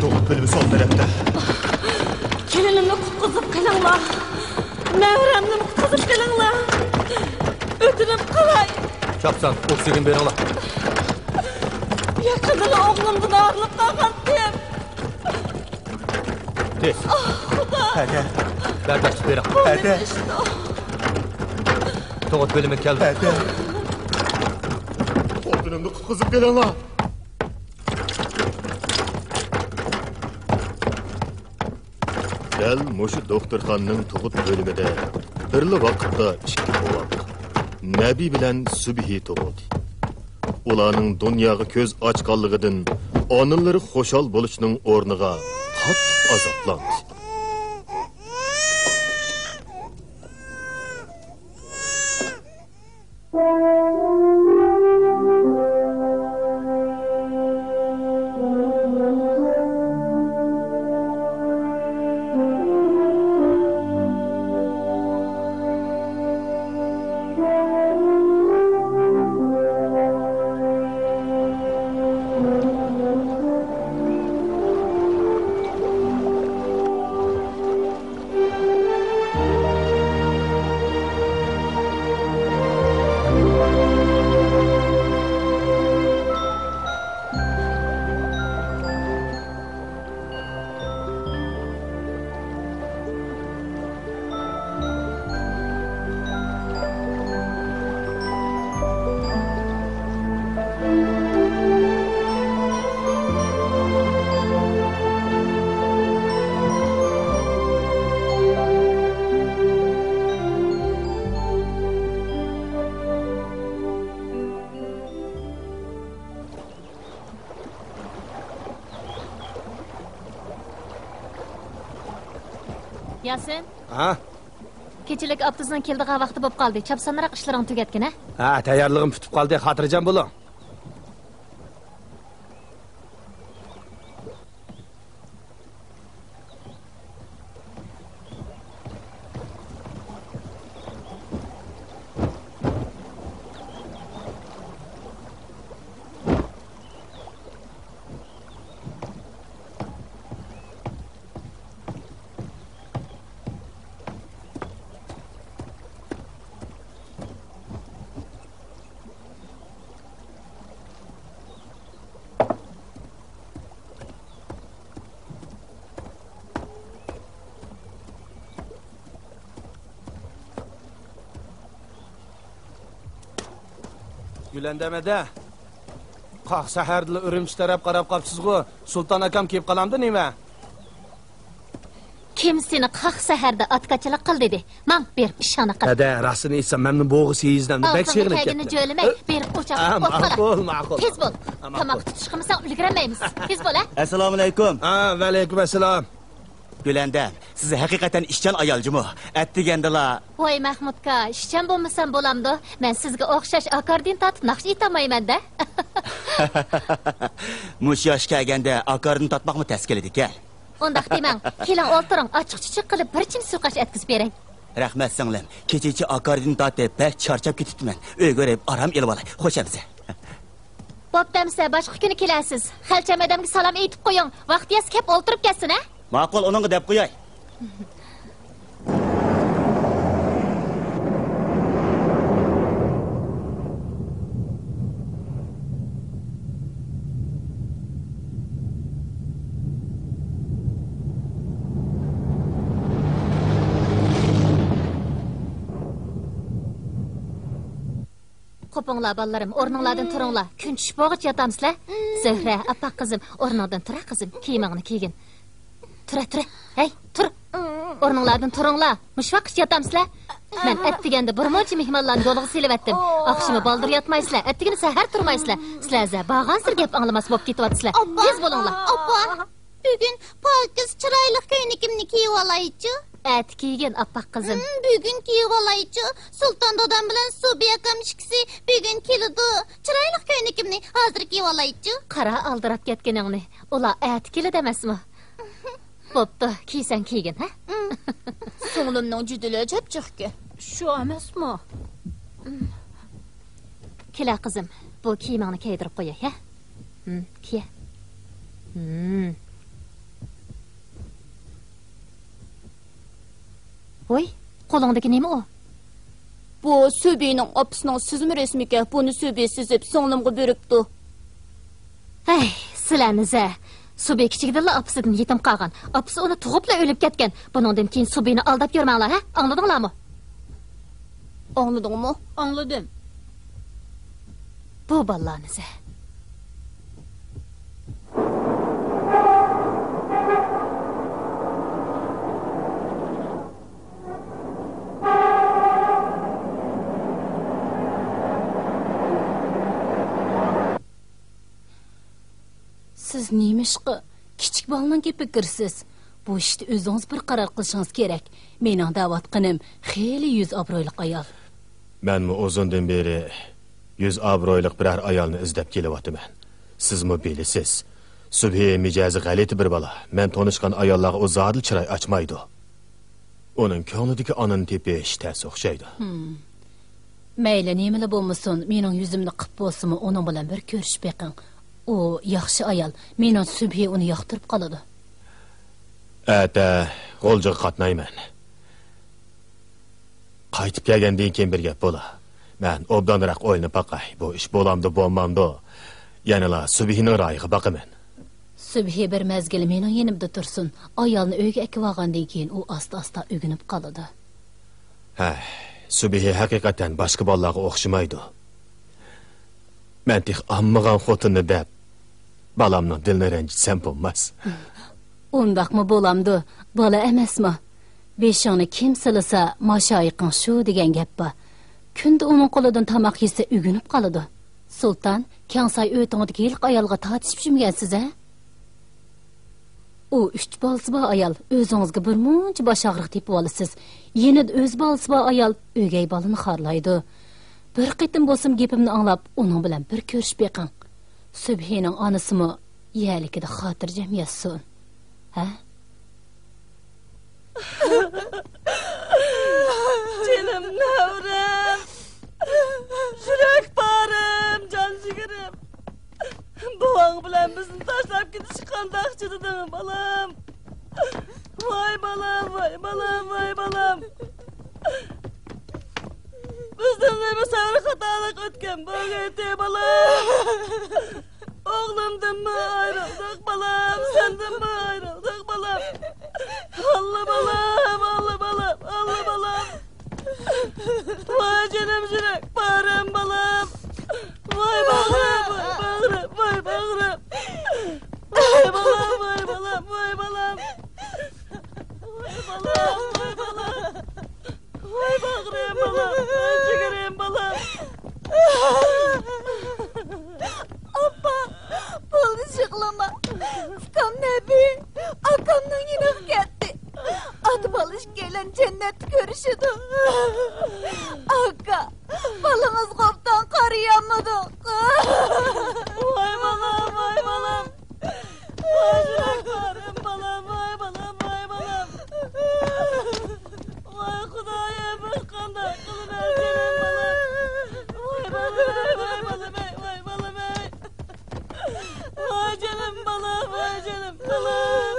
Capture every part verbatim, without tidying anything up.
تۇغۇت بۆلۈمى سول تەرەپتە. كېلىنىمنى قۇتقۇزۇپ قېلىڭلار. مەۋرەمنىمۇ قۇتقۇزۇپ قېلىڭلار. ئۆتۈنۈپ قالاي. چاپسان ئوكسىگېن بېرىڭلار. يېقىندىلا ئوغلۇمدىن ئايرىلىپ قالغانتىم. تېز. ئاھ، خۇدا. ھەدە. بەرداشلىق بېرىڭ. ھەدە. تۇغۇت بۆلۈمى كەلدى. ھەدە. خوتۇنۇمنى قۇتقۇزۇپ قېلىڭلار. دەل مۇشۇ دوختۇرخانىنىڭ تۇغۇت بۆلۈمىدە بىرلا ۋاقىتتا ئىككى بوۋاق، نەبى بىلەن سۈبھى تۇغۇلدى. ئۇلارنىڭ دۇنياغا كۆز ئاچقانلىقىدىن ئانىلىرى خۇشال بولۇشنىڭ ئورنىغا قاتتىق ئازابلاندى. ياسىن. ھا؟ كېچىلىك ئاپتوبۇسنىڭ كېلىدىغان ۋاقتى بولۇپ قالدى. چاپسانراق ئىشلىرىڭنى تۈگەتكىن، ھە؟ ھە، تەييارلىقىم پۈتۈپ قالدى. خاتىرجەم بولۇڭ. گۈلەندەم ھەدە، قاق سەھەردىلا ئۈرۈمچى تەرەپ قاراپ قاپسىزغۇ؟ سۇلتان ئاكام كېلىپ قالامدۇ نېمە؟ كىم سېنى قاق سەھەردە ئاتكاچىلىق قىل دېدى؟ ماڭ، بېرىپ ئىشىڭنى قىل. ھەدە، راستىنى ئېيتسام، مەنمۇ بوغۇز سېيىزلەمدى بەك سېغىنىپ كەتتىم. كەلگىنى جۆلىمەي، بېرىپ ئوچاققا ئوت قالا. ماقۇل، ماقۇل. تېز بول. تاماق تۇتۇشقىمۇ سەن ئۈلگۈرەلمەيمىز. تېز بول، ھە؟ ئەسسالامۇئەلەيكۇم. ھە، ۋەئەلەيكۇم ئەسسالام. گۈلەندەم، سىز ھەقىقەتەن ئىشچان ئايال جۇمۇ. ئەتىگەندىلا. ۋاي مەخمۇتكا، ئىشچان بولمىسام بولامدۇ؟ مەن سىزگە ئوخشاش ئاكاردىن تارتىپ ناخشا ئېيتالمايمەن-دە. مۇشۇ ياشقا كەلگەندە ئاكاردىن تارتماقمۇ تەس كېلىدىكەن. ئۇنداق دېمەڭ. كېلىڭ ئولتۇرۇڭ، ئاچچىق-چۈچۈك قىلىپ بىر چىم سۇيۇقئاش ئەتكۈزۈپ بېرەي. رەھمەت سىڭلىم، كېچىچە ئاكاردىن تارتىپ بەك چارچاپ كېتىپتىمەن. ئۆيگە بېرىپ ئارام ئېلىۋالاي. خوش ئەمىسە. بوپتۇ ئەمىسە، باشقا كۈنى كېلەرسىز. خەلچەم ھەدەمگە سالام ئېيتىپ قويۇڭ. ۋاقتى يەتسە كەپ ئولتۇرۇپ كەتسۇن، ھە؟ ماقۇل، ئۇنىڭغا دەپ قوياي. قوپۇڭلار، بالىلىرىم، ئورنۇڭلاردىن تۇرۇڭلار. كۈن چۈشۈپ بولغۇچە ياتامسىلەر؟ زۆھرە، ئاپپاق قىزىم، ئورنۇڭدىن تۇرە، قىزىم، كىيىمىڭنى كىيگىن. تۇرە، تۇرە. ھەي، تۇر. ئورنۇڭلاردىن تۇرۇڭلار. مۇشۇ ۋاقىتقىچە ياتامسىلەر؟ مەن ئەتىگەندە بىر مۇنچە مېھمانلارنى يولغا سېلىۋەتتىم. ئاخشىمى بالدۇر ياتمايسىلەر، ئەتىگىنى سەھەر تۇرمايسىلەر. سىلەرزە بارغانسېرى گەپ ئاڭلىماس بولۇپ كېتىۋاتىسىلەر. تېز بولۇڭلار. ئاپا، بۈگۈن پاكىز چىرايلىق كۆينىكىمنى كىيىۋالايچۇ. ئەتە كىيگىن، ئاپپاق قىزىم. ھىم، بۈگۈن كىيىۋالايچۇ. سۇلتان دادام بىلەن سۇبى ئاكام ئىككىسى بۈگۈن كېلىدۇ. چىرايلىق كۆينىكىمنى ھازىر كىيىۋالايچۇ. قارا، ئالدىراپ كەتكىنىڭنى. ئۇلار ئەتە كېلىدۇ ئەمەسمۇ؟ بوپتۇ، كىيسەڭ كىيگىن، ھە؟ سىڭلىمنىڭ جۈدۈلى جىپجىقكەن. شۇ ئەمەسمۇ؟ كېلە قىزىم، بۇ كىيىمىڭنى كىيدۈرۈپ قوياي، ھە؟ ھىم، كىيە. ھىم. ۋاي، قولۇڭدىكى نېمە ئۇ؟ بۇ سۈبھىنىڭ ئاپىسىنىڭ سىزما رەسىمىكەن، بۇنى سۈبھى سىزىپ سىڭلىمغا بېرىپتۇ. ھەي، سىلەرنى زە. سۈبھى كىچىكىدىنلا ئاپىسىدىن يېتىم قالغان. ئاپىسى ئۇنى تۇغۇپلا ئۆلۈپ كەتكەن. بۇنىڭدىن كېيىن سۈبھىنى ئالداپ يۈرمەڭلار، ھە؟ ئاڭلىدىڭلارمۇ؟ ئاڭلىدىڭمۇ؟ ئاڭلىدىم. بۇ بالىلارنى زە. سىز نېمىشقا كىچىك بالىنىڭ گېپىگە كىرىسىز؟ بۇ ئىشتا ئۆزىڭىز بىر قارار قىلىشىڭىز كېرەك. مېنىڭ دەۋاتقىنىم خېلى يۈز ئابرۇيلۇق ئايال. مەنمۇ ئۇزۇندىن بېرى يۈز ئابرۇيلۇق بىرەر ئايالنى ئىزدەپ كېلىۋاتىمەن. سىزمۇ بىلىسىز، سۈبھى مىجەزى غەلىتە بىر بالا. مەن تونۇشقان ئاياللارغا ئۇ زادىلا چىراي ئاچمايدۇ. ئۇنىڭ كۆڭلىدىكى ئانىنى تېپىش تەس ئوخشايدۇ. ھىم. مەيلى نېمىلا بولمىسۇن، مېنىڭ يۈزۈمنى قىپ بولسىمۇ، ئۇنىڭ بىلەن بىر كۆرۈشۈپ بېقىڭ. ئۇ ياخشى ئايال. مېنىڭچە سۈبھى ئۇنى ياقتۇرۇپ قالىدۇ. ئەتە غۇلجىغا قاتنايمەن. قايتىپ كەلگەندىن كېيىن بىر گەپ بولا. مەن ئوبدانراق ئويلىنىپ باقاي، بۇ ئىش بولامدۇ، بولمامدۇ؟ يەنىلا سۈبھىنىڭ رايىغا باقىمەن. سۈبھى بىر مەزگىل مېنىڭ يېنىمدا تۇرسۇن. ئايالنى ئۆيگە ئەكىۋالغاندىن كېيىن ئۇ ئاستا-ئاستا ئۆگىنىپ قالىدۇ. ھە، سۈبھى ھەقىقەتەن باشقا بالىلارغا ئوخشىمايدۇ. مەن تېخى ئالمىغان خوتۇننى دەپ، بالامنىڭ دىلىنى رەنجىتسەم بولماس. ئۇنداقمۇ بولامدۇ؟ بالا ئەمەسمۇ؟ بېشىڭنى كىم سىلىسا، ماشايىقىڭ شۇ دېگەن گەپ بار. كۈندە ئۇنىڭ قولىدىن تاماق يېسە ئۆگىنىپ قالىدۇ. سۇلتان، كەڭساي ئۆتۈڭىدىكى ھېلىقى ئايالغا تارتىشىپ يۈرمىگەنسىز ھە؟ ئۇ ئۈچ بالىسى بار ئايال، ئۆزىڭىزگە بىر مۇنچە باش ئاغرىق تېپىۋالىسىز. يېنىدا ئۆز بالىسى بار ئايال ئۆگەي بالىنى خارلايدۇ. بىر قېتىم بولسىمۇ گېپىمنى ئاڭلاپ، ئۇنىڭ بىلەن بىر كۆرۈشۈپ بېقىڭ. سۈبھىنىڭ ئانىسىمۇ يەرلىكىدە خاتىرجەم ياتسۇن. ھە؟ جېنىم نەۋرەم، يۈرەك پارەم، جان جىگىرىم. بوۋاڭ بىلەن بىزنى تاشلاپ كېتىشكە قانداق چىدىدىڭ، بالام؟ ۋاي بالام، ۋاي بالام، ۋاي بالام. بىزدىن نېمە سەۋر خاتالىق ئۆتكەن بولغىيتى، بالام؟ ئوغلۇمدىنمۇ ئايرىلدۇق، بالام، سەندىنمۇ ئايرىلدۇق، بالام. ئاللا، بالام، ئاللا، بالام، ئاللا، بالام. ۋاي جېنىم يۈرەك پارەم، بالام. ۋاي باغرىم، ۋاي باغرىم، ۋاي باغرىم. ۋاي بالام، ۋاي بالام، ۋاي بالام. ۋاي بالام، ۋاي بالام. ۋاي باغرىم بالام، ۋاي جىگىرىم بالام. ئاپا، بولدى يىغلىما. ئۇكام نەبى ئاكامنىڭ يېنىغا كەتتى. ئاتا بالا ئىككىيلەن جەننەتتە كۆرۈشىدۇ. ئاكا، بالىڭىزغا ئوبدان قارىيالمىدۇق. ۋاي بالام، ۋاي بالام. ۋاي يۈرەك پارەم، بالام، ۋاي بالام، ۋاي بالام. ۋاي خۇدايىم، بىز قانداق قىلىمىز، جېنىم بالام. ۋاي بالام، ۋاي بالام، ۋاي بالام. ۋاي جېنىم بالام، ۋاي جېنىم بالام.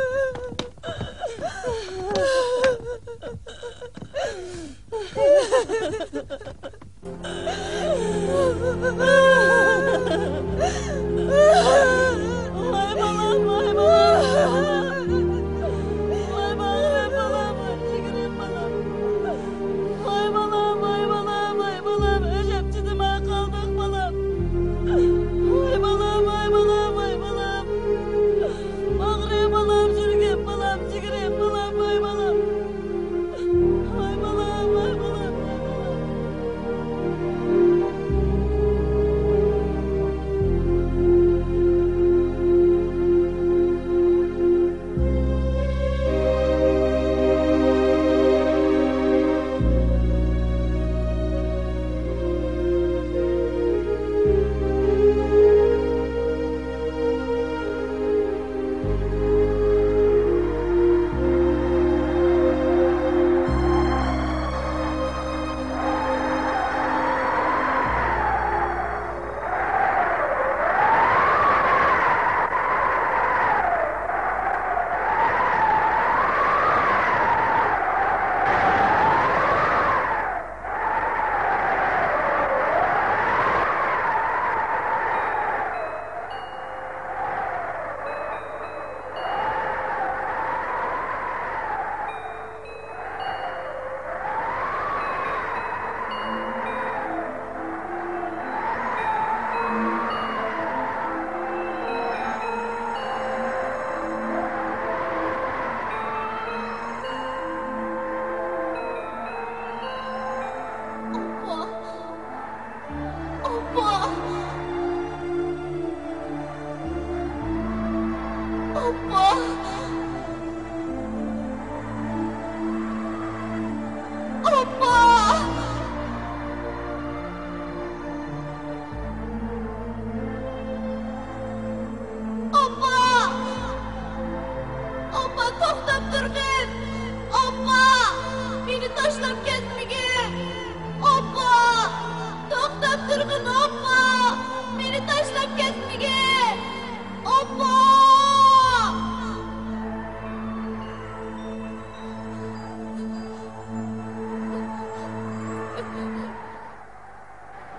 ۋاي بالام، ۋاي بالام. ئاپا، توختاپ تۇرغىن! ئاپا، مېنى تاشلاپ كەتمىگىن! ئاپا، توختاپ تۇرغىن، ئاپا! مېنى تاشلاپ كەتمىگىن! ئاپا!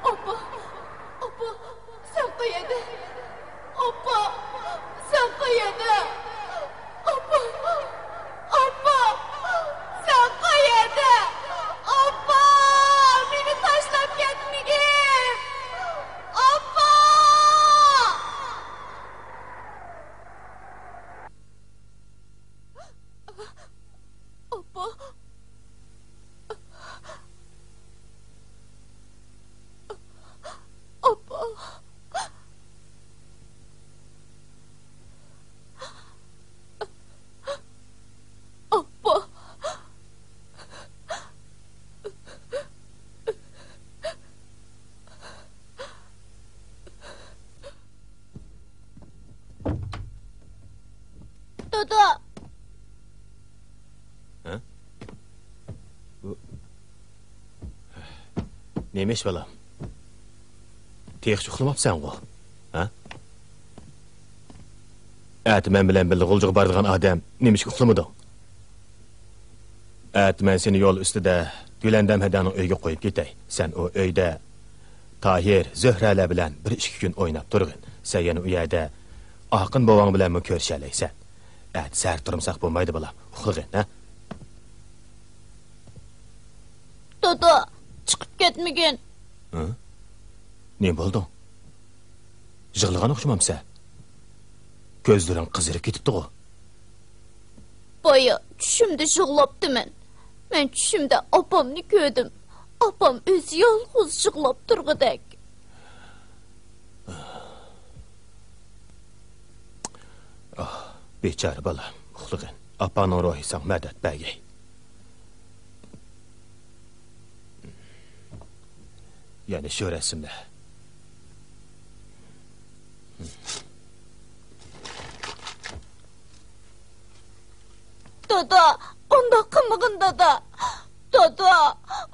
ئاپا! ئاپا! سەن قەيەردە؟ ئاپا! سەن قەيەردە؟ ئاپا! ئاپا! سەن قەيەردە؟ ئاپا! مېنى تاشلاپ كەتمىگىن! ئاپا! ئاپا! ئاپا! ئاپا! دادا! ھە؟ بۇ، نېمە ئىش، بالام؟ تېخىچە ئۇخلىماپسەنغۇ؟ ھە؟ ئەتە مەن بىلەن بىللە غۇلجىغا بارىدىغان ئادەم نېمىشقا ئۇخلىمىدىڭ؟ ئەتە مەن سېنى يول ئۈستىدە گۈلەندەم ھەدەڭنىڭ ئۆيىگە قويۇپ كېتەي. سەن ئۇ ئۆيدە تاھىر، زۆھرەلەر بىلەن بىر ئىككى كۈن ئويناپ تۇرغىن. سەن يەنە ئۇ يەردە ئاقىن بوۋاڭ بىلەنمۇ كۆرۈشەلەيسەن. ئەتە سەھەر تۇرمىساق بولمايدۇ، بالام. ئۇخلىغىن، ھە؟ دادا، چىقىپ كەتمىگىن. ھە؟ نېمە بولدۇڭ؟ يىغلىغان ئوخشىمامسەن؟ كۆزلىرىڭ قىزىرىپ كېتىپتىغۇ؟ بايا چۈشۈمدە يىغلاپتىمەن. مەن چۈشۈمدە ئاپامنى كۆردۈم. ئاپام ئۆزى يالغۇز يىغلاپ تۇرغۇدەك. ئاھ، بىچارە بالام، ئۇخلىغىن. ئاپاڭنىڭ روھى ساڭا مەدەت بەرگەي. يەنە شۇ رەسىملەر. دادا، ئۇنداق قىلمىغىن، دادا. دادا،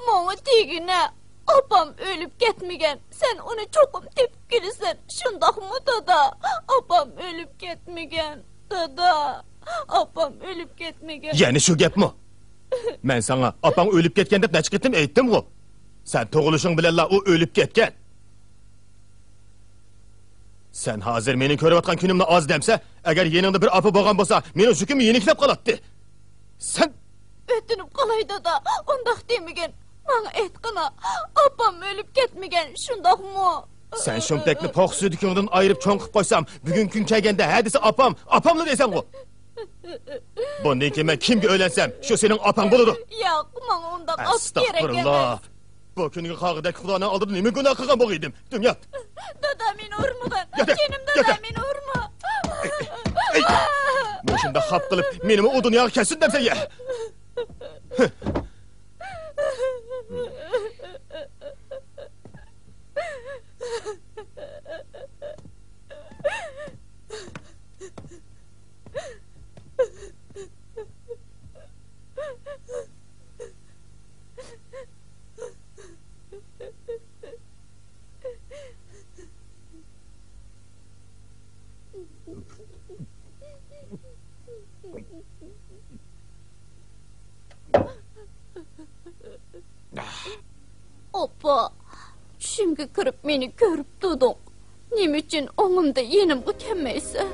ماڭا دېگىنە، ئاپام ئۆلۈپ كەتمىگەن. سەن ئۇنى چوقۇم تېپىپ كېلىسەن. شۇنداقمۇ، دادا؟ ئاپام ئۆلۈپ كەتمىگەن، دادا. ئاپام ئۆلۈپ كەتمىگەن. يەنە شۇ گەپمۇ؟ مەن ساڭا ئاپاڭ ئۆلۈپ كەتكەن دەپ نەچچە قېتىم ئېيتتىمغۇ؟ سەن تۇغۇلۇشۇڭ بىلەنلا ئۇ ئۆلۈپ كەتكەن. سەن ھازىر مېنىڭ كۆرۈۋاتقان كۈنۈمنى ئاز دەمسە، ئەگەر يېنىڭدا بىر ئاپا بولغان بولسا، مېنىڭ شۇ كۈنمۇ يېنىكلەپ قالاتتى. سەن ئۆتۈنۈپ قالاي، دادا، ئۇنداق دېمىگىن. ماڭا ئېيتقىنا، ئاپام ئۆلۈپ كەتمىگەن، شۇنداقمۇ؟ سەن شۇمتەكنى پوق سۈيدۈكىڭدىن ئايرىپ چوڭ قىلىپ قويسام، بۈگۈنكى كۈن كەلگەندە ھە دېسە ئاپام، ئاپاملا دەيسەنغۇ. بۇندىن كېيىن مەن كىمگە ئۆيلەنسەم، شۇ سېنىڭ ئاپاڭ بولىدۇ. ياق، ماڭا ئۇنداق ئاپا كېرەك ئەستەغپۇرۇللا. ئەمەس. بۇ كۈنگە قالغۇدەك خۇدانىڭ ئالدىدا نېمە گۇناھ قىلغان بولغىيدىم؟ دۇنيا! دادا، مېنى ئۇرمىغىن. ياكى، جېنىم دادا، ياكى. مېنى ئۇرما. ئەي، ئەي، مۇشۇنداق خاپا قىلىپ، مېنىمۇ ئۇ دۇنياغا كەتسۇن دەمسەن يا؟ ئاپا، چۈشۈمگە كىرىپ مېنى كۆرۈپ تۇردۇڭ. نېمە ئۈچۈن ئوڭۇمدا يېنىمغا كەلمەيسەن؟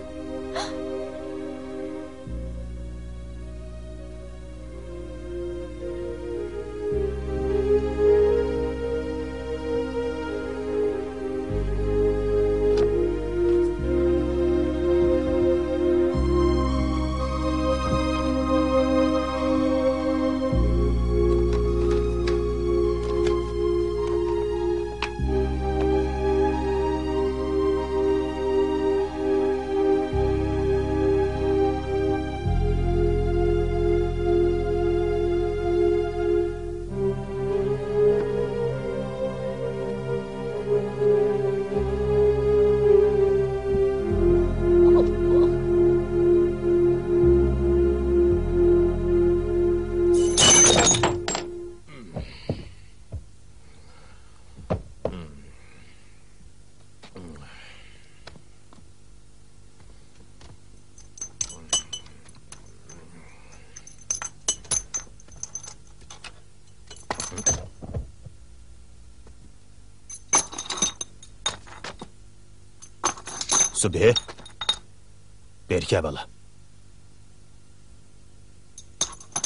سۈبھى، بېرى كەل بالا.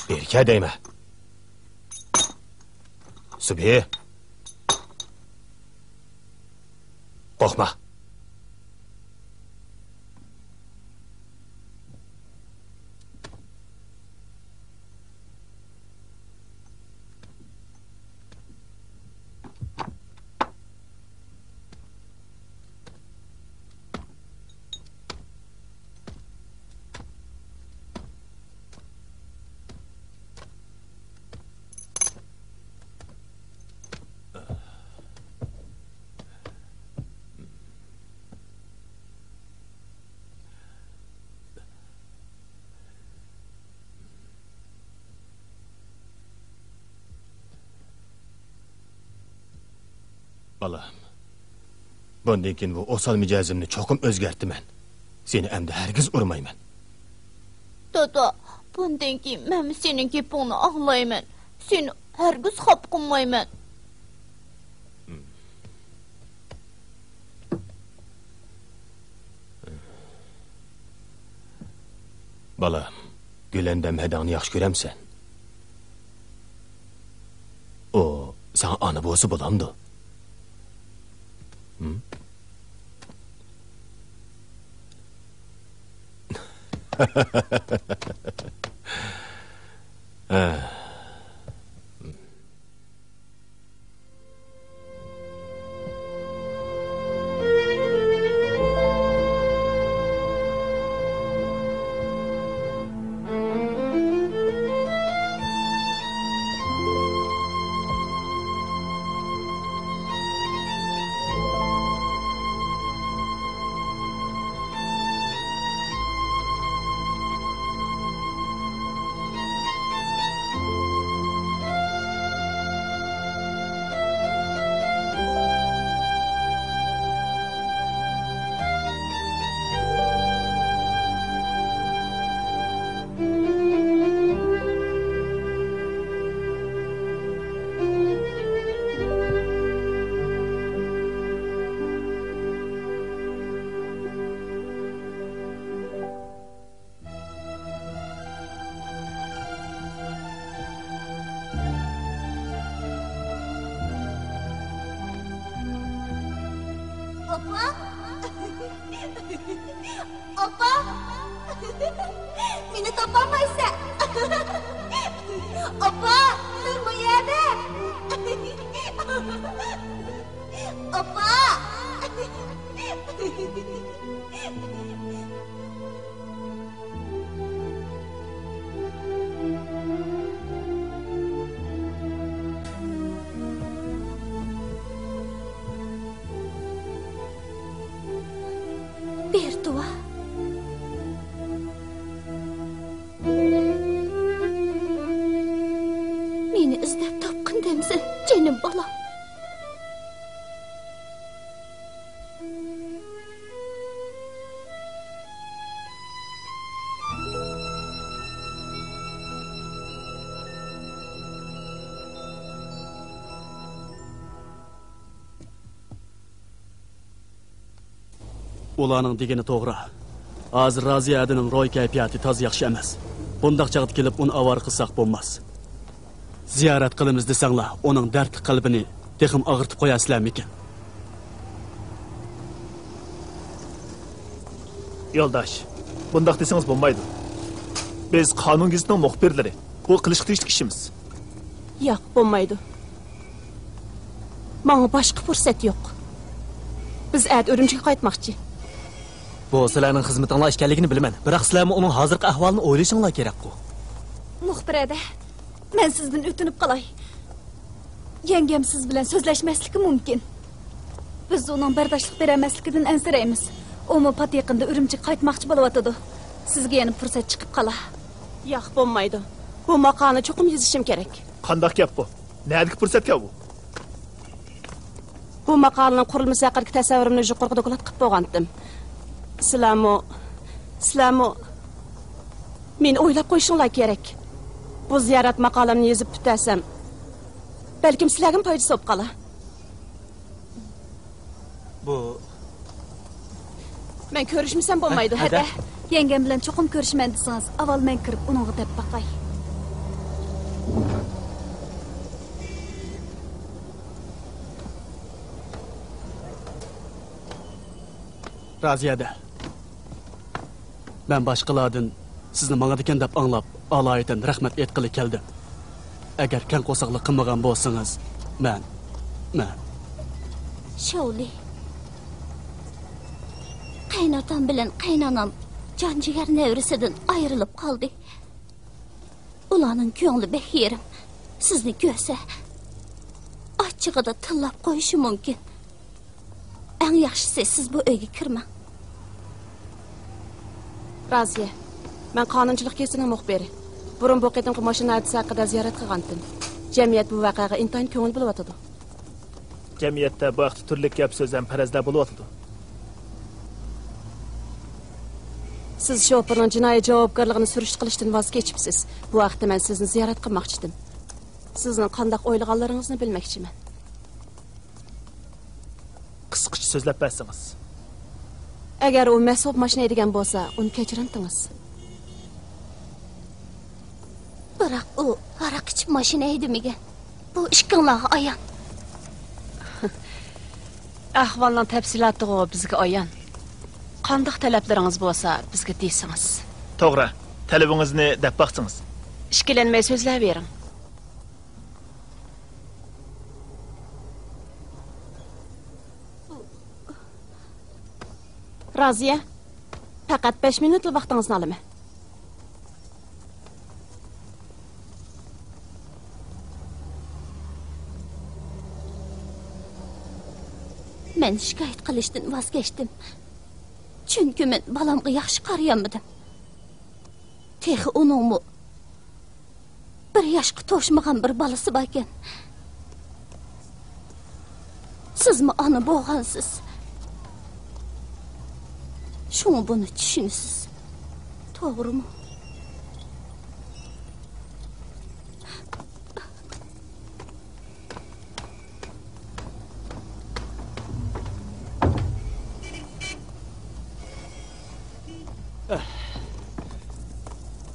بېرى كەل دەيمەن. سۈبھى، قورقما. بالام، بۇندىن كېيىن بۇ ئوسال مىجەزىمنى چوقۇم ئۆزگەرتىمەن. سېنى ئەمدى ھەرگىز ئۇرمايمەن. دادا، بۇندىن كېيىن مەنمۇ سېنىڭ گېپىڭنى ئاڭلايمەن. سېنى ھەرگىز خاپا قىلمايمەن. بالام، گۈلەندەم ھەدەڭنى ياخشى كۆرەمسەن؟ ئۇ ساڭا ئانا بولسا بولامدۇ؟ ھىم؟ ھە. ئاپا! ئاپا! مېنى تاپالمايسەن! ئاپا! مەن بۇ يەردە! ئاپا! بېرتۇۋا. مېنى ئىزدەپ تاپقىن دەمسەن، جېنىم بالام. ئۇلارنىڭ دېگىنى توغرا. ھازىر رازىيە ھەدىنىڭ روھىي كەيپىياتى تازا ياخشى ئەمەس. بۇنداق چاغدا كېلىپ ئۇنى ئاۋارە قىلساق بولماس. زىيارەت قىلىمىز دېسەڭلار، ئۇنىڭ دەردلىك قەلبىنى تېخىمۇ ئاغرىتىپ قويارسىلەرمىكىن؟ يولداش، بۇنداق دېسىڭىز بولمايدۇ. بىز قانۇن گېزىتىنىڭ مۇخبىرلىرى. بۇ قىلىشقا تېگىشلىك ئىشىمىز. ياق، بولمايدۇ. ماڭا باشقا پۇرسەت يوق. بىز ئەتە ئۈرۈمچىگە قايتماقچى. بۇ سىلەرنىڭ خىزمىتىڭلار ئىكەنلىكىنى بىلىمەن، بىراق سىلەرمۇ ئۇنىڭ ھازىرقى ئەھۋالىنى ئويلىشىڭلار كېرەكقۇ. مۇخبىر ھەدە، مەن سىزدىن ئۆتۈنۈپ قالاي. يەڭگەم سىز بىلەن سۆزلەشمەسلىكى مۇمكىن. بىز ئۇنىڭ بەرداشلىق بېرەلمەسلىكىدىن ئەنسىرەيمىز. ئۇمۇ پات يېقىندا ئۈرۈمچىگە قايتماقچى بولۇۋاتىدۇ. سىزگە يەنە پۇرسەت چىقىپ قالا. ياق، بولمايدۇ. بۇ ماقالىنى چوقۇم يېزىشىم كېرەك. قانداق گەپ بۇ؟ نەدىكى پۇرسەتكەن بۇ؟ بۇ ماقالىنىڭ قۇرۇلمىسى ھەققىدىكى تەسەۋۋۇرۇمنى يۇقىرىقى دوكلات قىلىپ بولغانتىم. سىلەرمۇ، سىلەرمۇ مېنى ئويلاپ قويۇشۇڭلار كېرەك. بۇ زىيارەت ماقالەمنى يېزىپ پۈتتۈرسەم، بەلكىم سىلەرگىمۇ پايدىسى بولۇپ قالا. بۇ، مەن كۆرۈشمىسەم بولمايدۇ، ھە، ھەدە. ھەدە. يەڭگەم بىلەن چوقۇم كۆرۈشىمەن دېسىڭىز، ئاۋۋال مەن كىرىپ ئۇنىڭغا دەپ باقاي. رازىيە ھەدە. مەن باشقىلاردىن سىزنى ماڭىدىكەن دەپ ئاڭلاپ، ئالايىتەن رەھمەت ئېيتقىلى كەلدىم. ئەگەر كەڭ قورساقلىق قىلمىغان بولسىڭىز، مەن، مەن. شاۋلى. قېيىنئاتام بىلەن قېيىنئانام جان-جىگەر نەۋرىسىدىن ئايرىلىپ قالدى. ئۇلارنىڭ كۆڭلى بەك يېرىم. سىزنى كۆرسە، ئاچچىقىدا تىللاپ قويۇشى مۇمكىن. ئەڭ ياخشىسى، سىز بۇ ئۆيگە كىرمەڭ. رازىيە، مەن قانۇنچىلىق كېسىنىڭ مۇخبىرى. بۇرۇن بۇ قېتىمقى ماشىنا ھادىسە ھەققىدە زىيارەت قىلغانتىم. جەمئىيەت بۇ ۋەقەگە ئىنتايىن كۆڭۈل بۆلۈۋاتىدۇ. جەمئىيەتتە بۇ ھەقتە تۈرلۈك گەپ سۆز ھەم پەرەزلەر بولۇۋاتىدۇ. سىز شوپۇرنىڭ جىنايى جاۋابكارلىقىنى سۈرۈشتە قىلىشتىن ۋاز كېچىپسىز. بۇ ھەقتە مەن سىزنى زىيارەت قىلماقچىدىم. سىزنىڭ قانداق ئويلىغانلىرىڭىزنى بىلمەكچىمەن. قىسقىچە سۆزلەپ بەرسىڭىز. ئەگەر ئۇ مەست بولۇپ ماشىنا ھەيدىگەن بولسا، ئۇنى كەچۈرەمتىڭىز؟ بىراق ئۇ ھاراق ئىچىپ ماشىنا ھەيدىمىگەن. بۇ ئىككىڭلارغا ئايان. ئەھۋالنىڭ تەپسىلاتىغۇ بىزگە ئايان. قانداق تەلەپلىرىڭىز بولسا، بىزگە دېسىڭىز. توغرا، تەلىپىڭىزنى دەپ باقسىڭىز. ئىككىلەنمەي سۆزلەۋېرىڭ. رازىيە، پەقەت بەش مىنۇتلا ۋاقتىڭىزنى ئالىمەن. مەن شىكايەت قىلىشتىن ۋاز كەچتىم. چۈنكى مەن بالامغا ياخشى قارىيالمىدىم. تېخى ئۇنىڭمۇ بىر ياشقا توشمىغان بىر بالىسى باركەن. سىزمۇ ئانا بولغانسىز. شۇڭا بۇنى چۈشىنىسىز. توغرىمۇ؟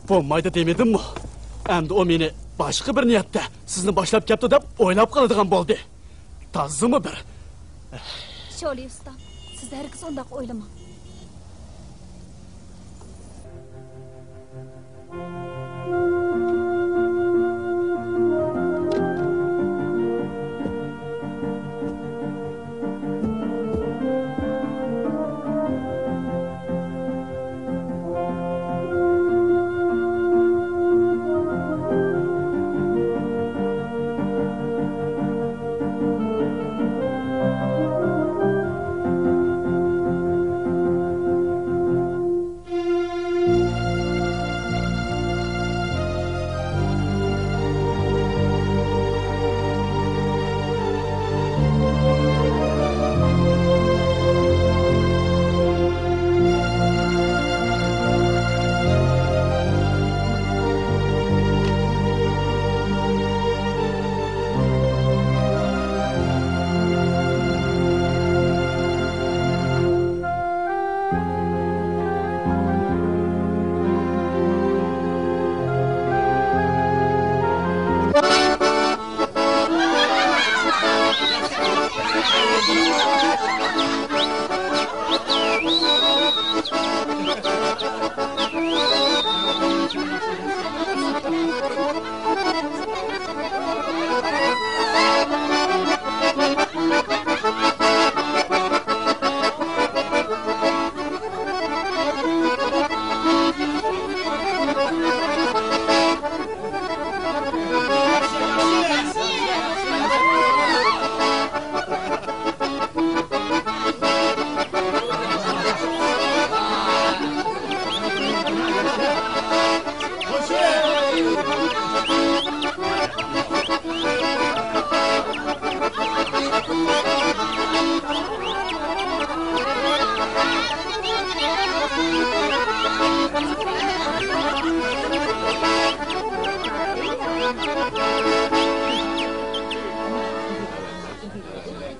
بولمايدۇ دېمىدىممۇ؟ ئەمدى ئۇ مېنى باشقا بىر نىيەتتە سىزنى باشلاپ كەپتۇ دەپ ئويلاپ قالىدىغان بولدى. تازىمۇ بىر. شولى ئۇستام، سىز ھەرگىز ئۇنداق ئويلىماڭ.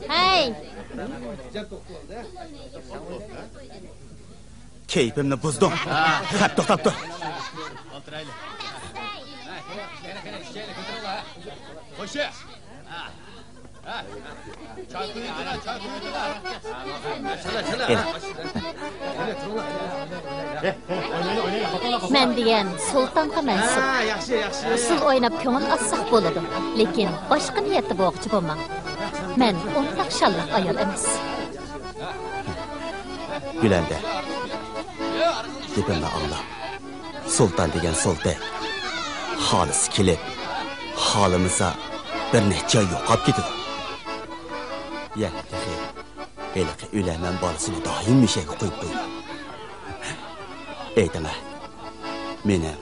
ھەي! كەيپىمنى بۇزدۇڭ. خەپ، توختاپ تۇر. مەن دېگەن سۇلتانغا مەنسۇپ. ئۇسسۇل ئويناپ كۆڭۈل ئاچساق بولىدۇ، لېكىن باشقا نىيەتتە بولغۇچى بولماڭ. مەن ئۇنداق شاللاق ئايال ئەمەس. گۈلەندە، گېپىمنى ئاڭلا. سۇلتان دېگەن سولتەك. خالىسا كېلىپ، خالىمىسا بىر نەچچە ئاي يوقاپ كېتىدۇ. يەنە تېخى ھېلىقى ئۆلەرمەن بالىسىنى دائىم مېشەگە قويۇپ قويىدۇ. ئېيتىڭە، مېنىڭ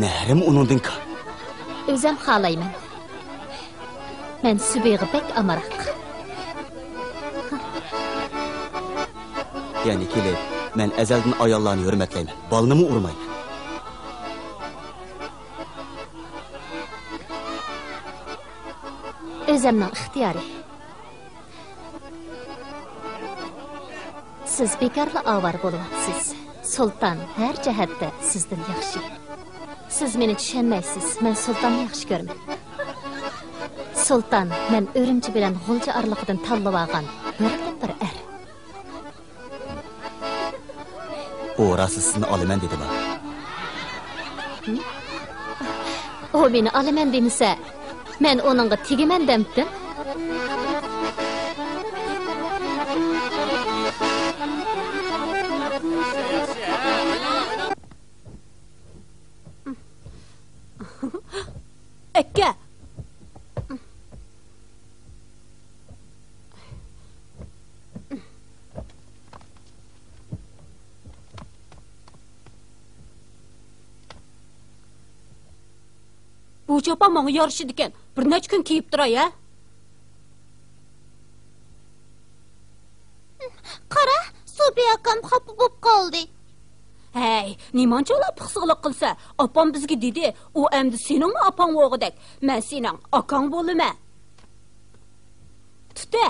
نەھرىم ئۇنىڭدىن كار. ئۆزەم خالايمەن. مەن سۈبىگە بەك ئامراق. يەنە كېلىپ، مەن ئەزەلدىن ئاياللارنى ھۆرمەتلەيمەن، بالىنىمۇ ئۇرمايمەن. ئۆزەمنىڭ ئىختىيارى. سىز بىكارلا ئاۋارە بولۇۋاتىسىز. سۇلتان ھەر جەھەتتە سىزدىن ياخشى. سىز مېنى چۈشەنمەيسىز، مەن سۇلتاننى ياخشى كۆرىمەن. سۇلتان مەن ئۈرۈمچى بىلەن غۇلجا ئارىلىقىدىن تاللىۋالغان بىردىنبىر ئەر. ئۇ راسا سىزنى ئالىمەن دېدىما؟ ئۇ مېنى ئالىمەن دېمىسە، مەن ئۇنىڭغا تېگىمەن دەمتىم. ئەكە! بۇ چاپان ماڭا يارىشىدىكەن. بىر نەچچە كۈن كىيىپ تۇراي، ھە؟ قارا، سوپى ئاكام خاپا بوپ قالدى. ھەي، نېمانچە ئۇلار پىخسىقلىق قىلسا، ئاپام بىزگە دېدى، ئۇ ئەمدى سېنىڭمۇ ئاپاڭ بولغۇدەك. مەن سېنىڭ ئاكاڭ بولىمەن. تۇتە.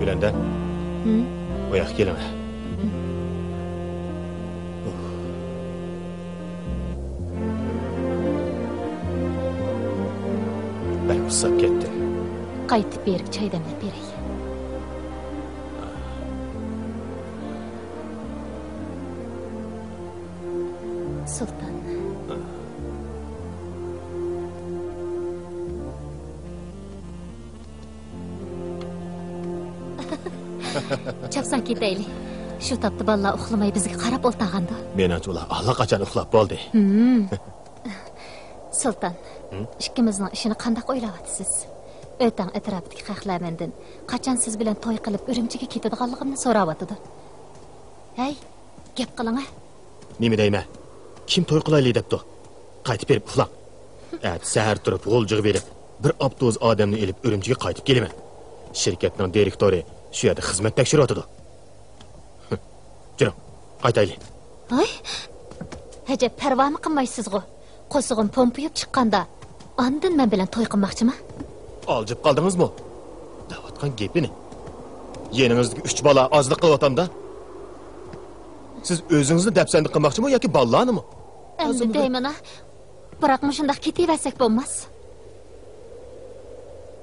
گۈلەندەم، ھىم؟ بۇ ياققا كېلىڭە. بەك ئۇسساپ كەتتىم. قايتىپ بېرىپ چاي دەملەپ بېرەي. سۇلتان. چاپسان كېتەيلى. شۇ تاپتا بالىلار ئۇخلىماي بىزگە قاراپ ئولتۇرغاندۇ. مېنىڭچە ئۇلار ئاللىقاچان ئۇخلاپ بولدى. ھىم. سۇلتان، ھىم؟ ئىككىمىزنىڭ ئىشىنى قانداق ئويلاۋاتىسىز؟ ئۆتەڭ ئەتراپىدىكى خەقلەر مەندىن قاچان سىز بىلەن توي قىلىپ ئۈرۈمچىگە كېتىدىغانلىقىمنى سوراۋاتىدۇ. ھەي، گەپ قىلىڭە. نېمە دەيمەن؟ كىم توي قىلايلى دەپتۇ؟ قايتىپ بېرىپ ئۇخلاڭ. ئەتە سەھەر تۇرۇپ غۇلجىغا بېرىپ، بىر ئاپتوبۇس ئادەمنى ئېلىپ ئۈرۈمچىگە قايتىپ كېلىمەن. شىركەتنىڭ دىرېكتورى شۇ يەردە خىزمەت تەكشۈرۈۋاتىدۇ. جۈرۈڭ، قايتايلى. ھاي، ئەجەب پەرۋامۇ قىلمايسىزغۇ. قورسىقىم پومپىيىپ چىققاندا، ئاندىن مەن بىلەن توي قىلماقچىما؟ ئالجىپ قالدىڭىزمۇ؟ دەۋاتقان گېپىنى. يېنىڭىزدىكى ئۈچ بالا ئازلىق قىلىۋاتامدا؟ سىز ئۆزىڭىزنى دەپسەندە قىلماقچىمۇ ياكى بالىلارنىمۇ؟ ئەمدى دەيمەن-ە، بىراق مۇشۇنداق كېتىۋەرسەك بولماس.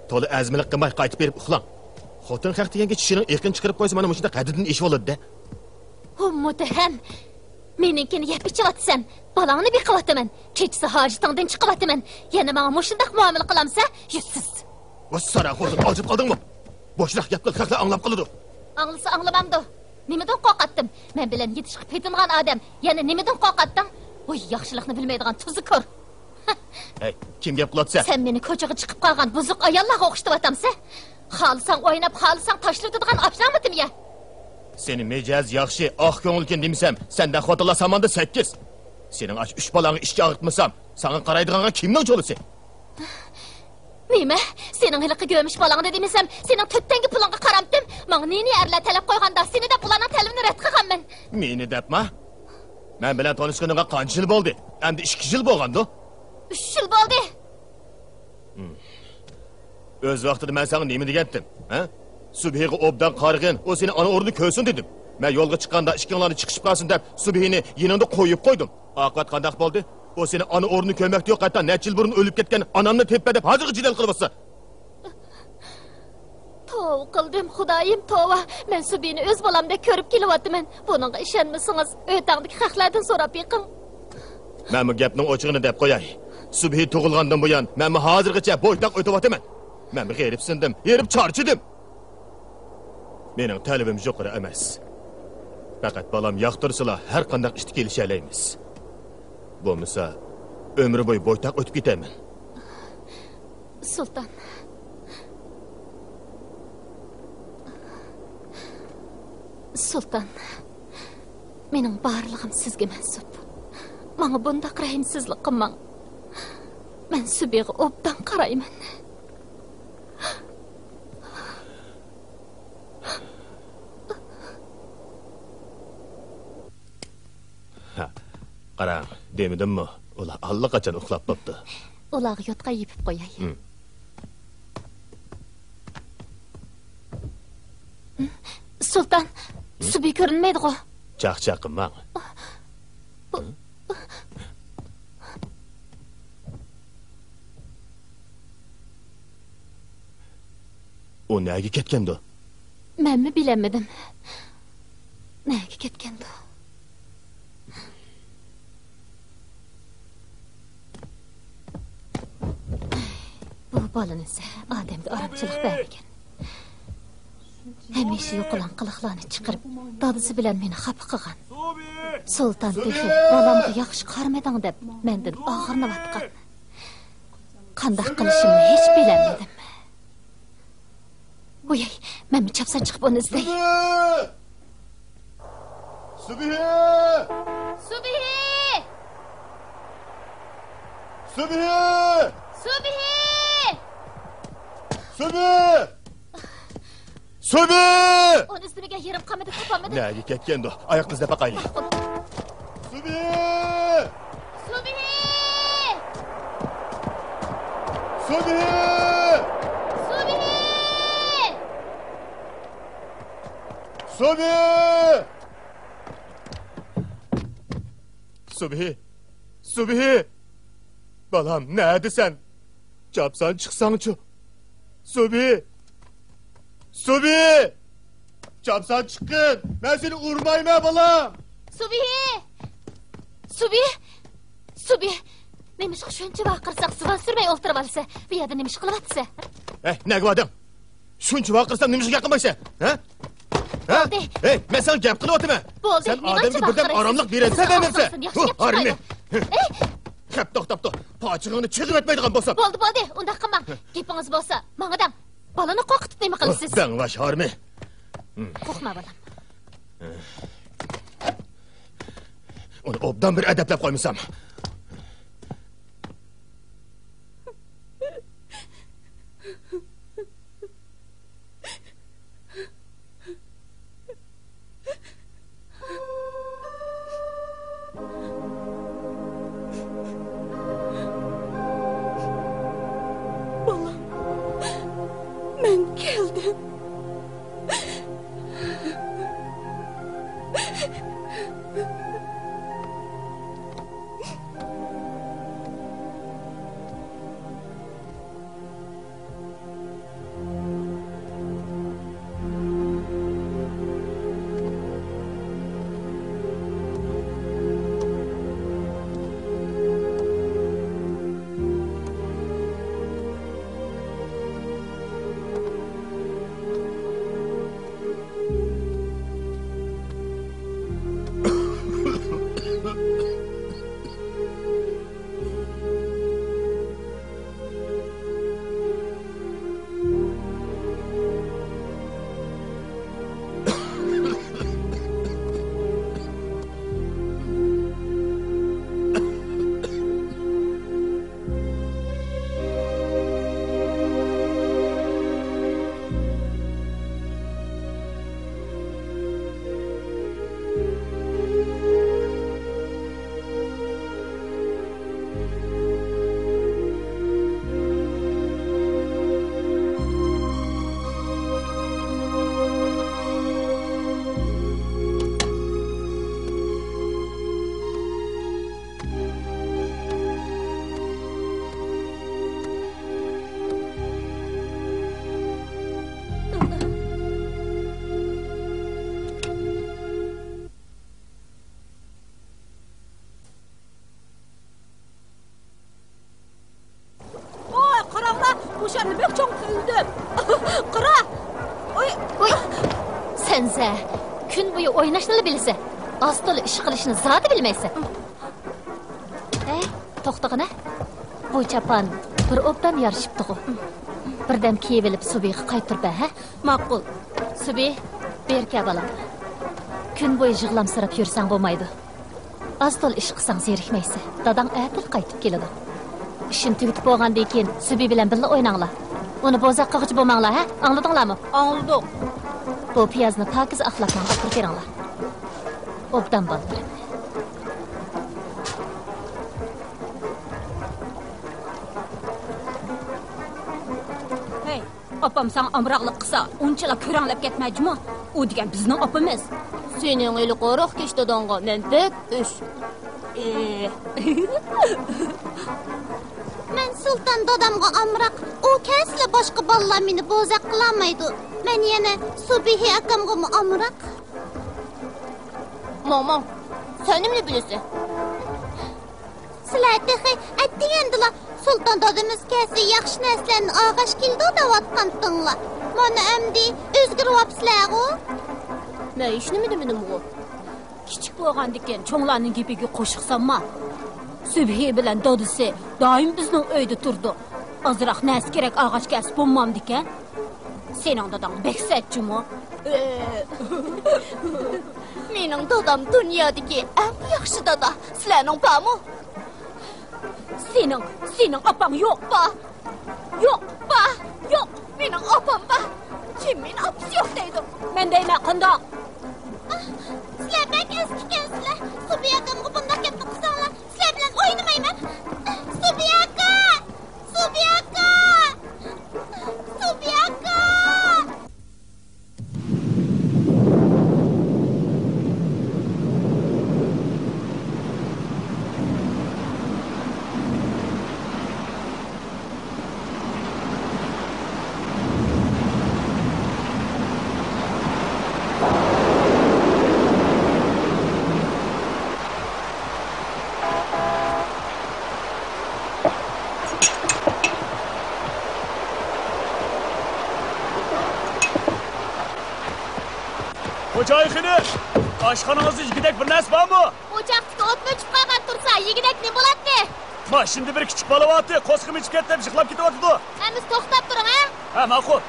تولا ئەزمىلىك قىلماي قايتىپ بېرىپ ئۇخلاڭ. خوتۇن خەق دېگەنگە چىشىنىڭ ئېقىنى چىقىرىپ قويسا مانا مۇشۇنداق ھەددىدىن ئېشىۋالىدۇ-دە. ھو مۇتتەھەم! مېنىڭكىنى يەپ ئىچىۋاتىسەن، بالاڭنى بېقىۋاتىمەن، كېچىسى ھاجىتىڭدىن چىقىۋاتىمەن، يەنە ماڭا مۇشۇنداق مۇئامىلە قىلامسەن، يۈزسىز! ۋاي ساراڭ خوتۇن، ئاجىپ قالدىڭمۇ؟ بوشراق گەپ قىل، خەقلەر ئاڭلاپ قالىدۇ. ئاڭلىسا ئاڭلىمامدۇ؟ نېمىدىن قورقاتتىم؟ مەن بىلەن يېتىشىپ پېتىنغان ئادەم، يەنە نېمىدىن قورقاتتىڭ؟ ۋاي ياخشىلىقنى بىلمەيدىغان تۇزكور! ھەي، كىم گەپ قىلاتسا؟ سەن مېنى كوچىغا چىقىپ قالغان بۇزۇق ئاياللارغا ئوخشىتىۋاتامسەن؟ خالىساڭ ئويناپ، خالىساڭ تاشلىۋېتىدىغان ئاشناڭمىتىم يە؟ سېنى مىجەز ياخشى، ئاق كۆڭۈلكەن دېمىسەم، سەندەك خوتۇنلار ساماندا سەككىز. سېنىڭ ئاشۇ ئۈچ بالاڭنى ئىشكە ئاغرىتمىسام، ساڭا قارايدىغانغا كىمنىڭ چولىسى؟ نېمە؟ سېنىڭ ھېلىقى گۆمۈش بالاڭدا دېمىسەم، سېنىڭ تۆت تەڭگە پۇلۇڭغا قارامتىم؟ ماڭا نى-نى ئەرلەر تەلەپ قويغاندا، سېنى دەپ ئۇلارنىڭ تەلىپىنى رەت قىلغانمەن. مېنى دەپما؟ مەن بىلەن تونۇشقىنىڭغا قانچە يىل بولدى؟ ئەمدى ئىككى يىل بولغاندۇ؟ ئۈچ يىل بولدى. ئۆز ۋاقتىدا مەن ساڭا نېمە دېگەنتىم؟ ھە؟ سۈبھىگە ئوبدان قارىغىن، ئۇ سېنى ئانا ئورنىدا كۆرسۇن دېدىم. مەن يولغا چىققاندا ئىككىڭلارنى چىقىشىپ قالسۇن دەپ، سۈبھىنى يېنىڭدا قويۇپ قويدۇم. ئاقىۋەت قانداق بولدى؟ ئۇ سېنى ئانا ئورنىدا كۆرمەكتە يوق، ھەتتا نەچچە يىل بۇرۇن ئۆلۈپ كەتكەن ئانامنى تېپىپ دەپ ھازىرغىچە جېدەل قىلىۋاتىسەن. توۋا قىلدىم، خۇدايىم، توۋا. مەن سۈبھىنى ئۆز بالامدەك كۆرۈپ كېلىۋاتىمەن. بۇنىڭغا ئىشەنمىسىڭىز، ئۆتەڭدىكى خەقلەردىن سوراپ بېقىڭ. مەنمۇ گەپنىڭ ئوچۇقىنى دەپ قوياي. سۈبھى تۇغۇلغاندىن بۇيان، مەنمۇ ھازىرغىچە بويتاق ئۆتۈۋاتىمەن. مەنمۇ غېرىبسىندىم، ھېرىپ چارچىدىم. مېنىڭ تەلىپىم يۇقىرى ئەمەس. پەقەت بالام ياقتۇرسىلا، ھەر قانداق ئىشتا كېلىشەلەيمىز. بولمىسا، ئۆمرى بويى بويتاق ئۆتۈپ كېتەرمەن. سۇلتان. سۇلتان. مېنىڭ بارلىقىم سىزگە مەنسۇپ. ماڭا بۇنداق رەھىمسىزلىك قىلماڭ. مەن سۈبھىگە ئوبدان قارايمەن. ھە، قاراڭ، دېمىدىممۇ؟ ئۇلار ئاللىقاچان ئۇخلاپ بوپتۇ. ئۇلارغا يوتقان يېپىپ قوياي. ھىم. سۇلتان، ھىم؟ سۈبھى كۆرۈنمەيدىغۇ؟ چاقچاق قىلماڭ. بۇ، ئۇ نەگە كەتكەندۇ؟ مەنمۇ بىلەلمىدىم. نەگە كەتكەندۇ؟ بۇ بالىنى ئادەمگە ئارامچىلىق بەرمىگەن. ھەمىشە يوقىلاڭ قىلىقلارنى چىقىرىپ، دادىسى بىلەن مېنى خاپا قىلغان. سۇلتان تېخى بالامغا ياخشى قارىمىدىڭ دەپ مەندىن ئاغرىنىۋاتقان. قانداق قىلىشىمنى ھېچ بىلەلمىدىم. ۋوي، مەنمۇ چاپسان چىقىپ ئۇنى ئىزدەي. سۈبھى! سۈبھى! سۈبھى! سۈبھى! سۈبھى! سۈبھى! ئۇنى ئىزدىمىگەن يېرىم قالمىدى، تاپالمىدىم. نەگە كەتكەندۇ؟ ئاياقنى ئىزدەپ باقايلى. سۈبھى! سۈبھى! سۈبھى! سۈبھى! سۈبھى! سۈبھى! سۈبھى! بالام، نەدىسەن؟ چاپسان چىقساڭچۇ؟ سۈبھى! سۈبھى! چاپسان چىققىن! مەن سېنى ئۇرمايمەن، بالام! سۈبھى! سۈبھى! سۈبھى! نېمىشقا شۇنچە ۋارقىرىساق، زۇۋان سۈرمەي ئولتۇرۇۋالىسەن؟ بۇ يەردە نېمە ئىش قىلىۋاتىسەن؟ ھەي، نەگە باردىڭ؟ شۇنچە ۋارقىرىسام نېمىشقا گەپ قىلمايسەن؟ ھە؟ ھە؟ بولدى. ھەي، مەن ساڭا گەپ قىلىۋاتىمەن. بولدى، سەن ئادەمگە بىردەم ئاراملىق بېرەلمىسەن، بەرمەمسەن؟ ھۇ، ھارىمى. ئەي! خەپ توختاپتۇ. پاچىقىڭنى چىغىۋەتمەيدىغان بولسام. بولدى، بولدى، ئۇنداق قىلماڭ. گېپىڭىز بولسا، ماڭا دەڭ. بالىنى قورقۇتۇپ نېمە قىلىسىز؟ دەڭۋاش ھارىمى. قورقما، بالام. ئۇنى ئوبدان بىر ئەدەپلەپ قويمىسام. بالام، مەن كەلدىم. شۇنى بەك چوڭ قىلدىم. قارا. ئوي. ئوي. سەنزە، كۈن بويى ئويناشنىلا بىلىسەن. ئاز-تولا ئىش قىلىشنى زادى بىلمەيسەن. ھەي، توختىغىنە. بۇ چاپان بىر ئوبدان يارىشىپتىغۇ. بىردەم كىيىۋېلىپ سۇبىغا قايتۇرۇپ بەر، ھە؟ ماقۇل. سۇبى، بېرى كەل بالام. كۈن بويى يىغلامسىراپ يۈرسەڭ بولمايدۇ. ئاز-تولا ئىش قىلساڭ زېرىكمەيسەن. داداڭ ئەتىلا قايتىپ كېلىدۇ. ئىشىنى تۈگىتىپ بولغاندىن كېيىن سۈبى بىلەن بىللە ئويناڭلار. ئۇنى بوزەك قىلغۇچى بولماڭلار، ھە؟ ئاڭلىدىڭلارمۇ؟ ئاڭلىدۇق. بۇ پىيازنى پاكىز ئاقلاپ ماڭا ئاپىرىپ بېرىڭلار. ئوبدان بالىلىرىم. ھەي، ئاپام ساڭا ئامراقلىق قىلسا، ئۇنچىلا كۆرەڭلەپ كەتمە جۇمۇ. ئۇ دېگەن بىزنىڭ ئاپىمىز. سېنىڭ ھېلىقى روھ كەش داداڭغا مەن بەك ئۆچ. ئېھ. مەن سۇلتان دادامغا ئامراق. ئۇ كەلسىلا باشقا بالىلار مېنى بوزەك قىلالمايدۇ. مەن يەنە سۇبىھى ئاكامغىمۇ ئامراق. ماڭ، ماڭ. سەن نېمىنى بىلىسەن؟ سىلەر تېخى ئەتىگەندىلا سۇلتان دادىمىز كەلسە ياخشى نەرسىلەرنى ئالغاچ كېلىدۇ دەۋاتقانتىڭلار. مانا ئەمدى ئۆزگىرىۋاپسىلەرغۇ؟ مەن ھېچنېمە دېمىدىمغۇ. كىچىك بولغاندىكىن چوڭلارنىڭ گېپىگە قوشۇق سالما. سۈبھى بىلەن دادىسى دائىم بىزنىڭ ئۆيدە تۇرىدۇ. ئازراق نەرسە كېرەك ئالغاچ كەلسە بولمامدىكەن؟ سېنىڭ داداڭ بەك سەت جۇمۇ. مېنىڭ دادام دۇنيادىكى ئەڭ ياخشى دادا. سىلەرنىڭ بارمۇ؟ سېنىڭ، سېنىڭ ئاپاڭ يوق. بار. يوق، بار، يوق. مېنىڭ ئاپام بار. كىم مېنى ئاپىسى يوق دەيدۇ؟ مەن دەيمەن، قانداق؟ ئاھ، سىلەر بەك ئەسكىكەنسىلەر. سۇبى ئاكامغا بۇنداق گەپنى قىلساڭلار، سىلەر بىلەن ئوينىمايمەن. سۇبى ئاكا! سۇبى ئاكا! سۇبى ئاكا! خوجايىن خېنىم، ئاشخانىڭىزدا يېگۈدەك بىر نەرسە بارمۇ؟ ئوچاقتىكى ئوتمۇ ئۆچۈپ قالغان تۇرسا، يېگۈدەك نېمە بولاتتى؟ ماشىنىدا بىر كىچىك بالا بارتى، قورسىقىم ئېچىپ كەتتى دەپ يىغلاپ كېتىۋاتىدۇ. ئەمىسە توختاپ تۇرۇڭ، ھە؟ ھە، ماقۇل.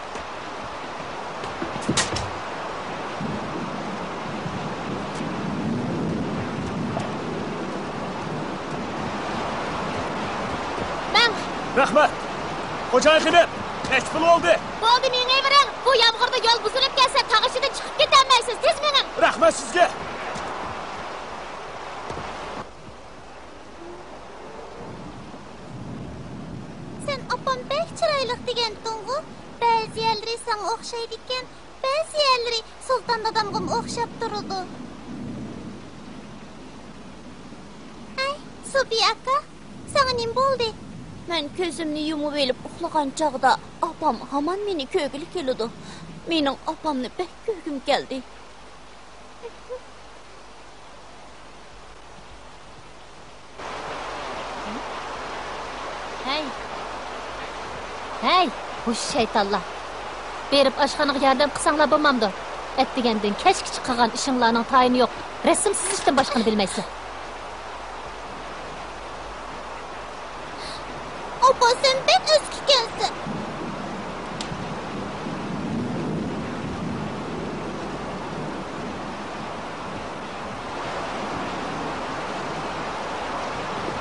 مەڭ! رەھمەت! خوجايىن خېنىم، نەچچە پۇل بولدى؟ بولدى، مېڭىۋېرىڭ! بۇ يامغۇردا يول بۇزۇلۇپ كەتسە، تاغ ئىچىدىن چىقىپ كېتەلمەيسىز، تېز مېڭىڭ! رەھمەت سىزگە! سەن ئاپام بەك چىرايلىق دېگەنتىڭغۇ؟ بەزى يەرلىرى ساڭا ئوخشايدىكەن، بەزى يەرلىرى سۇلتان دادامغىمۇ ئوخشاپ تۇرىدۇ. ھەي، سۇبى ئاكا، ساڭا نېمە بولدى؟ مەن كۆزۈمنى يۇمۇۋېلىپ ئۇخلىغان چاغدا ئاپام ھامان مېنى كۆرگىلى كېلىدۇ. مېنىڭ ئاپامنى بەك كۆرگۈم كەلدى. ھەي! ھەي! ھۇش شەيتانلار! بېرىپ ئاشخانىغا ياردەم قىلساڭلار بولمامدۇ؟ ئەتىگەندىن كەچكىچە قىلغان ئىشىڭلارنىڭ تايىنى يوق. رەسىم سىزىشتىن باشقىنى بىلمەيسىلەر. ئاپا، سەن بەك ئەسكىكەنسەن.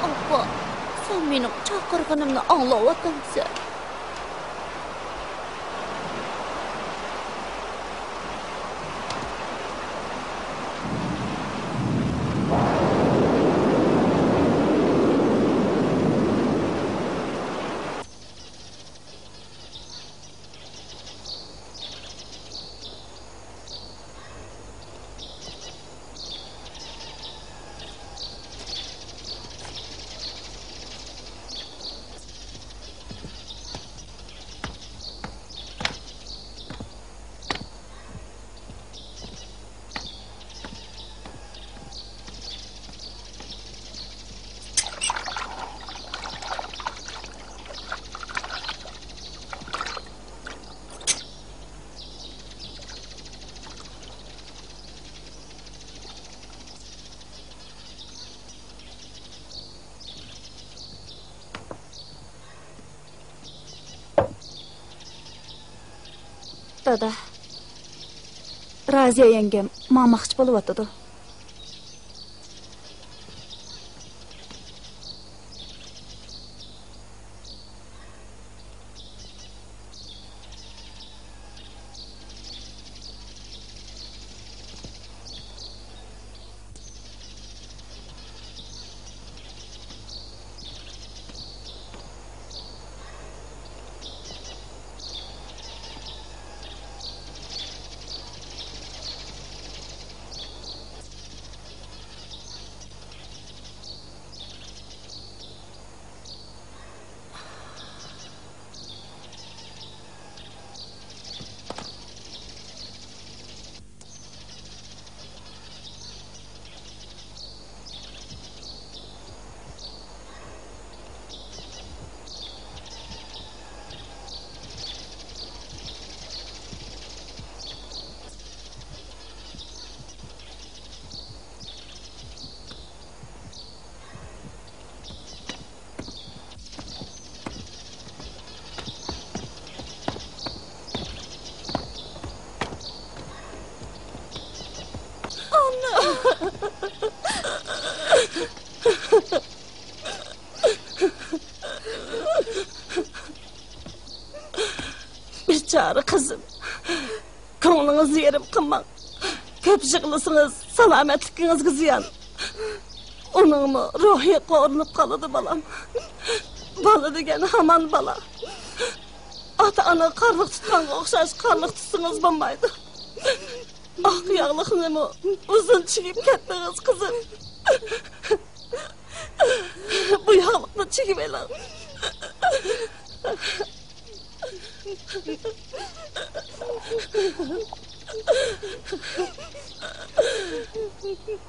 ئاپا، سەن مېنىڭ چاقىرغىنىمنى ئاڭلاۋاتامسەن؟ دادا، رازىيە يەڭگەم ماڭماقچى بولۇۋاتىدۇ. بىچارە قىزىم. كۆڭلىڭىزنى يېرىم قىلماڭ. كۆپ يىغلىسىڭىز، سالامەتلىكىڭىزگە زىيان. ئۇنىڭمۇ روھى قورۇلۇپ قالىدۇ، بالام. بالا دېگەن ھامان بالا. ئاتا-ئانا قارلىق تۇتقانغا ئوخشاش قارلىق تۇتسىڭىز بولمايدۇ. ئاق ياغلىقنىمۇ ئۇزۇن چىگىپ كەتتىڭىز، قىزىم. بۇ ياغلىقنى چىگىۋېلىڭ.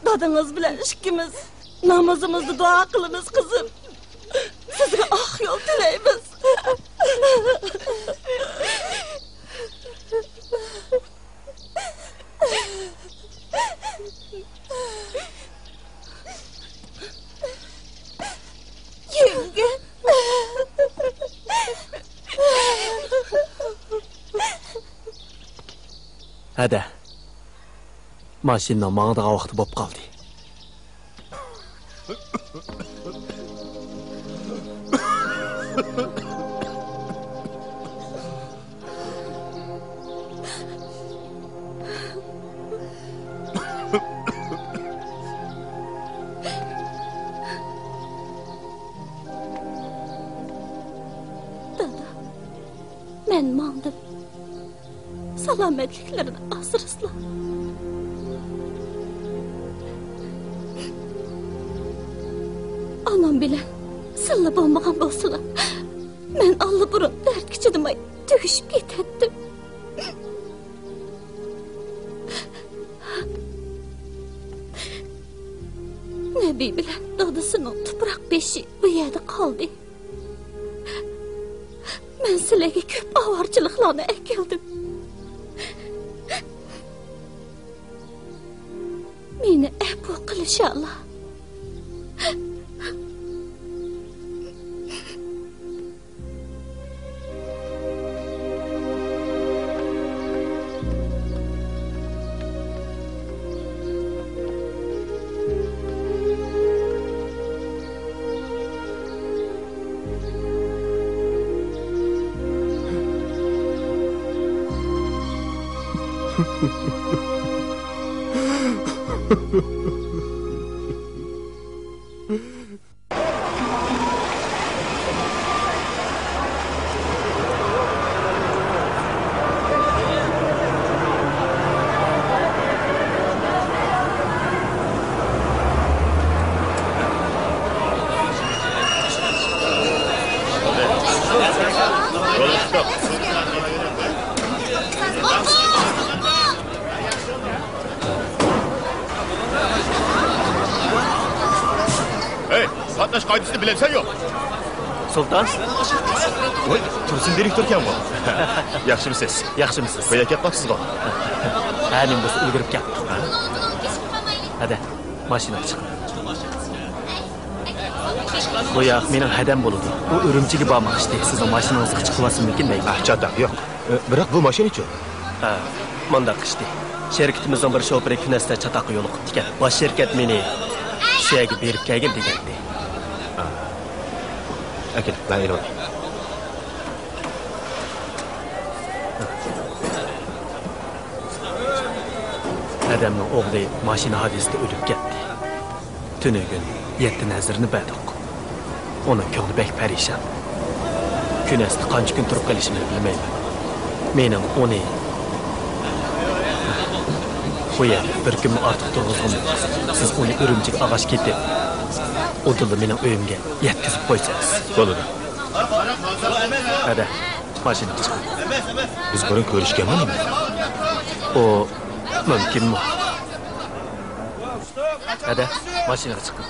دادىڭىز بىلەن ئىككىمىز نامىزىمىزدا دۇئا قىلىمىز، قىزىم. سىزگە ئاق يول تىلەيمىز. يەڭگە. ھەدە. ماشىنىنىڭ ماڭىدىغان ۋاقتى بولۇپ قالدى. دادا، مەن ماڭدىم. سالامەتلىكلىرىنى ئاسرىسىلا. ئانام بىلەن سىللا بولمىغان بولسىلا، مەن ئاللىبۇرۇن دەردكە چىدىماي تۈگىشىپ كېتەتتىم. نەبى بىلەن دادىسىنىڭ تۇپراق بېشى بۇ يەردە قالدى. مەن سىلەرگە كۆپ ئاۋارىچىلىقلارنى ئەكەلدىم. مېنى ئەپۇ قىلىشالا. ھەي، قاتناش قائىدىسىنى بىلەمسەن يوق؟ سۇلتان. ۋاي، تۇرسۇن دىرېكتوركەنغۇ. ياخشىمۇسىز؟ ياخشىمۇسىز؟ بۇ يەرگە كەپ قاپسىزغۇ؟ ھە، مەن بولسا ئۈلگۈرۈپ كەپتۇ. ھەدە، ماشىنىغا چىق. بۇ ياق مېنىڭ ھەدەم بولىدۇ. ئۇ ئۈرۈمچىگە بارماقچى. سىزنىڭ ماشىنىڭىزغا چىقىۋالسىممىكىن دەيمەن. ئاھ، چاتاق يوق. ئە، بىراق بۇ ماشىنىچۇ؟ ھە، مۇنداق ئىشتى. شىركىتىمىزنىڭ بىر شوپۇرى كۈنەستە چاتاققا يولۇقۇپتىكەن. باش شىركەت مېنى شۇ يەرگە بېرىپ كەلگىن دېگەنتى. ھە. ئەكېل، مەن ئېلىۋالاي. ئادەمنىڭ ئوغلى ماشىنا ھادىسىسىدە ئۆلۈپ كەتتى. تۈنۈگۈن يەتتە نەزىرنى بەردۇق. ئۇنىڭ كۆڭلى بەك پەرىشان. كۈنەستە قانچە كۈن تۇرۇپ قېلىشىمنى بىلمەيمەن. مېنىڭ ئۇنى بۇ يەردە بىر كۈنمۇ ئارتۇق تۇرغۇزغۇم يوق. سىز ئۇنى ئۈرۈمچىگە ئالغاچ كېتىپ، ئۇدۇللا مېنىڭ ئۆيۈمگە يەتكۈزۈپ قويسىڭىز. بولىدۇ. ھەدە، ماشىنىغا چىقىڭ. بىز بۇرۇن كۆرۈشكەنمۇ نېمە؟ ئۇ مۇمكىنمۇ؟ ھەدە، ماشىنىغا چىقىڭ.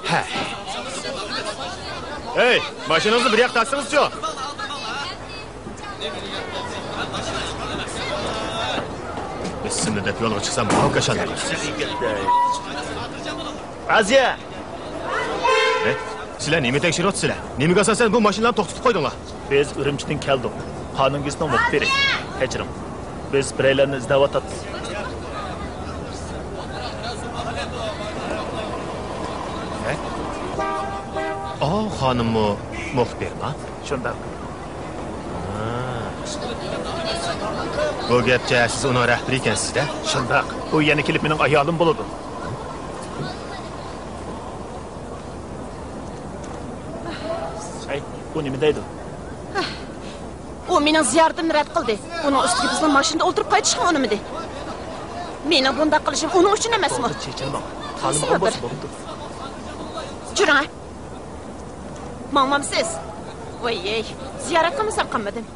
ھە. ھەي، ماشىنىڭىزنى بىر ياققا تارتسىڭىزچۇ؟ بىسمىللا دەپ يولغا چىقسام، ماۋۇ كاشاندا. ئازىيە! ھە؟ سىلەر نېمە تەكشۈرۈۋاتىسىلەر؟ نېمىگە ئاساسەن بۇ ماشىنىلارنى توختىتىپ قويدۇڭلار؟ بىز ئۈرۈمچىدىن كەلدۇق. قانۇن گېزىتىنىڭ مۇخبىرى. كەچۈرۈڭ. بىز بىرەيلەننى ئىزدەۋاتاتتۇق. ھە؟ ئاۋۇ خانىممۇ مۇخبىرما؟ شۇنداق. ھا. بۇ گەپچە سىز ئۇنىڭ رەھبىرى ئىكەنسىز-دە؟ شۇنداق. ئۇ يەنە كېلىپ مېنىڭ ئايالىم بولىدۇ. ئەي، ئۇ نېمە دەيدۇ؟ ئۇ مېنىڭ زىيارىتىمنى رەت قىلدى. ئۇنىڭ ئۈستىگە بىزنىڭ ماشىنىدا ئولتۇرۇپ قايتىشقا ئۇنىمىدى. مېنىڭ بۇنداق قىلىشىم ئۇنىڭ ئۈچۈن ئەمەسمۇ؟ بولدى، چېچىنماڭ. خالىمىغان بولسا بولىدۇ. جۈرۈڭ، ھە. ماڭمامسىز؟ ۋاي، زىيارەت قىلمىسام قىلمىدىم.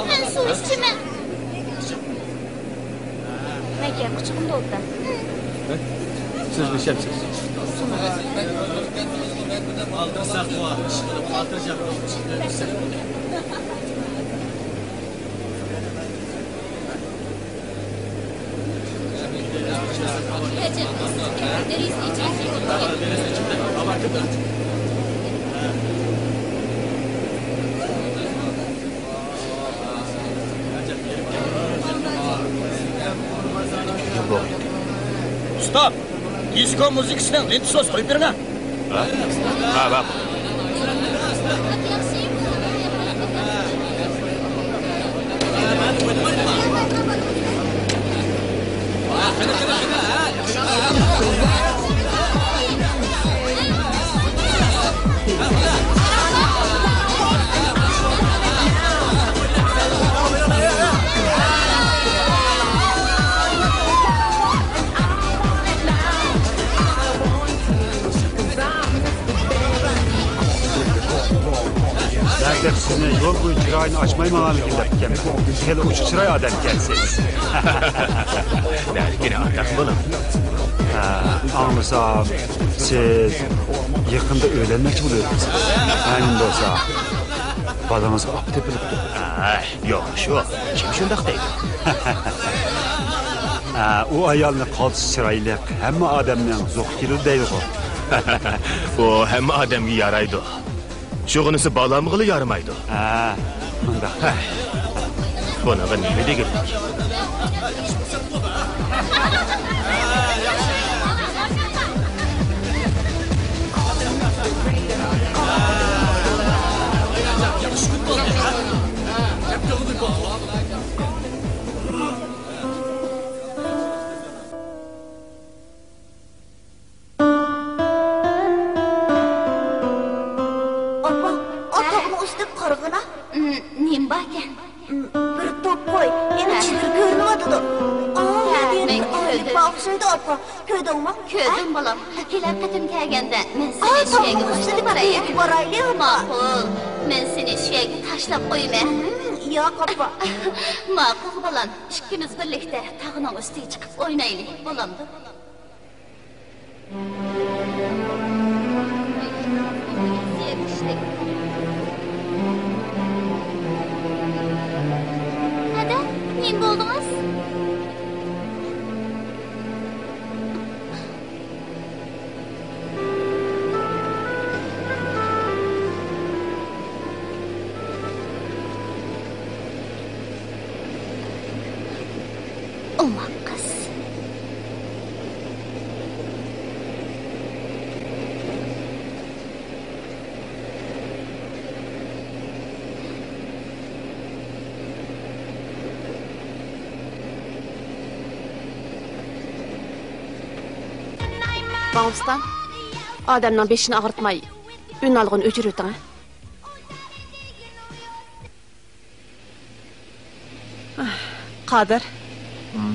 مەن سۇ ئىچىمەن. مەن كەينى قۇچىقىمدا ئولتۇرام. سۆزلىشەمسىز؟ ئۇستا، دىسكو مۇزىكىسىنىڭ لېنتىسىنى قويۇپ بېرىڭە. ھە؟ ھە، ھە. دەسلەپ سىزنى يول بويى چىرايىنى ئاچماي ماڭغانلىكىنى دەپتىكەنمەن. خېلى ئوچۇق چىراي ئادەمكەنسىز. بەلكىم ئانداق بولۇڭ. ھە، ئاڭلىسام، سىز يېقىندا ئۆيلەنمەكچى بولۇۋاتىسىز. مەلۇم بولسا، بالىڭىزغا ئاپا تېپىلىپتۇ. ئەي، يوق، شۇ. كىم شۇنداق دەيدۇ؟ ھە، ئۇ ئايالنى قالتىس چىرايلىق، ھەممە ئادەمنىڭ زوقى كېلىدۇ دەيدىغۇ. ئۇ ھەممە ئادەمگە يارايدۇ. شۇغىنىسى بالامغىلا يارىمايدۇ. ھە، ئۇنداق. ھە. بۇنىڭغا نېمە دېگۈلۈك؟ ئاپا، ئاتاقنىڭ ئۈستىگە قارىغىنا. ئىم، نېمە باركەن؟ ئىم، بىر توپ قوي، يەنە چېۋىر كۆرۈنۈۋاتىدۇ. ئا! ئوخشايدۇ، ئاپا. كۆردۈڭمۇ؟ كۆردۈم، بالام. ھېلىقى قېتىم كەلگەندە مەن سېنى شۇ يەرگە قوشۇپ بارايلى. ماقۇل. مەن سېنى شۇ يەرگە تاشلاپ قويىمەن. ياق، ئاپا. ماقۇل، بالام. ئىككىمىز بىرلىكتە تاغنىڭ ئۈستىگە چىقىپ ئوينايلى، بولامدۇ؟ ھەدە، نېمە بولدىڭىز؟ ئوماق قىز. باڭۋۇستان، ئادەمنىڭ بېشىنى ئاغرىتماي، ئۈنئالغۇنى ئۆچۈرۈۋېتىڭ، ھە؟ قادىر. ھىم؟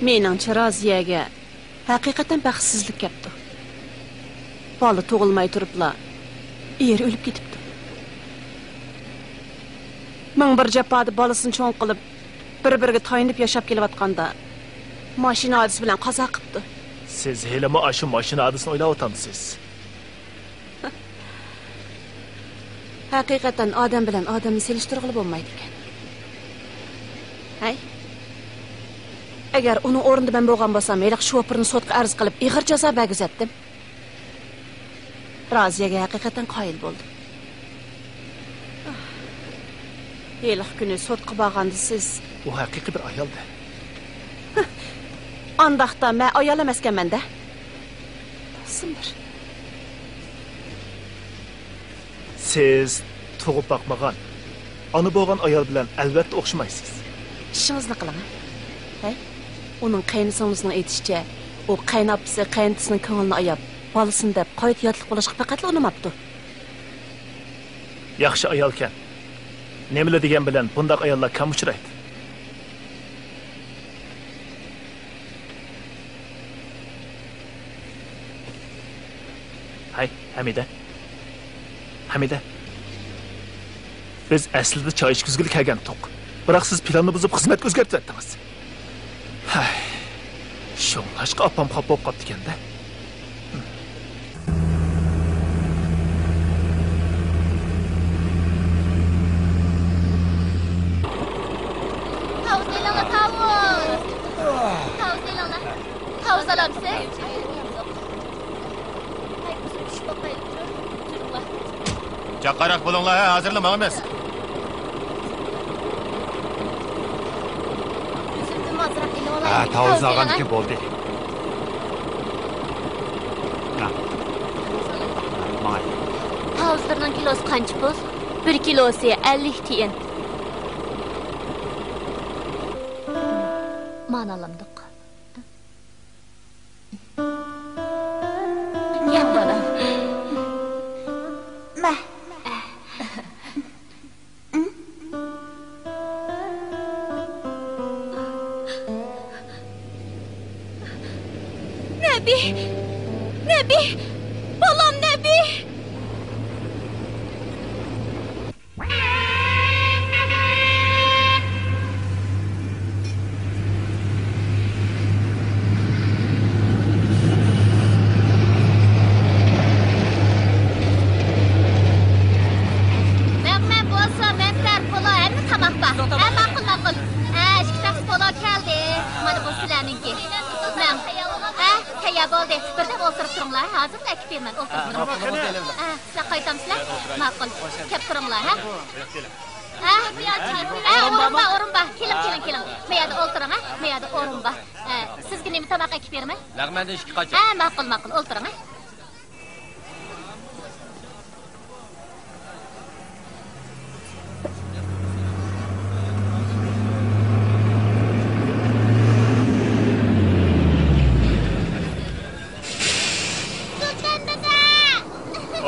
مېنىڭچە، رازىيەگە ھەقىقەتەن بەختسىزلىك كەپتۇ. بالا تۇغۇلماي تۇرۇپلا ئېرى ئۆلۈپ كېتىپتۇ. مىڭ بىر جاپادا بالىسىنى چوڭ قىلىپ، بىر-بىرىگە تايىنىپ ياشاپ كېلىۋاتقاندا، ماشىنا ھادىسىسى بىلەن قازا قىپتۇ. سىز ھېلىمۇ ئاشۇ ماشىنا ھادىسىسىنى ئويلاۋاتامسىز؟ ھەقىقەتەن ئادەم بىلەن ئادەمنى سېلىشتۇرغىلى بولمايدىكەن. ھەي، ئەگەر ئۇنىڭ ئورنىدا مەن بولغان بولسام، ھېلىقى شوپۇرنى سوتقا ئەرز قىلىپ، ئېغىر جازا بەرگۈزەتتىم. رازىيەگە ھەقىقەتەن قايىل بولدۇم. ھېلىقى كۈنى سوتقا بارغاندا سىز، ئۇ ھەقىقىي بىر ئايالدى. ئانداقتا مەن ئايال ئەمەسكەنمەن-دە. تۇرسۇن بىر. سىز تۇغۇپ باقمىغان، ئانا بولغان ئايال بىلەن ئەلۋەتتە ئوخشىمايسىز. ئىشىڭىزنى قىلىڭ، ھە؟ ھەي، ئۇنىڭ قېيىنسىڭلىسىنىڭ ئېيتىشىچە، ئۇ قېيىنئاپىسى قېيىنئاتىسىنىڭ كۆڭلىنى ئاياپ، بالىسىنى دەپ قايتا ياتلىق بولۇشقا پەقەتلا ئۇنىماپتۇ. ياخشى ئايالكەن. نېمىلا دېگەن بىلەن بۇنداق ئاياللار كەم ئۇچرايدۇ. ھەي، ھەمىدە. ھەمىدە. بىز ئەسلىدە چاي ئىچكۈزگىلى كەلگەنتۇق. بىراق سىز پىلاننى بۇزۇپ خىزمەتكە ئۆزگەرتىۋەتتىڭىز. ھەي. شۇڭلاشقا ئاپام خاپا بولۇپ قاپتىكەن-دە. تاۋۇز ئېلىڭلار، تاۋۇز! تاۋۇز ئېلىڭلار. تاۋۇز ئالامسىز؟ جاققاراق بولۇڭلار، ھە، ھازىرلا ماڭىمىز. ھە، تاۋۇز ئالغاندىكىن بولدى. ھە. ماڭاي. تاۋۇزلىرىنىڭ كىلوسى قانچە پۇل؟ بىر كىلوسى ئەللىك تىيىن. مانا ئالامدۇق. ياق، بالام. مە. نەبى! نەبى! بالام، نەبى! مەن، مەن بولسا، مەنتەر، پولو، ھەممە تاماق بار. ھە، ماقۇل، ماقۇل. ھە، ئىككى تەخسە پولو كەلدى. مانا بۇ سىلەرنىڭكى. مەن. ھە، تەييار بولدى. بىردەم ئولتۇرۇپ تۇرۇڭلار. ھازىرلا ئەكىپ بېرىمەن. ئولتۇرۇپ تۇرۇڭ. ھە، سىلەر قايتامسىلەر؟ ماقۇل. كەپ تۇرۇڭلار، ھە؟ ھە؟ ھە، ئورۇن بار، ئورۇن بار. كېلىڭ، كېلىڭ، كېلىڭ. مەيەردە ئولتۇرۇڭ، ھە؟ مەيەردە ئورۇن بار. ھە، سىزگە نېمە تاماق ئەكىپ بېرىمەن؟ لەغمەندىن ئىككى قاچا. ھە، ماقۇل، ماقۇل. ئولتۇرۇڭ، ھە؟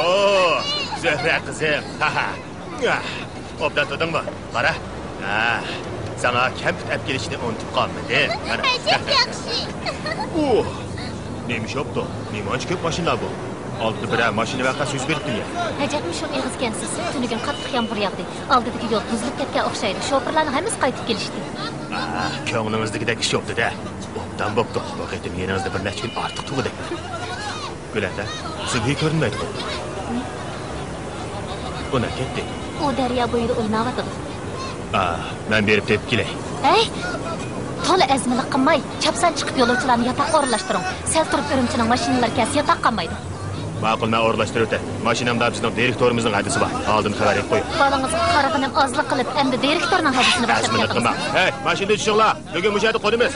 ئو، زۆھرە قىزىم. ھاھا. ئوبدان تۇردۇڭمۇ؟ قارا. ھا. ساڭا كەمپۈت ئەپ كېلىشنى ئۇنتۇپ قالمىدىم. ئەجەب ياخشى. ئۇھ! نېمە ئىش بوپتۇ؟ نېمانچە كۆپ ماشىنىلار بۇ؟ ئالدىدا بىرەر ماشىنا ۋەقەسى يۈز بېرىپتىمۇ يا؟ ئەجەبمۇ شۇ ئېغىزكەنسىز. تۈنۈگۈن قاتتىق يامغۇر ياغدى. ئالدىدىكى يول بۇزۇلۇپ كەتكەن ئوخشايدۇ. شوپۇرلارنىڭ ھەممىسى قايتىپ كېلىشتى. ئاھ، كۆڭلىڭىزدىكىدەك ئىش بوپتۇ-دە. ئوبدان بوپتۇ. بۇ قېتىم يېنىڭىزدا بىر نەچچە كۈن ئارتۇق تۇرغۇدەك. گۈلەندە، زۇبى كۆرۈنمەيدىغۇ؟ ئۇ نەگە كەتتى؟ ئۇ دەريا بويىدا ئويناۋاتىدۇ. ئا، مەن بېرىپ تېپىپ كېلەي. ھەي! تولا ئەزمىلىك قىلماي، چاپسان چىقىپ يولۇچىلارنى ياتاققا ئورۇنلاشتۇرۇڭ. سەل تۇرۇپ ئۈرۈمچىنىڭ ماشىنىلىرى كەلسە ياتاق قالمايدۇ. ماقۇل، مەن ئورۇنلاشتۇرۇۋېتەي. ماشىنامدا بىزنىڭ دىرېكتورىمىزنىڭ ھەدىسى بار. ئالدىن خەۋەر ئېلىپ قويۇڭ. بالىڭىزغا قارىغىنىم ئازلا قىلىپ، ئەمدى دىرېكتورنىڭ ھەدىسىنى باشلاپ ئەزمىلىك قىلماڭ. كەتتىڭىز. ھەي، ماشىنىدىن چۈشۈڭلار. بۈگۈن مۇشۇ يەردە قونىمىز.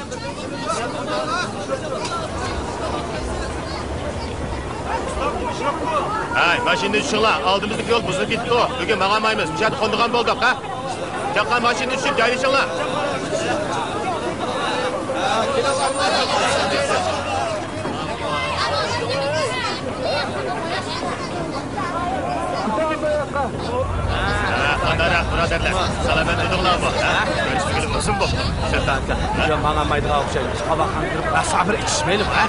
ھەي، ماشىنىدىن چۈشۈڭلار. ئالدىمىزدىكى يول بۇزۇلۇپ كېتىپتۇ. بۈگۈن ماڭالمايمىز. مۇشۇ يەردە قونىدىغان بولدۇق، ھە؟ چاققان ماشىنىدىن چۈشۈپ، جايلىشىڭلار. ھە، قانداقراق، بۇرادەرلەر؟ سالامەت تۇردۇڭلارمۇ؟ ھە؟ كۆرۈشمىگىلى ئۇزۇن بوپتۇ. سەپەر ئاكا، يا ماڭالمايدىغان ئوخشايمىز. قاۋاقخانىغا كىرىپ، راسا بىر ئىچىشمەيلىمۇ، ھە؟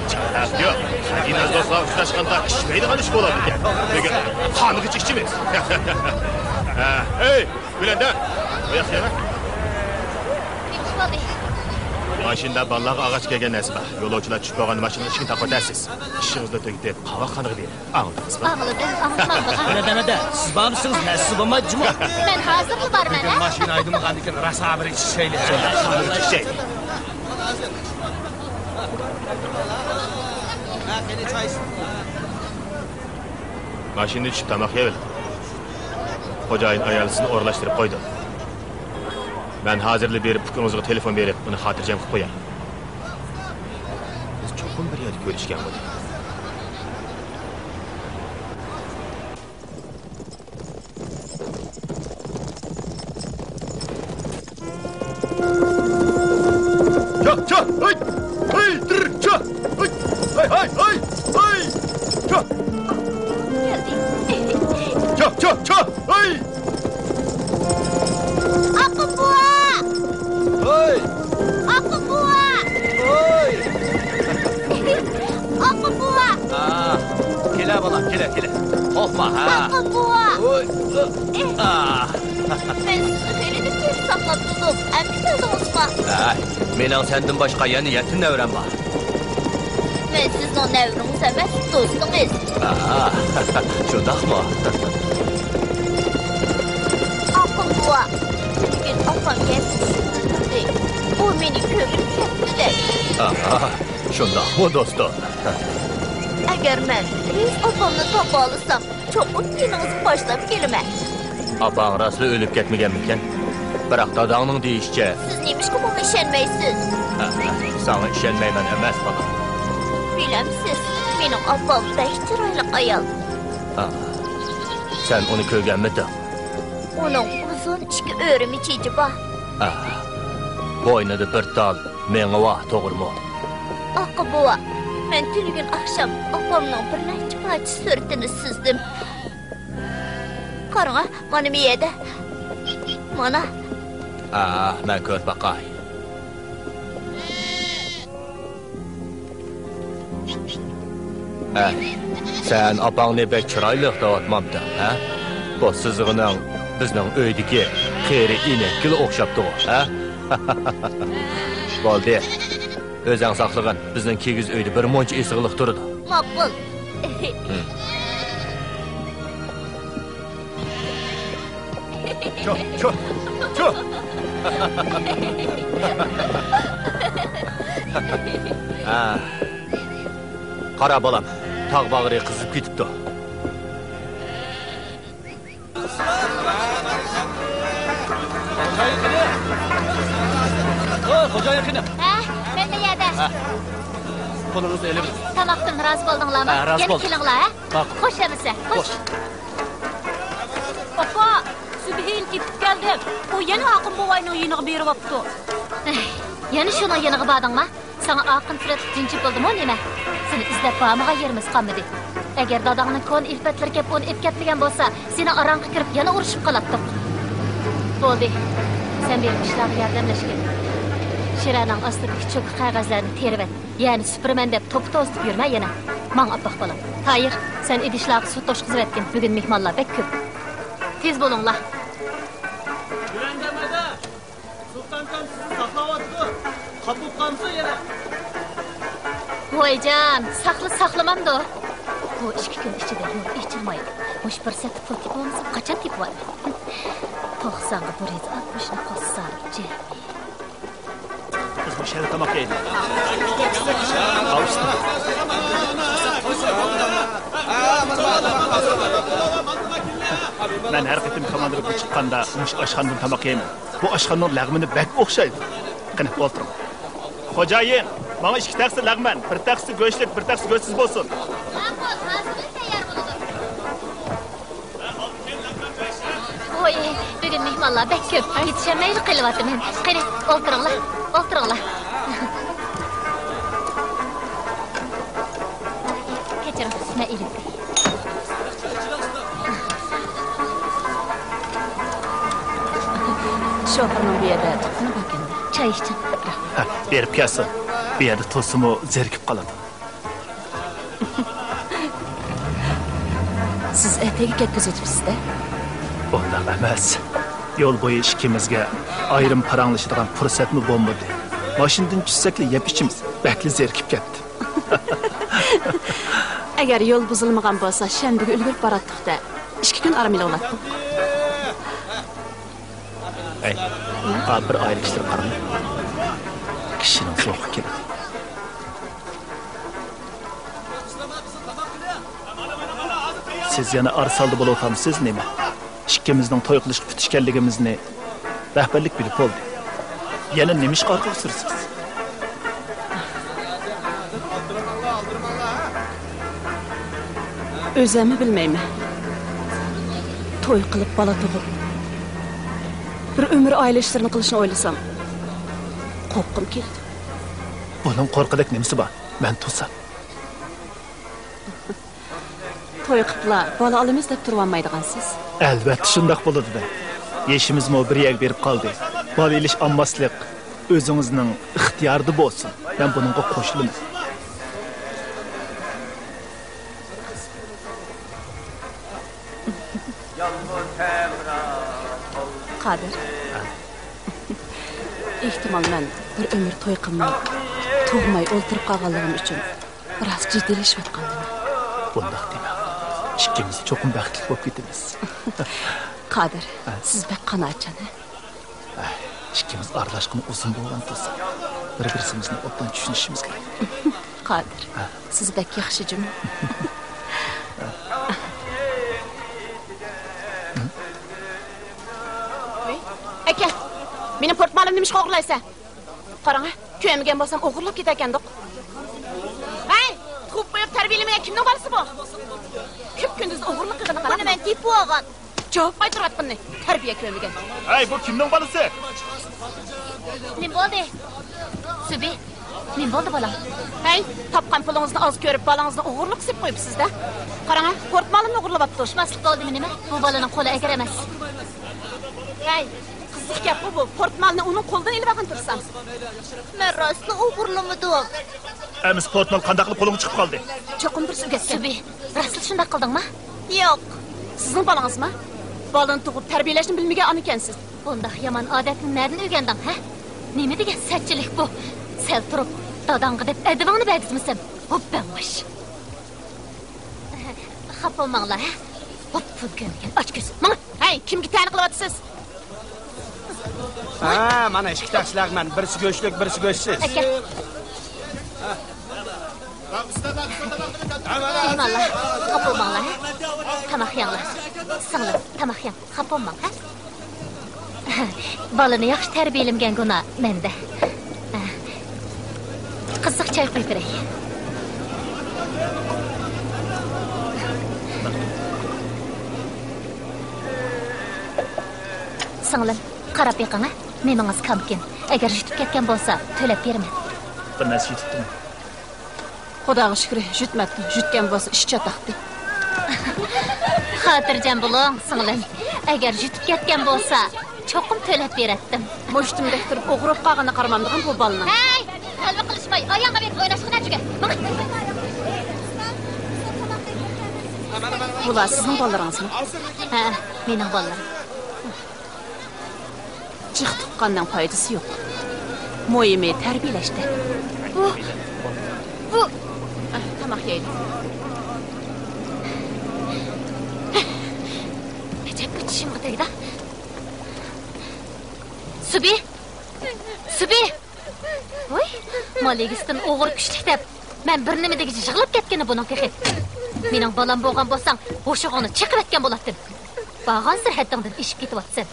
ياق، ئەزىز دوستلار ئۇچراشقاندا ئىچمەيدىغان ئىش بولىدىكەن. بۈگۈن قانغىچە ئىچىمىز. ھە، ئەي، گۈلەندە! ئۇ ياققا يۈرمە. نېمە ئىش بولدى؟ ماشىنىدا بالىلارغا ئالغاچ كەلگەن نەرسە بار. يولۇچىلار چۈشۈپ بولغاندا ماشىنىنىڭ ئىشىكىنى تاقىۋېتەرسىز. ئىشىڭىزنى تۈگىتىپ، قاۋاقخانىغا بېرىڭ. ئاڭلىدىڭىزمۇ؟ ئاڭلىدىم، ئاڭلىمامدىغان. مەدە، مەدە، سىز بارمىسىڭىز نەرسىسى بولمايدۇ جۇمۇ. مەن ھازىرلا بارىمەن، بۈگۈن ھە؟ ماشىنا ھەيدىمىغاندىكىن راسا بىر ئىچىشەيلى. شۇنداق، قانغىچە ئىچىشەيلى. ماشىنىدىن چۈشۈپ تاماق يەۋېلىڭ. خوجايىن ئايال سىزنى ئورۇنلاشتۇرۇپ قويىدۇ. مەن ھازىرلا بېرىپ ئۇكىڭىزغا تېلېفون بېرىپ، ئۇنى خاتىرجەم قىلىپ قوياي. بىز چوقۇم بىر يەردە كۆرۈشكەن بولدۇق. چا، چا، ھەي! ھەي، تىر، چا! ھەي! ھەي، ھەي، ھەي، ھەي! چا! چا، چا، چا! ھەي! ئاققۇم بوۋا! ھەي! ئاققۇم بوۋا! ھەي! ئاققۇم بوۋا! ئا، كېلە بالام، كېلە، كېلە. قورقما، ھە. ئاققۇم بوۋا! ھوي. ئا. مەن سىزنى خېلىدىن بېرى ساقلاپ تۇردۇم. ئەمدى كەلدىڭىزما؟ ھە، مېنىڭ سەندىن باشقا يەنە يەتتە نەۋرەم بار. مەن سىزنىڭ نەۋرىڭىز ئەمەس، دوستىڭىز. ئا، شۇنداقمۇ؟ ئاققۇم بوۋا، بۈگۈن ئاپام يەنە چۈشۈمدىن تۇردى. ئۇ مېنى كۆرۈپ كەتتى دەيدۇ. ئا، شۇنداقمۇ، دوستۇم؟ ئەگەر مەن ئۆز ئاپامنى تاپالىسام، چوقۇم يېنىڭىزغا باشلاپ كېلىمەن. ئاپاڭ راستلا ئۆلۈپ كەتمىگەنمىكەن؟ بىراق داداڭنىڭ دېيىشىچە. سىز نېمىشقا ماڭا ئىشەنمەيسىز؟ ھە، ساڭا ئىشەنمەيمەن ئەمەس، بالام. بىلەمسىز، مېنىڭ ئاپام بەك چىرايلىق ئايال. ھە، سەن ئۇنى كۆرگەنمىدىڭ؟ ئۇنىڭ ئۇزۇن ئىككى ئۆرۈمە چېچى بار. ھە، بوينىدا بىر تال مېڭە بار، توغرىمۇ؟ ئاقا بوۋا، مەن تۈنۈگۈن ئاخشام ئاپامنىڭ بىر نەچچە پارچە سۈرىتىنى سىزدىم. قارىڭا، مانا بۇ يەردە. مانا. ئا، مەن كۆرۈپ باقاي. ھە، سەن ئاپاڭنى بەك چىرايلىق دەۋاتمامتىڭ، ھە؟ بۇ سىزغىنىڭ بىزنىڭ ئۆيدىكى قېرى ئىنەككىلا ئوخشاپتىغۇ، ھە؟ بولدى. ئۆزەڭ ساقلىغىن، بىزنىڭ كىگىز ئۆيدە بىر مۇنچە ئېسىقلىق تۇرىدۇ. ماقۇل. چو، چو، چو. ھە. قارا بالام، تاغ باغرى قىزىپ كېتىپتۇ. ھە، مەن بۇ يەردە. ھە. قولىڭىزنى ئېلىۋېرىڭ. تاماقتىن رازى بولدۇڭلارمۇ؟ ھە، رازى بولدۇم. يەنە كېلىڭلار، ھە؟ ماقۇل. خوش ئەمىسە، خوش. خوش. ئاپا، سۈبھىيىن كېتىپ كەلدىم. ئۇ يەنە ئاقىن بوۋاينىڭ يېنىغا بېرىۋاپتۇ. ئەي، يەنە شۇنىڭ يېنىغا باردىڭما؟ ساڭا ئاقىن سۈرەتلىك جىنچىپ بولدىمۇ نېمە؟ سېنى ئىزدەپ بارمىغان يېرىمىز قالمىدى. ئەگەر داداڭنىڭ كونا ئىلپەتلىرى كەپ ئۇنى ئېلىپ كەتمىگەن بولسا، سېنى ئاراڭغا كىرىپ يەنە ئۇرۇشۇپ قالاتتۇق. بولدى. سەن بېرىپ ئىشلارغا ياردەملەشكىن. شىرەنىڭ ئاستىدىكى چوكا قەغەزلەرنى تېرىۋەت. يەنى سۈپۈرىمەن دەپ توپا توزۇتۇپ يۈرمە يەنە. ماڭ ئاپپاق بالام. تايىر، سەن ئىدىشلارغا سۇ توشقۇزۇۋەتكىن. بۈگۈن مېھمانلار بەك كۆپ. تېز بولۇڭلار. سۇلتان ئاكام سىزنى ساقلاۋاتىدۇ. خاپا بولۇپ قالمىسۇن يەنە. ۋايجان، ساقلا ساقلىمامدۇ؟ بۇ ئىككى كۈن ئىچىدە يول ئېچىلمايدۇ. مۇشۇ پۇرسەتتە پۇل تېپىۋالمىسام، قاچان تېپىۋالىمەن؟ توقسانغا بىر يۈز ئاتمىشنى قوشسام، جەمئىي. بىز مۇشۇ يەردە تاماق يەيلى. مەن ھەر قېتىم كاماندىرغا چىققاندا مۇشۇ ئاشخانىدىن تاماق يەيمەن. بۇ ئاشخانىنىڭ لەغمىنى بەك ئوخشايدۇ. قېنى، ئولتۇرۇڭ. خوجايىن، ماڭا ئىككى تەخسە لەغمەن، بىر تەخسە گۆشلۈك، بىر تەخسە گۆشسىز بولسۇن. ماقۇل، ھازىردىن تەييار بولىدۇ. ۋوي، بۈگۈن مېھمانلار بەك كۆپ، يېتىشەلمەيلا قېلىۋاتىمەن. قېنى، ئولتۇرۇڭلار، ئولتۇرۇڭلار. كەچۈرۈڭ، مەن ئېلىپ. شوپۇرنىڭ بۇ يەردە تۇغقىنى باركەن. چاي ئىچىڭ. ھە، بېرىپ كەلسۇن. بۇ يەردە تۇرسىمۇ زېرىكىپ قالىدۇ. سىز ئەتىگە كەتكۈزۈۋېتىپسىز-دە؟ ئۇنداق ئەمەس. يول بويى ئىككىمىزگە ئايرىم پاراڭلىشىدىغان پۇرسەتمۇ بولمىدى. ماشىنىدىن چۈشسەكلا يەپ ئىچىمىز. بەكلا زېرىكىپ كەتتىم. ئەگەر يول بۇزۇلمىغان بولسا، شەنبىگە ئۈلگۈرۈپ باراتتۇق-دە. ئىككى كۈن ئارام ئېلىۋالاتتۇق. ئەي، ھا، بىر ئائىلە كىشىلىرى قاراڭ. كىشىنىڭ زوقى كېلىدۇ. سىز يەنە ئارىسالدا بولۇۋاتامسىز نېمە؟ ئىككىمىزنىڭ توي قىلىشقا پۈتۈشكەنلىكىمىزنى رەھبەرلىك بىلىپ بولدى. يەنە نېمە ئىشقا ئارقىغا سۈرىسىز؟ ئۆزەممۇ بىلمەيمەن. توي قىلىپ، بالا تۇغۇپ، بىر ئۆمۈر ئائىلە ئىشلىرىنى قىلىشنى ئويلىسام، قورققۇم كېلىدۇ. بۇنىڭ قورققۇدەك نېمىسى بار؟ مەن تۇرسام. توي قىپلا بالا ئالىمىز دەپ تۇرۇۋالمايدىغانسىز؟ ئەلۋەتتە شۇنداق بولىدۇ-دە. يېشىمىزمۇ بىر يەرگە بېرىپ قالدى. بالا ئېلىش ئالماسلىق ئۆزىڭىزنىڭ ئىختىيارىدا بولسۇن. مەن بۇنىڭغا قوشۇلىمەن. قادىر. ھە؟ ئېھتىمال مەن بىر ئۆمۈر توي قىلماي، تۇغماي ئولتۇرۇپ قالغانلىقىم ئۈچۈن راست جىددىيلىشىۋاتقاندىمەن. بۇنداق دېمەڭ. ئىككىمىز چوقۇم بەختلىك بولۇپ كېتىمىز. قادىر، ھە؟ سىز بەك قانائەتچان، ھە؟ ئەي، ئىككىمىز ئارىلاشقىنى ئۇزۇن بولغان تۇرسا، بىر-بىرىمىزنى ئوبدان چۈشىنىشىمىز كېرەك. قادىر، ھە؟ سىز بەك ياخشى جۇمۇ. ھە؟ ئەكەل، مېنىڭ پورتمالىمنى نېمىشقا ئوغرىلايسەن؟ قاراڭ، كۆرمىگەن بولسام ئوغرىلاپ كېتەركەندۇق. ھەي، تۇغۇپ قويۇپ تەربىيەلىمىگەن كىمنىڭ بالىسى بۇ؟ كۈپ-كۈندۈز ئوغرىلىق قىلغىنى قارا. بۇنى مەن تېپىۋالغان. جاۋاب قايتۇرۇۋاتقىنىنى، تەربىيە كۆرمىگەن. ھەي، بۇ كىمنىڭ بالىسى؟ نېمە بولدى؟ سۈبى، نېمە بولدى بالام؟ ھەي، تاپقان پۇلىڭىزنى ئاز كۆرۈپ، بالىڭىزنى ئوغرىلىق سېلىپ قويۇپسىز-دە. قاراڭ، پورتمالىمنى ئوغرىلاۋاپتۇ. ئۇقماسلىق بولدىمۇ نېمە؟ بۇ بالىنىڭ قولى ئەگرى ئەمەس. ھەي، قىزىق گەپقۇ بۇ، پورتمالنى ئۇنىڭ قولىدىن ئېلىۋالغان تۇرسام. مەن راستلا ئوغرىلىمىدىم. ئەمىسە پورتمال قانداق قىلىپ قولۇڭغا چىقىپ قالدى؟ چوقۇم بىرسى ئۆگەتكەن. سۈبى، راستلا شۇنداق قىلدىڭما؟ ياق. سىزنىڭ بالىڭىزمۇ؟ بالىنى تۇغۇپ تەربىيەلەشنى بىلمىگەن ئانا ئىكەنسىز. بۇنداق يامان ئادەتنى نەدىن ئۆگەندىڭ، ھە؟ نېمە دېگەن سەتچىلىك بۇ؟ سەل تۇرۇپ، داداڭغا دەپ ئەدىپىڭنى بەرگۈزمىسەم، ھوپ بەڭباش. خاپا بولماڭلار، ھە؟ ھوپ، پۇل كۆرمىگەن ئاچكۆز. ماڭا! ھەي، كىمگە تەنە قىلىۋاتىسىز؟ ھە، مانا ئىككى تەخسە لەغمەن، بىرسى گۆشلۈك، بىرسى گۆشسىز. ئەكەل. مېھمانلار، خاپا بولماڭلار، ھە؟ تاماق يەڭلار. سىڭلىم، تاماق يەڭ، خاپا بولماڭ، ھە؟ بالىنى ياخشى تەربىيەلىمىگەن گۇناھ مەندە. قىزىق چاي قۇيۇپ بېرەي. سىڭلىم، قاراپ بېقىڭ، ھە؟ مېمىڭىز كامكىن. ئەگەر يۇتۇپ كەتكەن بولسا، تۆلەپ بېرىمەن. بىر نەرسە يۇتۇپتىمەن. خۇداغا شۈكرى، يۈتمەپتۇ. يۈتكەن بولسا، ئىچى چاتاقتى. خاتىرجەم بولۇڭ، سىڭلىم. ئەگەر يۈتۈپ كەتكەن بولسا، چوقۇم تۆلەپ بېرەتتىم. مۇشتۇمدەك تۇرۇپ ئوغرى بولۇپ قالغىنىغا قارىمامدىغان بۇ بالىنىڭ. ھەي! غەلۋە قىلىشماي، ئاياڭغا بېرىپ ئويناشقىنا تۈگە. مېڭە! بۇلار سىزنىڭ بالىلىرىڭىزمۇ؟ ھە، مېنىڭ بالىلىرىم. جىق تۇغقاننىڭ پايدىسى يوق. مۇھىمى تەربىيەلەشتە. بۇ، بۇ. ئە، تاماق يەيلى. ئەجەبمۇ چىشىمغا تەگدى. سۈبى! سۈبى! ۋوي، مال ئىگىسىدىن ئوغرى كۈچلۈك دەپ، مەن بىر نېمە دېگۈچە يىغلاپ كەتكىنى بۇنىڭ تېخى. مېنىڭ بالام بولغان بولساڭ، ھوشۇڭنى چېقىۋەتكەن بولاتتىم. بارغانسېرى ھەددىڭدىن ئېشىپ كېتىۋاتىسەن.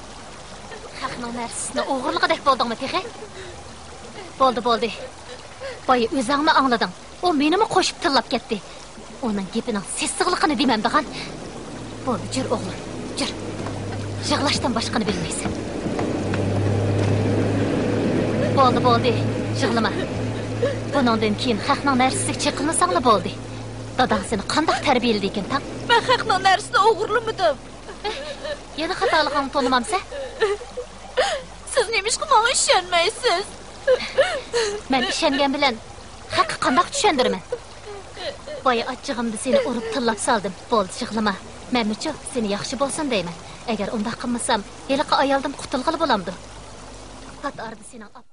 خەقنىڭ نەرسىسىنى ئوغرىلىغۇدەك بولدۇڭمۇ تېخى؟ بولدى، بولدى. بايا ئۆزۈڭمۇ ئاڭلىدىڭ. ئۇ مېنىمۇ قوشۇپ تىللاپ كەتتى. ئۇنىڭ گېپىنىڭ سېسىقلىقىنى دېمەمدىغان. بولدى، جۈر ئوغلۇم، جۈر. يىغلاشتىن باشقىنى بىلمەيسەن. بولدى، بولدى، يىغلىما. بۇنىڭدىن كېيىن خەقنىڭ نەرسىسىگە چېقىلمىساڭلا بولدى. داداڭ سېنى قانداق تەربىيەلىدىكىن تاڭ؟ مەن خەقنىڭ نەرسىسىنى ئوغرىلىمىدىم. يەنە خاتالىقىڭنى تونۇمامسەن؟ سىز نېمىشقا ماڭا ئىشەنمەيسىز؟ مەن ئىشەنگەن بىلەن خەققە قانداق چۈشەندۈرىمەن؟ بايا ئاچچىقىمدا سېنى ئۇرۇپ تىللاپ سالدىم. بولدى، يىغلىما. مەنمۇچۇ سېنى ياخشى بولسۇن دەيمەن. ئەگەر ئۇنداق قىلمىسام، ھېلىقى ئايالدىن قۇتۇلغىلى بولامدۇ؟ پات ئارىدا سېنىڭ ئاپاڭ.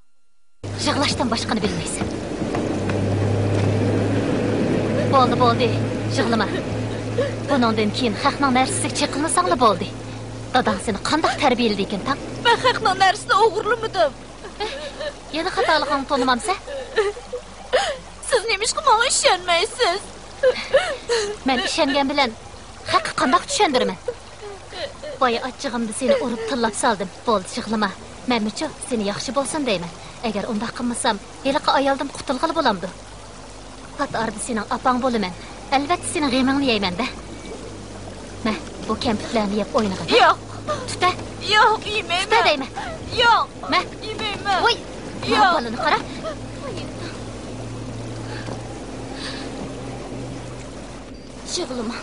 يىغلاشتىن باشقىنى بىلمەيسەن. بولدى، بولدى، يىغلىما. بۇنىڭدىن كېيىن خەقنىڭ نەرسىسىگە چېقىلمىساڭلا بولدى. داداڭ سېنى قانداق تەربىيەلىدىكىن تاڭ؟ مەن خەقنىڭ نەرسىسىنى ئوغرىلىمىدىم. يەنە خاتالىقىڭنى تونۇمامسەن؟ سىز نېمىشقا ماڭا ئىشەنمەيسىز؟ مەن ئىشەنگەن بىلەن خەققە قانداق چۈشەندۈرىمەن؟ بايا ئاچچىقىمدا سېنى ئۇرۇپ تىللاپ سالدىم. بولدى، يىغلىما. مەنمۇچۇ سېنى ياخشى بولسۇن دەيمەن. ئەگەر ئۇنداق قىلمىسام، ھېلىقى ئايالدىن قۇتۇلغىلى بولامدۇ؟ پات ئارىدا سېنىڭ ئاپاڭ بولىمەن. ئەلۋەتتە سېنىڭ غېمىڭنى يەيمەن-دە. مە، بۇ كەمپۈتلەرنى يەپ ئوينىغىن. ياق. تۇتە. ياق، يېمەيمەن. تۇتە دەيمەن. ياق. مە. يېمەيمەن. ۋوي. ياق. بالىنى قارا. يىغلىماڭ.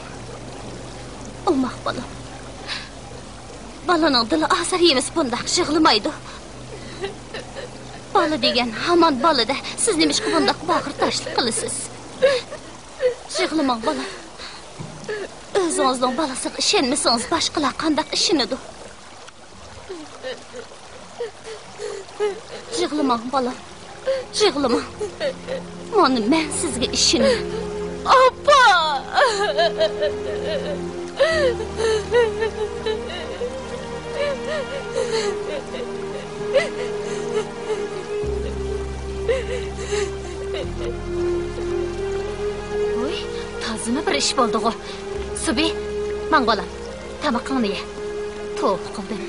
ئوماق بالام. بالىنىڭ دىلى ئازار يېمىسە بۇنداق يىغلىمايدۇ. بالا دېگەن ھامان بالا-دە، سىز نېمىشقا بۇنداق باغرى تاشلىق قىلىسىز؟ يىغلىماڭ بالام. ئۆزىڭىزنىڭ بالىسىغا ئىشەنمىسىڭىز باشقىلار قانداق ئىشىنىدۇ؟ يىغلىماڭ بالام، يىغلىماڭ. مانا مەن سىزگە ئىشىنىمەن. ئاپا! ۋوي، تازىمۇ بىر ئىش بولدىغۇ. سۈبى، ماڭ بالام، تامىقىڭنى يە. توۋا قىلدىم.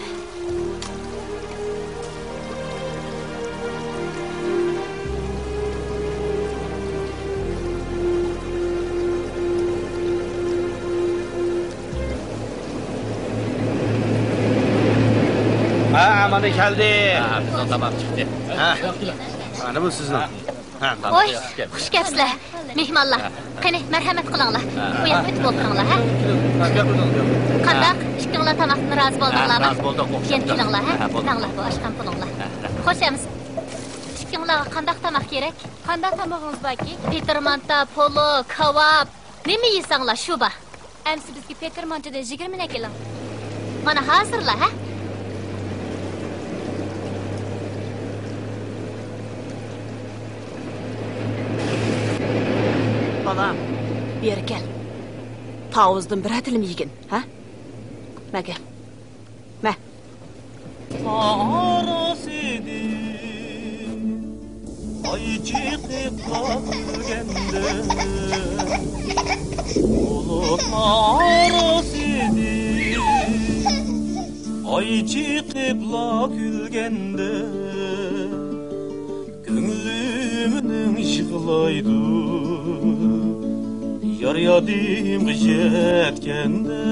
ھە، مانا كەلدى. ھە، بىزنىڭ تاماق چىقتى. ھە. مانا بۇ سىزنىڭ. ھە، ۋوي، خۇش كەپسىلەر، مېھمانلار. قېنى، مەرھەمەت قىلىڭلار. ئۇ ياققا ئۆتۈپ ئولتۇرۇڭلار، ھە؟ قانداق؟ ئىككىڭلار تاماقتىن رازى بولدۇڭلارمۇ؟ ھە، رازى بولدۇق، ئوخشاپتۇ. يەنە كېلىڭلار، ھە؟ ھە، بولدى. ماڭلا، بۇ ئاشقان پۇلۇڭلار. ھە، رەھمەت. خوش ئەمىسە. ئىككىڭلارغا قانداق تاماق كېرەك؟ قانداق تامىقىڭىز باركى؟ پېتىر مانتا، پولۇ، كاۋاپ. نېمە يېسەڭلار، شۇ بار. ئەمسە بىزگە پېتىر مانتىدىن يىگىرمىنى ئەكېلىڭ. مانا ھازىرلا، ھە؟ بالام، بېرى كەل. تاۋۇزدىن بىرەر تىلىم يېگىن، ھە؟ مە كەل. مە. ئارىسىدىن ئاي چىقىپلا كۈلگەندە، بۇلۇتلار ئارىسىدىن ئاي چىقىپلا كۈلگەندە، كۆڭلۈمنىڭ يىغلايدۇ، يار يادىمغا يەتكەندە،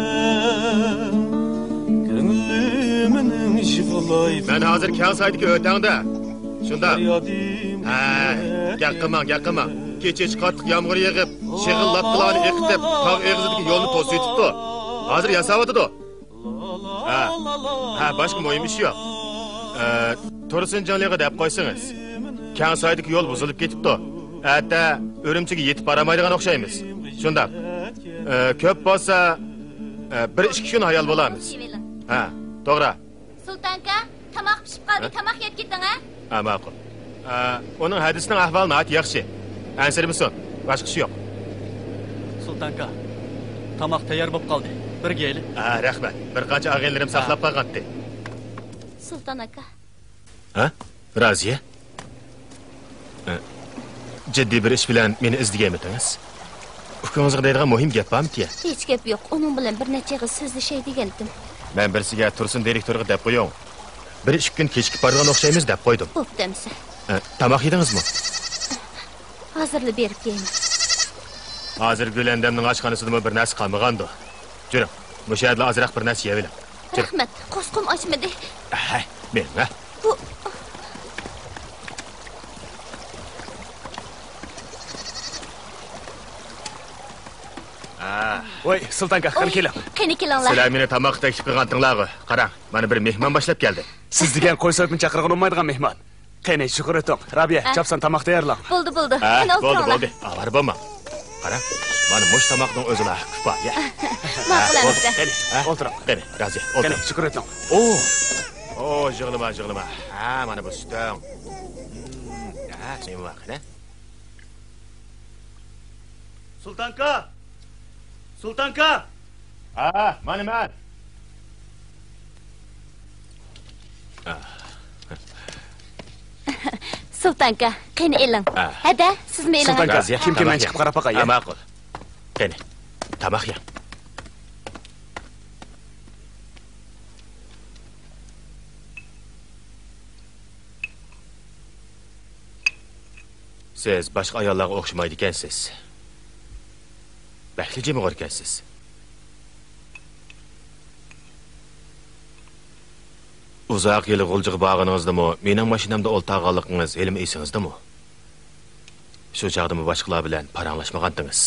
كۆڭلۈمنىڭ يىغلايدۇ. مەن ھازىر كەڭ سايدىكى ئۆتەڭدە. شۇنداق. يار يادىمغا ھە، گەپ قىلماڭ، گەپ قىلماڭ. كېچىچە قاتتىق يامغۇر يېغىپ، شېغىل لاپىلارنى ئېقىتىپ، تاغ ئېغىزىدىكى يولنى توسۇۋېتىپتۇ. ھازىر ياساۋاتىدۇ. ھە. ھە، باشقا مۇھىم ئىش يوق. ئە، تۇرسۇن جىڭلىغا دەپ قويسىڭىز. كەڭسايدىكى يول بۇزۇلۇپ كېتىپتۇ. ئەتە ئۈرۈمچىگە يېتىپ بارالمايدىغان ئوخشايمىز. شۇنداق. ئە، كۆپ بولسا، ئە، بىر ئىككى كۈن ھايال بولارمىز. ھە، توغرا. سۇلتانكا، تاماق پىشىپ قالدى، ھە؟ تاماق يەپ كېتىڭ، ھە؟ ھە، ماقۇل. ئە، ئۇنىڭ ھەدىسىنىڭ ئەھۋالى ناھايىتى ياخشى. ئەنسىرىمىسۇن، باشقا ئىش يوق. سۇلتانكا، تاماق تەييار بولۇپ قالدى. بىرگە يەيلى. ھە، رەھمەت. بىر قانچە ئاغىنىلىرىم ھە. ساقلاپ قالغانتى. سۇلتان ئاكا. ھە؟ رازىيە؟ ھە. جىددىي بىر ئىش بىلەن مېنى ئىزدىگەنمىدىڭىز؟ ئۇكىڭىزغا دەيدىغان مۇھىم گەپ بارمىكىن؟ ھېچ گەپ يوق. ئۇنىڭ بىلەن بىر نەچچە ئېغىز سۆزلىشەي دېگەنتىم. مەن بىرسىگە تۇرسۇن دىرېكتورغا دەپ قويۇڭ. بىر ئىككى كۈن كېچىكىپ بارىدىغان ئوخشايمىز دەپ قويدۇم. بوپتۇ ئەمىسە. ئە، تاماق يېدىڭىزمۇ؟ ھازىرلا بېرىپ يەيمەن. ھازىر گۈلەندەمنىڭ ئاشخانىسىدىمۇ بىر نەرسە قالمىغاندۇ. جۈرۈڭ، مۇشۇ يەردىلا ئازراق بىر نەرسە يەۋېلىڭ. جۈرۈڭ. رەھمەت، قورسىقىم ئاچمىدى. ئەھەي، مېنىڭ، ھە؟ بۇ ھە. ۋاي، سۇلتانكا، قېنى كېلىڭ. قېنى كېلىڭلار. سىلەر مېنى تاماققا تەكلىپ قىلغانتىڭلارغۇ. قاراڭ، مانا بىر مېھمان باشلاپ كەلدى. سىز دېگەن قوي سويۇپنى چاقىرغىلى بولمايدىغان مېھمان. قېنى، شۈكۈر ئېتىڭ. رابىيە، ھە؟ چاپسان تاماق تەييارلاڭ. بولدى، بولدى. ھە، قېنى، بولدى، ئولتۇرۇڭلار. بولدى. ئاۋارە بولماڭ. قاراڭ، مانا مۇشۇ تاماقنىڭ ئۆزىلا كۇپايە. ماقۇل ھە، ئەمىسە. بولدى. قېنى، ھە؟ ئولتۇرۇڭ. قېنى، رازىيە، ئولتۇرۇڭ. قېنى، شۈكۈر ئېتىڭ. ئو! ئو، يىغلىما، يىغلىما. ھە، مانا بۇ سۈتۈڭ. ھە، نېمە بار، قېنى؟ سۇلتانكا! سۇلتانكا! ھە، مانا مەن. سۇلتانكا، قېنى ئېلىڭ. ھە. ھەدە، سىزمۇ ئېلىڭ. سۇلتانكا، كىم كىم، مەن چىقىپ قاراپ باقاي، ھە، ھە؟ ماقۇل. قېنى، تاماق يەڭ. سىز باشقا ئاياللارغا ئوخشىمايدىكەنسىز. بەكلا جىمىغۇركەنسىز. ئۇزاق يىل غۇلجىغا بارغىنىڭىزدىمۇ، مېنىڭ ماشىنامدا ئولتۇرغانلىقىڭىز ھېلىمۇ ئېسىڭىزدىمۇ؟ شۇ چاغدىمۇ باشقىلار بىلەن پاراڭلاشمىغانتىڭىز.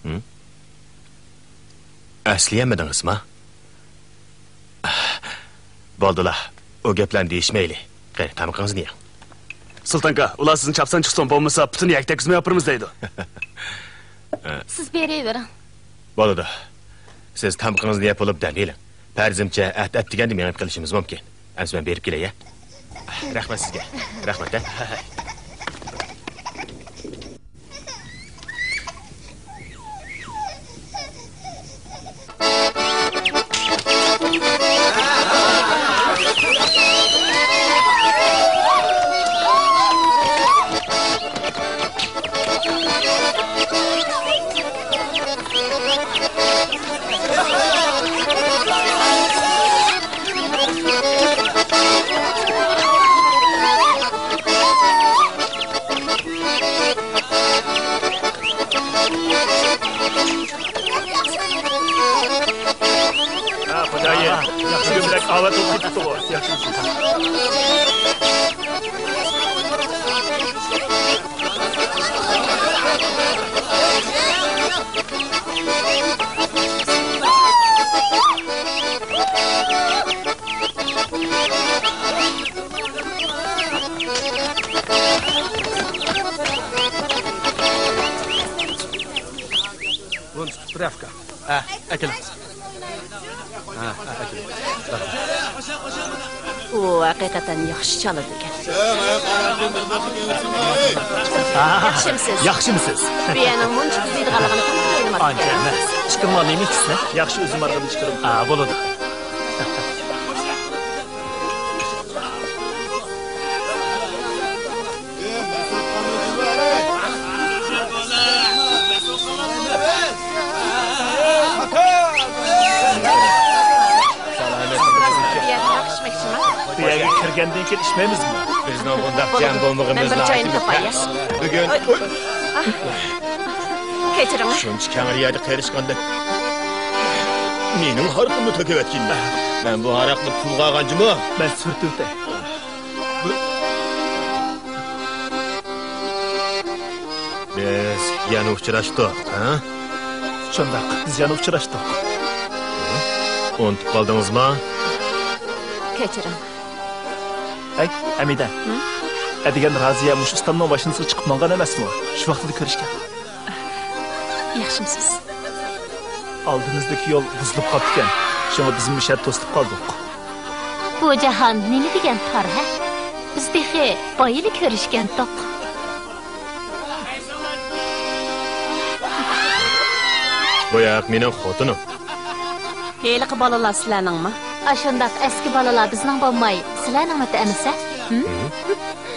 ھىم؟ ئەسلىيەلمىدىڭىزما؟ بولدىلا، ئۇ گەپلەرنى دېيىشمەيلى. قېنى، تامىقىڭىزنى يەڭ. سۇلتانكا، ئۇلار سىزنى چاپسان چىقسۇن، بولمىسا پۈتۈن يەكە تەگكۈزمەي ئاپىرىمىز دەيدۇ. سىز بېرىۋېرىڭ. بولىدۇ. سىز تامىقىڭىزنى يەپ بولۇپ دەم ئېلىڭ. پەرىزىمچە، ئەتە ئەتىگەندە مېڭىپ قېلىشىمىز مۇمكىن. ئەمىسە مەن بېرىپ كېلەي، ھە؟ رەھمەت سىزگە. رەھمەت، ھە؟ ھە، خوجايىن، بۈگۈن بەك ئاۋات بولۇپ كېتىپتىغۇ. بۇنى تۇتۇپ بېرەي، ئاكا. ھە، ئەكېلىڭ. ھە، ھە، ئەكېلىڭ. ئۇ ھەقىقەتەن ياخشى چالىدىكەن. ياخشىمسىز؟ ياخشىمسىز؟ بۇ يەرنىڭ مۇنچە قىزىيدىغانلىقىنى كىم بىلماپتىكەن؟ ئانچە ئەمەس. چىقىڭلار، نېمە ئىچىسىلەر؟ ياخشى، ئۆزۈم بارغىنىنى چىقىرىمەن. ھە، بولىدۇ. بۇ يەرگە كىرگەندىن كېيىن ئىچمەيمىزمۇ؟ بىزنىڭ بۇنداق جەم بولمىغىنىمىز ناھايىتى مۇمكىن. بۈگۈن كەچۈرۈڭ. شۇنچە كەڭرى يەردە قېرىشقاندا مېنىڭ ھاراقىممۇ تۆكۈۋەتكىنى. مەن بۇ ھاراقنى پۇلغا ئالغان جۇمۇ. مەن سۈرتۈۋېتەي. بىز يەنە ئۇچراشتۇق، ھە؟ شۇنداق، بىز يەنە ئۇچراشتۇق. ئۇنتۇپ قالدىڭىزما؟ كەچۈرۈڭ. ھەي، ھەمىدە. ھە؟ ئەتىگەن رازىيە مۇشۇ ئۇستامنىڭ ماشىنىسىغا چىقىپ ماڭغان ئەمەسمۇ؟ شۇ ۋاقتىدا كۆرۈشكەن. ياخشىمۇسىز؟ ئالدىمىزدىكى يول بۇزۇلۇپ قاپتىكەن. شۇڭا بىزمۇ مۇشۇ يەردە توسۇلۇپ قالدۇق. بۇ جاھان نېمە دېگەن تار، ھە؟ بىز تېخى بايىلا كۆرۈشكەنتۇق. بۇ ياق مېنىڭ خوتۇنۇم. ھېلىقى بالىلار سىلەرنىڭمۇ؟ ئاشۇنداق ئەسكى بالىلار بىزنىڭ بولماي، سىلەرنىڭمىتى ئەمىسە؟ ھىم؟ ھىم؟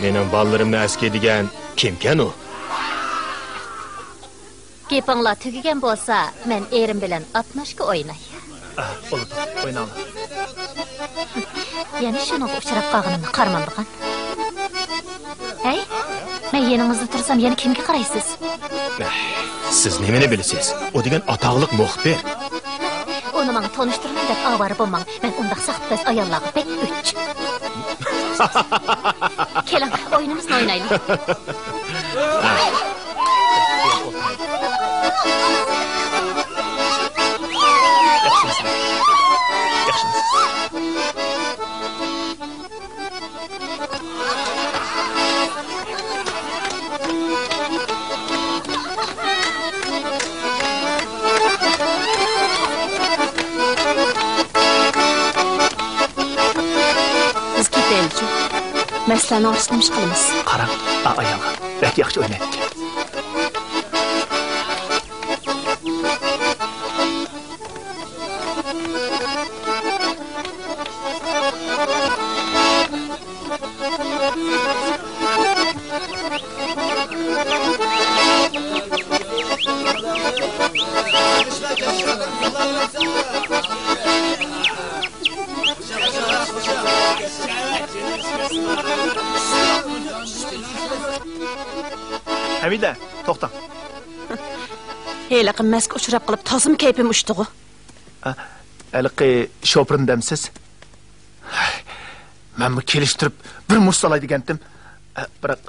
مېنىڭ بالىلىرىمنى ئەسكى دېگەن كىمكەن ئۇ؟ گېپىڭلار تۈگىگەن بولسا، مەن ئېرىم بىلەن ئاتناشكا ئويناي. ئا، بولىدۇ، ئويناڭلار. يەنە شۇنىڭغا ئۇچراپ قالغىنىمنى قارىمامدىغان. ھەي، مەن يېنىڭىزدا تۇرسام، يەنە كىمگە قارايسىز؟ سىز نېمىنى بىلىسىز؟ ئۇ دېگەن ئاتاقلىق مۇخبىر. ئۇنى ماڭا تونۇشتۇرماڭ دەپ ئاۋارە بولماڭ. مەن ئۇنداق ساختىپەز ئاياللارغا بەك ئۆچ. كېلىڭ، ئويۇنىمىزنى ئوينايلى. بىز كېتەيلىچۇ. مەسىلەنىڭ ئارىسىدا نېمە ئىش قىلىمىز؟ قاراڭ، ئا ئايالغا بەك ياخشى ئوينايدىكەن. ھەمىدە، توختاڭ. ھېلىقى مەسكە ئۇچراپ قېلىپ تازىمۇ كەيپىم ئۇچتىغۇ. ئە، ھېلىقى شوپۇرنى دەمسىز؟ مەنمۇ كېلىشتۈرۈپ بىر مۇشت سالاي دېگەنتىم. ئە، بىراق،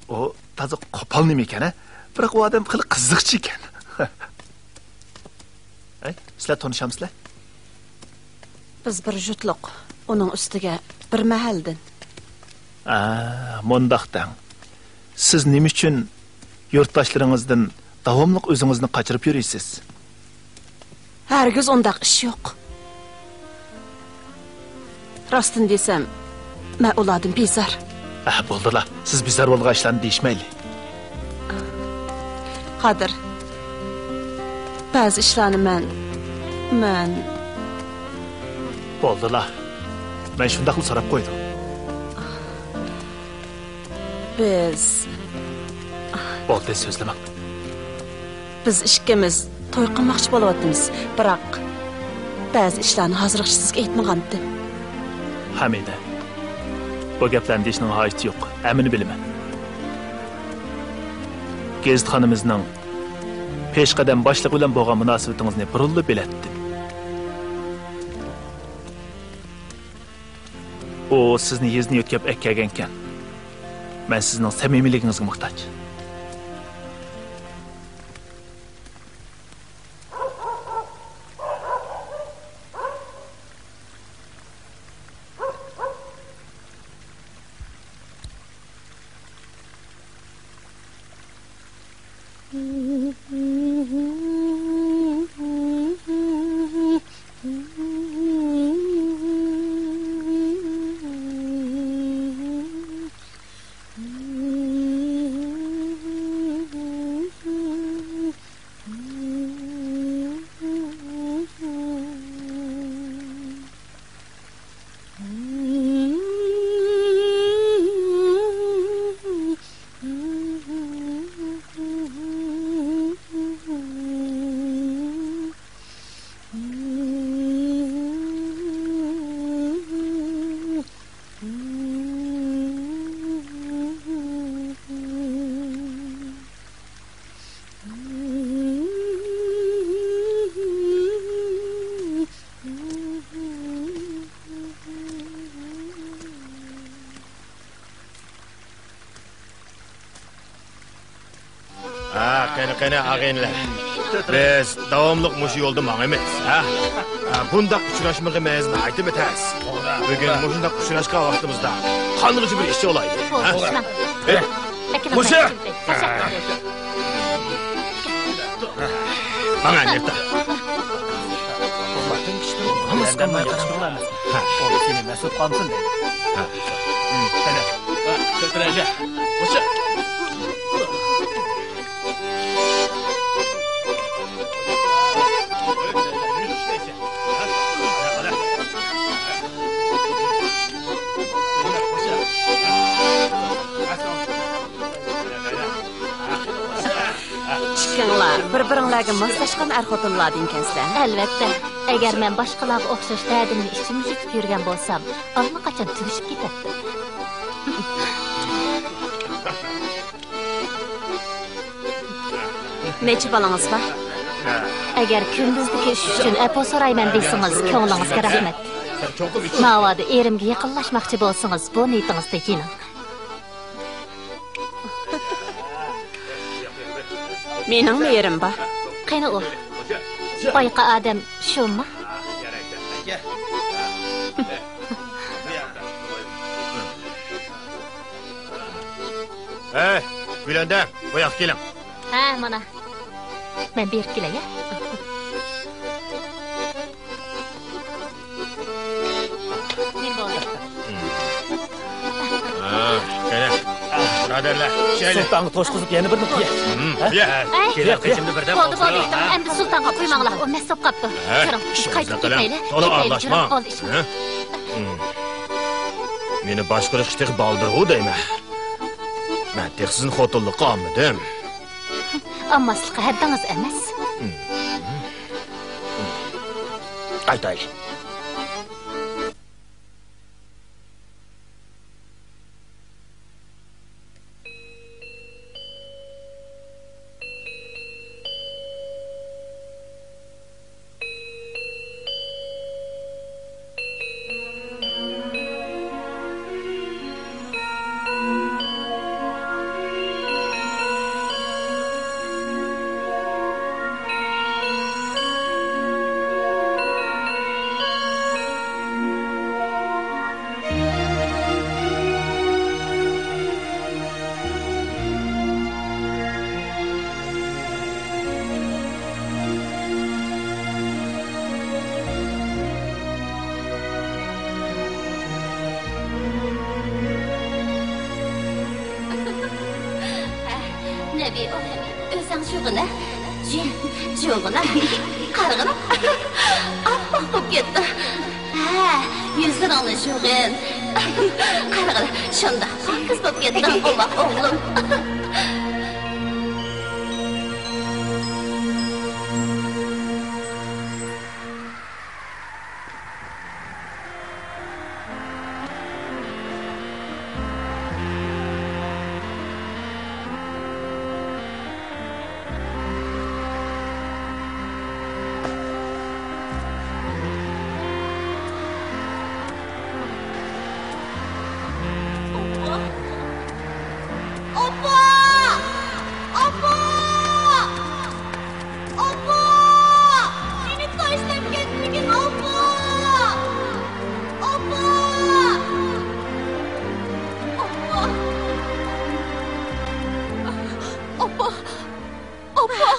ئۇ تازا قوپال نېمە ئىكەن، ھە؟ بىراق ئۇ ئادەم خېلى قىزىقچى ئىكەن. ئەي، سىلەر تونۇشامسىلەر؟ بىز بىر جۇتلۇق، ئۇنىڭ ئۈستىگە بىر مەھەللىدىن. ئا، مۇنداق دەڭ. سىز نېمە ئۈچۈن يۇرتداشلىرىڭىزدىن داۋاملىق ئۆزىڭىزنى قاچۇرۇپ يۈرىسىز؟ ھەرگىز ئۇنداق ئىش يوق. راستىنى دېسەم، مەن ئۇلاردىن بىزار. ئە، بولدىلا، سىز بىزار بولغان ئىشلارنى دېيىشمەيلى. قادىر، بەزى ئىشلارنى مەن، مەن. بولدىلا، مەن شۇنداقلا سوراپ قويدۇم. بىز. بولدى، سۆزلىمەڭ. بىز ئىككىمىز توي قىلماقچى بولۇۋاتىمىز، بىراق بەزى ئىشلارنى ھازىرغىچە سىزگە ئېيتمىغانتىم. ھەمىدە، بۇ گەپلەرنى دېيىشنىڭ ھاجىتى يوق، ھەممىنى بىلىمەن. گېزىتخانىمىزنىڭ پېشقەدەم باشلىقى بىلەن بولغان مۇناسىۋىتىڭىزنى بۇرۇنلا بىلەتتىم. ئۇ سىزنى يېزىدىن يۆتكەپ ئەكەلگەنكەن. مەن سىزنىڭ سەمىمىيلىكىڭىزگە موھتاج. ھە، قېنى، قېنى، ئاغىنىلەر. بىز داۋاملىق مۇشۇ يولدا ماڭىمىز، ھە؟ ھە، بۇنداق ئۇچراشمىغىمىز ناھايىتىمۇ تەس. بۈگۈن مۇشۇنداق ئۇچراشقان ۋاقتىمىزدا قانغىچە بىر ئىشچى بولايلى، ھە؟ بولدى، ماڭ. ئېي، مۇشۇ! ماڭا نېرتا. ھە. ئۇ سېنى مەسئۇل قالمىسۇن دەيدۇ. ھە. ھە، كۆتۈرەيلى. مۇشۇ! ئىككىڭلار بىر-بىرىڭلارگە ماسلاشقان ئەر-خوتۇنلاردىنكەنسىلەر. ئەلۋەتتە، ئەگەر مەن باشقىلارغا ئوخشاش دەردىمنى ئىچىمدە يۇتۇپ يۈرگەن بولسام، ئاللىقاچان تۈگىشىپ كېتەتتىم. نەچچە بالىڭىز بار؟ ئەگەر كۈندۈزدىكى ئىش ئۈچۈن ئەپۇ سورايمەن دېسىڭىز، كۆڭلىڭىزگە رەھمەت. ناۋادا ئېرىمگە يېقىنلاشماقچى بولسىڭىز، بۇ نىيىتىڭىزدە يېنىڭ. مېنىڭمۇ ئېرىم بار. قېنى ئۇ؟ بايىقى ئادەم شۇمۇ؟ ھەي، گۈلەندە، بۇ ياققا كېلىڭ. ھە، مانا. مەن بېرىپ كېلەي، ھە؟ نېمە بولدى؟ ھە، قېنى، بۇرادەرلەر، ئىچەيلى. سۇلتانغا توشقۇزۇپ يەنە بىرنى قوياي. ھە؟ يە. ئەي، كېلىڭ، قېچىمنى بىردەم بولدى، بولدى. ئەمدى سۇلتانغا قويماڭلار، ئۇ مەست بولۇپ قاپتۇ. ھە، كىرىڭ، بىز قايتىپ كېتەيلى. تولا ئارىلاشما. بولدى، ئىشمۇ. ھە؟ مېنى باشقۇرۇش تېخى بالدۇرغۇ دەيمەن. مەن تېخى سىزنى خوتۇنلۇققا ئالمىدىم. ئالماسلىققا ھەددىڭىز ئەمەس. قايتايلى. نەبى ئوغلۇم، ئۆزۈڭ جۇغىنە. جۇ-، جۇغىنە. قارىغىنا. ئاپئاق بولۇپ كەتتى. ھە، يۈزلىرىڭنى جۇغىن. قارىغىنا، شۇنداق پاكىز بولۇپ كەتتىڭ، ئوماق ئوغلۇم. ئاپا! ئاپا! ئاپا! مېنى تاشلاپ كەتمىگىن، ئاپا! ئاپا! ئاپا! ئاپا! ئاپا!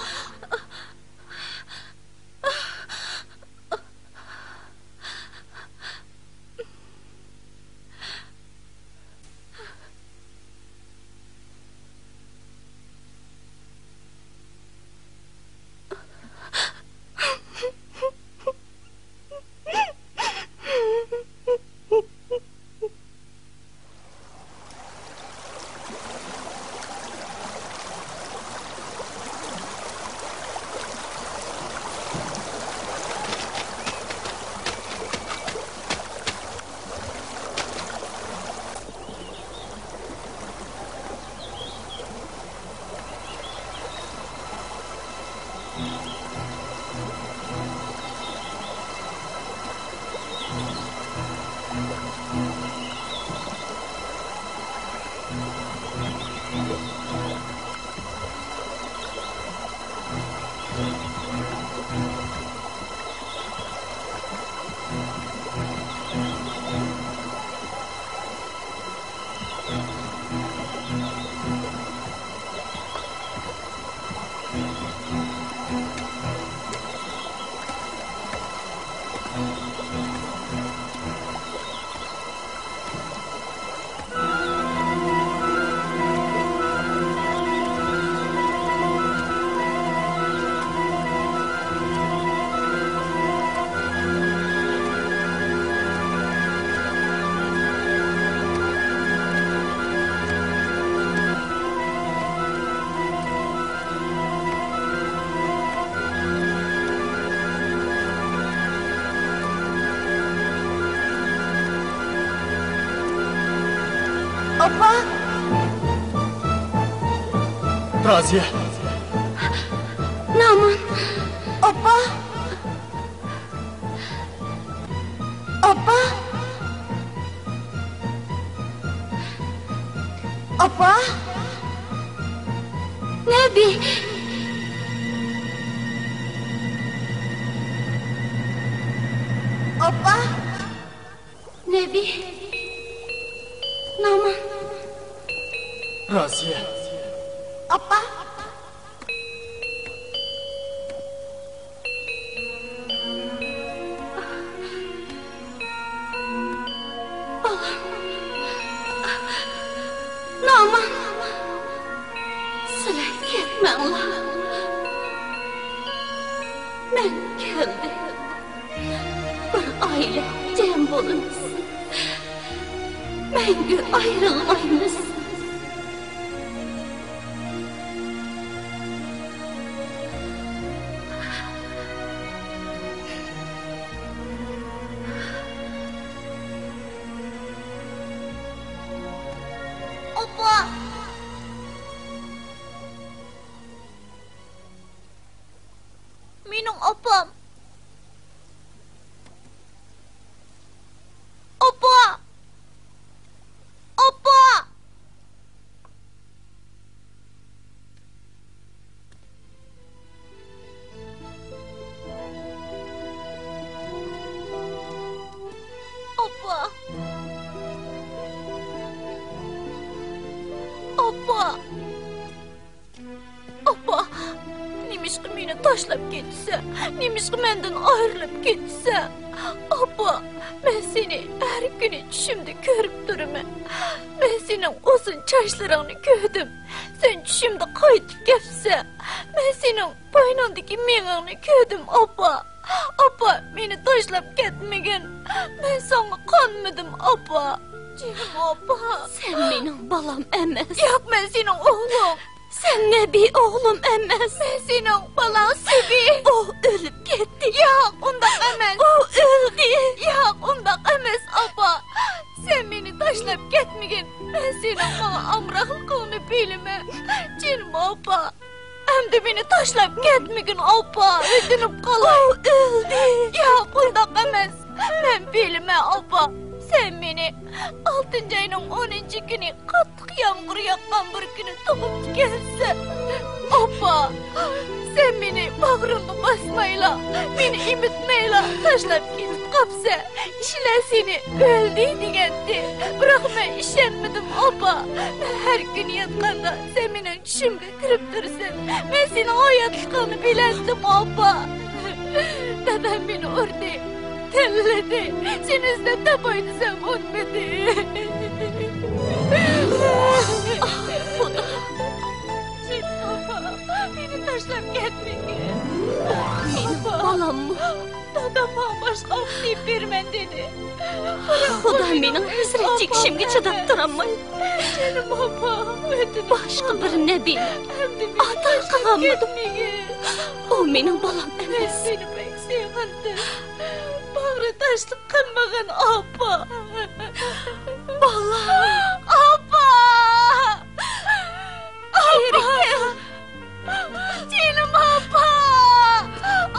ئاپا! رازىيە! نامان! ئاپا! ئاپا! ئاپا! نەبى! ئاپا! نەبى! نامان! رازىيە! ئاپا! بالام! نامان! سىلەر كەتمەڭلار! مەن كەلدىم! بىر ئائىلە جەم بولىمىز. مەڭگۈ ئايرىلمايمىز. ئاپا! مېنىڭ ئاپام! ئاپا! ئاپا! ئاپا! ئاپا! ئاپا، نېمىشقا مېنى تاشلاپ كېتىسەن؟ نېمىشقا مەندىن ئايرىلىپ كېتىسەن؟ ئاپا، مەن سېنى ھەر كۈنى چۈشۈمدە كۆرۈپ تۇرىمەن. مەن سېنىڭ ئۇزۇن چاچلىرىڭنى كۆردۈم. سەن چۈشۈمدە قايتىپ كەپسەن. مەن سېنىڭ بوينۇڭدىكى مېڭەڭنى كۆردۈم، ئاپا. ئاپا، مېنى تاشلاپ كەتمىگىن. مەن ساڭا قانمىدىم، ئاپا. جېنىم ئاپا. سەن مېنىڭ بالام ئەمەس. ياق، مەن سېنىڭ ئوغلۇڭ. سەن نەبى ئوغلۇم ئەمەس. مەن سېنىڭ بالاڭ سىبى. ئۇ ئۆلۈپ كەتتى. ياق، ئۇنداق ئەمەس. ئۇ ئۆلدى. ياق، ئۇنداق ئەمەس، ئاپا. سەن مېنى تاشلاپ كەتمىگىن. مەن سېنىڭ ماڭا ئامراقلىقىڭنى بىلىمەن. جېنىم ئاپا. ئەمدى مېنى تاشلاپ كەتمىگىن، ئاپا، ئۆتۈنۈپ قالاي. ئۇ ئۆلدى. ياق، ئۇنداق ئەمەس. مەن بىلىمەن، ئاپا. سەن مېنى ئالتىنچى ئاينىڭ ئونىنچى كۈنى قاتتىق يامغۇر ياغقان بىر كۈنى تۇغۇپتىكەنسەن. ئاپا، سەن مېنى باغرىڭغا باسمايلا، مېنى ئېمىتمەيلا تاشلاپ كېتىپ قاپسەن. كىشىلەر سېنى ئۆلدى دېگەنتى. بىراق مەن ئىشەنمىدىم، ئاپا. مەن ھەر كۈنى ياتقاندا سەن مېنىڭ چۈشۈمگە كىرىپ تۇرىسەن. مەن سېنىڭ ھاياتلىقىڭنى بىلەتتىم، ئاپا. دادام مېنى ئۇردى، تىللىدى. سېنى ئىزدەپ تاپاي دېسەم ئۇنىمىدى. ئاھ، خۇدا. جېنىم ئاپا، مېنى تاشلاپ كەتمىگىن. ئاپا. بالاممۇ؟ دادام ماڭا باشقا ئاپا تېپىپ بېرىمەن دېدى. خۇدا، مېنىڭ ھەسرەت چېكىشىمگە چىداپ تۇرالماي، جېنىم ئاپا، باشقا بىر نەبىنى ئاتا قىلغانمىدىم. ئۇ مېنىڭ بالام ئەمەس. سېنى بەك سېغىندىم. باغرى تاشلىق قىلمىغىن، ئاپا. بالام. ئاپا! ئاپا! جېنىم ئاپا!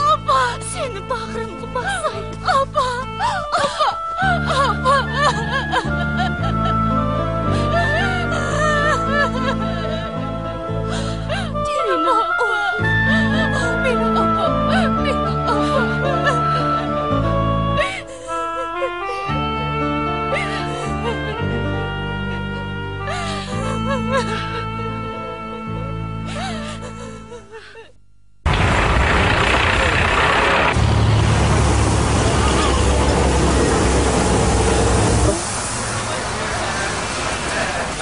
ئاپا! سېنى باغرىمغا باساي. ئاپا! ئاپا! ئاپا! جېنىم ئاپا! مېنىڭ ئاپام! مېنىڭ ئاپام!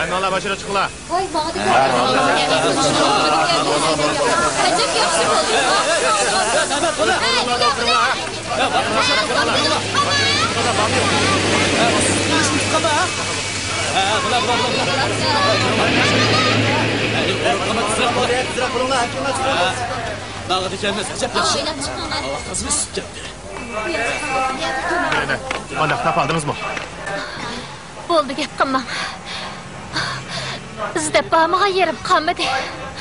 ھەممىڭلار باشىغا چىقىڭلار. ۋاي، ماڭا دېگەن. قانچەك ياخشى بولدى. ماڭىدىكەنمىز، ئەجەب ياخشى. ئاۋاز تازىمۇ ئۈسۈپ كەتتى. قانداق، تاپالدىڭىزمۇ؟ بولدى، گەپ قىلماڭ. ئىزدەپ بارمىغان يېرىم قالمىدى.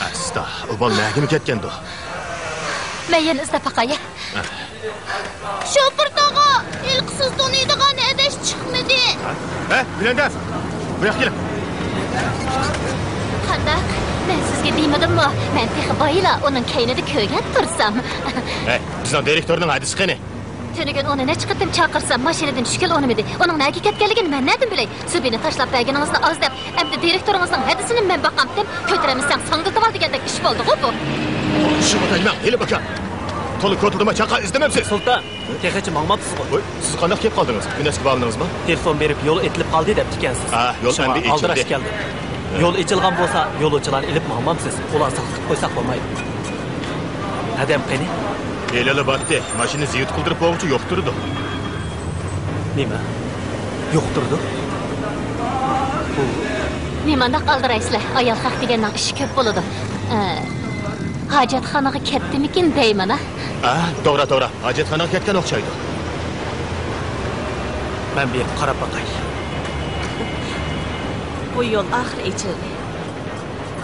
ئاستا، ئۇ بالا نەگىمۇ كەتكەندۇ؟ مەن يەنە ئىزدەپ باقاي. شوپۇر تاغا، ھېلىقى سىز تونۇيدىغان ھەدەش چىقمىدى. ھە؟ گۈلەندە! بۇ ياققا كېلىڭ. قانداق؟ مەن سىزگە دېمىدىممۇ؟ مەن تېخى بايىلا ئۇنىڭ كەينىدە كۆرگەن تۇرسام. ھەي، بىزنىڭ دىرېكتورنىڭ ھەدىسى قېنى؟ تۈنۈگۈن ئۇنى نەچچە قېتىم چاقىرسام، ماشىنىدىن چۈشكىلى ئۇنىمىدى. ئۇنىڭ نەگە كەتكەنلىكىنى مەن نەدىن بىلەي؟ سۈبىنى تاشلاپ بەرگىنىڭىزنى ئاز دەپ، ئەمدى دىرېكتورىڭىزنىڭ ھەدىسىنى مەن باقامتىم، كۆتۈرەلمىسەڭ ساڭگىلىتىۋال دېگەندەك ئىش بولدىغۇ بۇ. شۇغا تەگمەڭ، ھېلى باكا. تولا كوتۇلدىما چاقا ئىزدىمەمسىز؟ سۇلتان، تېخىچە ماڭماپسىزغۇ؟ ۋوي، سىز قانداق كېلىپ قالدىڭىز؟ ئۈنەسكە بارمىدىڭىزمۇ؟ تېلېفون بېرىپ، يول ئېتىلىپ قالدى دەپتىكەنسىز. ئا، يول شۇڭا ئەمدى ئالدىراش ئېچىلدى. كەلدىم. يول ئېچىلغان بولسا، يولۇچىلارنى ئېلىپ ماڭمامسىز؟ ئۇلار ساقلىتىپ قويساق بولمايدۇ. ھەدەم قېنى؟ ھېلىلا باتتى. ماشىنا زىيۇت قىلدۇرۇپ بولغۇچە يوق تۇرىدۇ. نېمە؟ يوق تۇرىدۇ؟ بۇ نېمانداق ئالدىرايسىلەر؟ ئايال خەق دېگەننىڭ ئىشى كۆپ بولىدۇ. ئە، ھاجەتخانىغا كەتتىمىكىن دەيمەن، ھە؟ ئا، توغرا، توغرا. ھاجەتخانىغا كەتكەن ئوخشايدۇ. مەن بېرىپ قاراپ باقاي. بۇ يول ئاخىرى ئېچىلدى.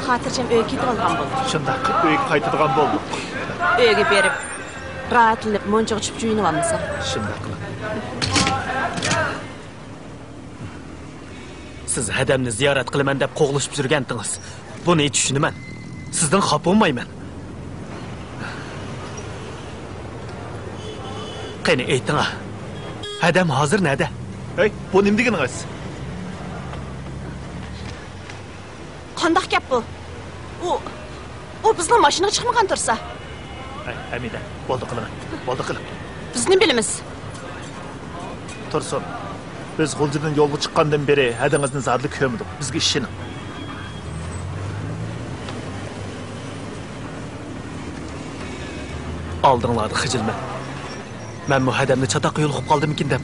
خاتىرجەم ئۆيگە كېتىۋالغان بولدۇق. شۇنداق، ئۆيگە قايتىدىغان بولدۇق. ئۆيگە بېرىپ، راھەتلىنىپ، مۇنچىغا چۈشۈپ جۇيۇنۇۋالمىسام. شۇنداق قىلىڭ. سىز ھەدەمنى زىيارەت قىلىمەن دەپ قوغلىشىپ يۈرگەنتىڭىز. بۇنى چۈشىنىمەن. سىزدىن خاپا بولمايمەن. قېنى ئېيتىڭا، ھەدەم ھازىر نەدە؟ ھەي، بۇ نېمە دېگىنىڭىز؟ قانداق گەپ بۇ؟ ئۇ، ئۇ بىزنىڭ ماشىنىغا چىقمىغان تۇرسا. ھەي، ھەمىدە، بولدى قىلىڭ. بولدى قىلىڭ. بىز نېمە بىلىمىز؟ تۇرسۇن، بىز غۇلجىدىن يولغا چىققاندىن بېرى ھەدىڭىزنى زادىلا كۆرمىدۇق. بىزگە ئىشىنىڭ. ئالدىڭلاردا خىجىلمەن. مەنمۇ ھەدەمنى چاتاققا يولۇقۇپ قالدىمىكىن دەپ.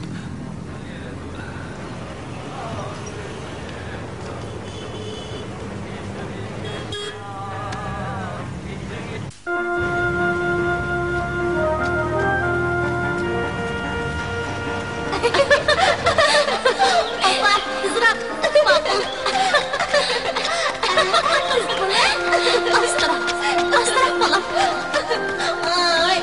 ئاپا، تېزراق. ماقۇل. ئاستىراق، ئاستىراق، بالام. ئاي. ئاي.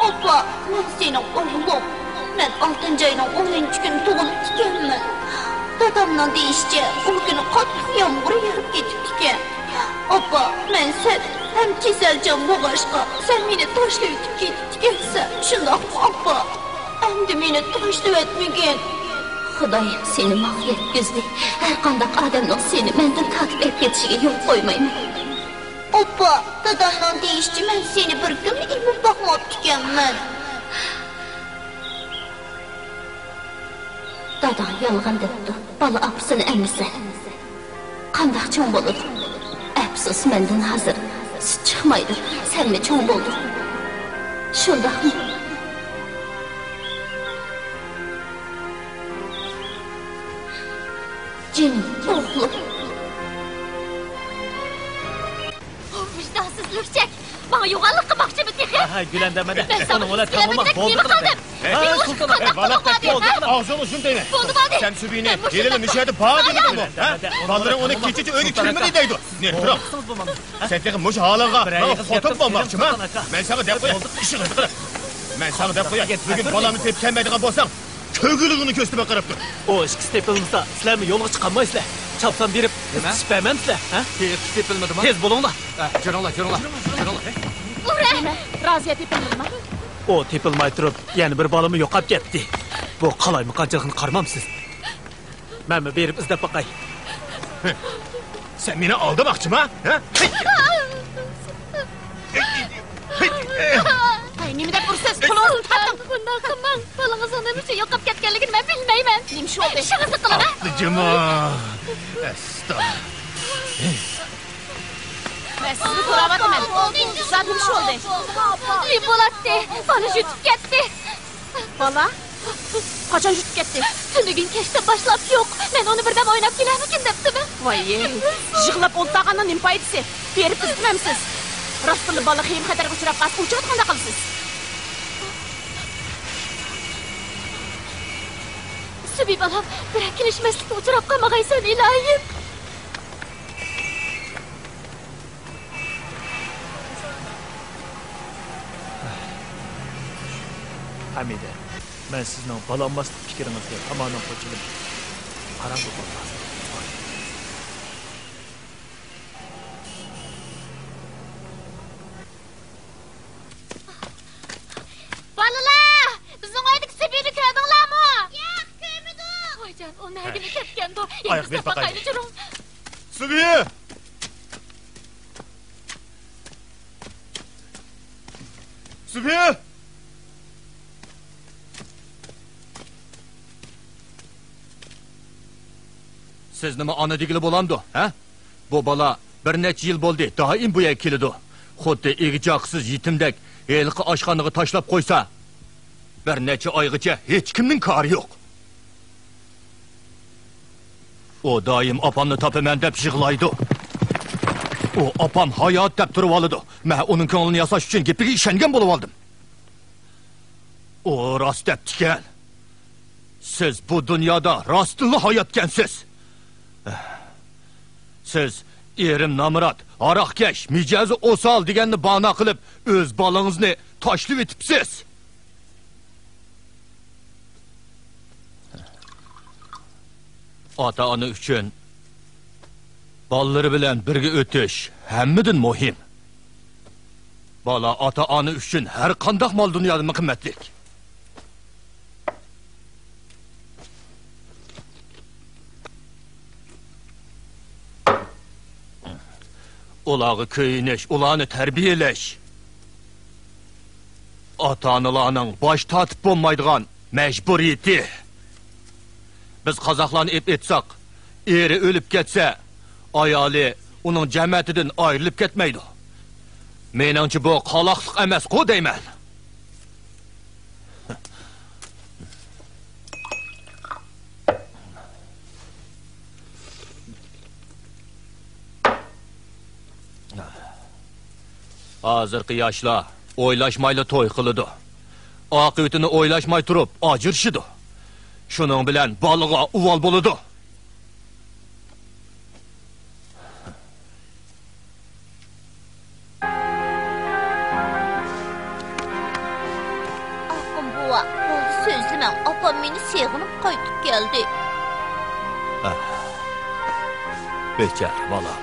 ئاپا، مەن سېنىڭ ئوغلۇڭ. مەن ئالتىنچى ئاينىڭ ئونىنچى كۈنى تۇغۇلۇپتىكەنمەن. دادامنىڭ دېيىشىچە، ئۇ كۈنى قاتتىق يامغۇر يېغىپ كېتىپتىكەن. ئاپا، مەن سەت ھەم كېسەلچان بولغاچقا، سەن مېنى تاشلىۋېتىپ كېتىپتىكەنسەن، شۇنداقمۇ، ئاپا؟ ئەمدى مېنى تاشلىۋەتمىگىن. خۇدايىم سېنى ماڭا يەتكۈزدى. ھەرقانداق ئادەمنىڭ سېنى مەندىن تارتىپ ئېلىپ كېتىشىگە يول قويمايمەن. ئاپا، دادامنىڭ دېيىشىچە، مەن سېنى بىر كۈنمۇ ئېمىپ باقماپتىكەنمەن. داداڭ يالغان دەپتۇ، بالا ئاپىسىنى ئەمىسە. قانداق چوڭ بولىدۇ؟ ئەپسۇس، مەندىن ھازىر سۈت چىقمايدۇ. سەنمۇ چوڭ بولدۇڭ. شۇنداقمۇ؟ جېنىم ئوغلۇم. ۋىجدانسىز لۈكچەك! ماڭا يوغانلىق قىلماقچىمۇ تېخى؟ ھە، ھە، گۈلەندە، مەن ئۇنىڭ بىلەن تەڭلا بولدى قىلىمەن. ھە، سۇلتان، ھە، ۋالاقەي، بولدى، بولدى، ئاغزىڭنى ئۇچۇرۇپ دەيمەن. بولدى، بولدى. سەن سۈبىنى ھېلىلا مۇشۇ يەردە بار دېمىدىڭمۇ؟ ھە؟ بالىلىرىڭ ئۇنى كېچىچە ئۆيگە كىرمىدى دەيدۇ. نېرى تۇرۇڭ. سەن تېخى مۇشۇ ھالىڭغا ماڭا خوتۇن بولماقچىما؟ مەن ساڭا دەپ قوياي، ئىشىڭنى قىلىپ. مەن ساڭا دەپ قوياي، بۈگۈن بالامنى تېپىپ كەلمەيدىغان بولساڭ، كۆگىلىكىڭنى كۆرسىتىمەن، قاراپ تۇر. ئۇ ئىككىسى تېپىلمىسا، سىلەرمۇ يولغا چىقالمايسىلەر. چاپسان بېرىپ، نېمە؟ ئىزدىشىپ بەرمەمسىلەر، ھە؟ ئىككىسى تېپىلمىدىمۇ؟ تېز بولۇڭلار. ئە، يۈرۈڭلار، يۈرۈڭلار، يۈرۈڭلار. نېمە؟ رازىيە تېپىلمىدىمۇ؟ ئۇ تېپىلماي تۇرۇپ، يەنە بىر بالىمۇ يوقاپ كەتتى. بۇ قالايمىقانچىلىقنى قارىمامسىز؟ مەنمۇ بېرىپ ئىزدەپ باقاي. سەن مېنى ئالدىماقچىما؟ ھە؟ ھەي، نېمە دەپ ئۇرىسىز؟ نېمىشقا يوقاپ كەتكەنلىكىنى مەن بىلمەيمەن. نېمە ئىش بولدى؟ شۇڭىسى قىلىمەن. ئاپىجىما. ئەستا. مەن سىزنى سوراۋاتىمەن. زادى نېمە ئىش بولدى؟ نېمە بولاتتى؟ بالا يۈتۈپ كەتتى. بالا؟ قاچان يۈتۈپ كەتتى؟ تۈنۈگۈن كەچتىن باشلاپ يوق. مەن ئۇنى بىردەم ئويناپ كېلەرمىكىن دەپتىمەن. ۋاي، يىغلاپ ئولتۇرغاننىڭ نېمە پايدىسى؟ بېرىپ ئىزدىمەمسىز؟ راستتىنلا بالا خېيىم خەتەرگە ئۇچراپ قالسا، ئۇ چاغدا قانداق قىلىسىز؟ سۈبى بالام، بىرەر كېلىشمەسلىككە ئۇچراپ قالمىغايسەن، ئىلاھىم. ھەمىدە، مەن سىزنىڭ بالا ئالماسلىق پىكرىڭىزگە تامامەن قوشۇلىمەن. قاراڭغۇ بالىلار. بالىلار، بىزنىڭ ئۆيدىكى سۈبىنى كۆردۈڭلارمۇ؟ ياق، كۆرمىدۇق. ۋايجان، ئۇ نەگىمۇ كەتكەندۇ؟ ئاياغ بېرىپ باقايلى. سۈبى! سۈبى! سىز نېمە ئانا دېگىلى بولامدۇ، ھە؟ بۇ بالا بىر نەچچە يىل بولدى، دائىم بۇ يەرگە كېلىدۇ. خۇددى ئىگە-چاقىسىز يېتىمدەك ھېلىقى ئاشخانىغا تاشلاپ قويسا، بىر نەچچە ئايغىچە ھېچكىمنىڭ كارى يوق. ئۇ دائىم ئاپامنى تاپىمەن دەپ يىغلايدۇ. ئۇ ئاپام ھايات دەپ تۇرۇۋالىدۇ. مەن ئۇنىڭ كۆڭلىنى ياساش ئۈچۈن گېپىگە ئىشەنگەن بولۇۋالدىم. ئۇ راست دەپتىكەن. سىز بۇ دۇنيادا راستتىنلا ھاياتكەنسىز. سىز ئېرىم نامرات، ھاراقكەش، مىجەزى ئوسال دېگەننى بانا قىلىپ، ئۆز بالىڭىزنى تاشلىۋېتىپسىز. ئاتا-ئانا ئۈچۈن بالىلىرى بىلەن بىرگە ئۆتۈش ھەممىدىن مۇھىم. بالا ئاتا-ئانا ئۈچۈن ھەر قانداق مال دۇنيادىنمۇ قىممەتلىك. ئۇلارغا كۆيۈنۈش، ئۇلارنى تەربىيەلەش ئاتا-ئانىلارنىڭ باش تارتىپ بولمايدىغان مەجبۇرىيىتى. بىز قازاقلارنى ئېپ ئېيتساق، ئېرى ئۆلۈپ كەتسە، ئايالى ئۇنىڭ جەمەتىدىن ئايرىلىپ كەتمەيدۇ. مېنىڭچە، بۇ قالاقلىق ئەمەسقۇ دەيمەن. ھازىرقى ياشلار ئويلاشمايلا توي قىلىدۇ. ئاقىۋىتىنى ئويلاشماي تۇرۇپ ئاجرىشىدۇ. شۇنىڭ بىلەن بالىغا ئۇۋال بولىدۇ. ئاخۇن بوۋا، بولدى سۆزلىمەڭ، ئاپام مېنى سېغىنىپ قايتىپ كەلدى. ئاھ، بىچارە بالام.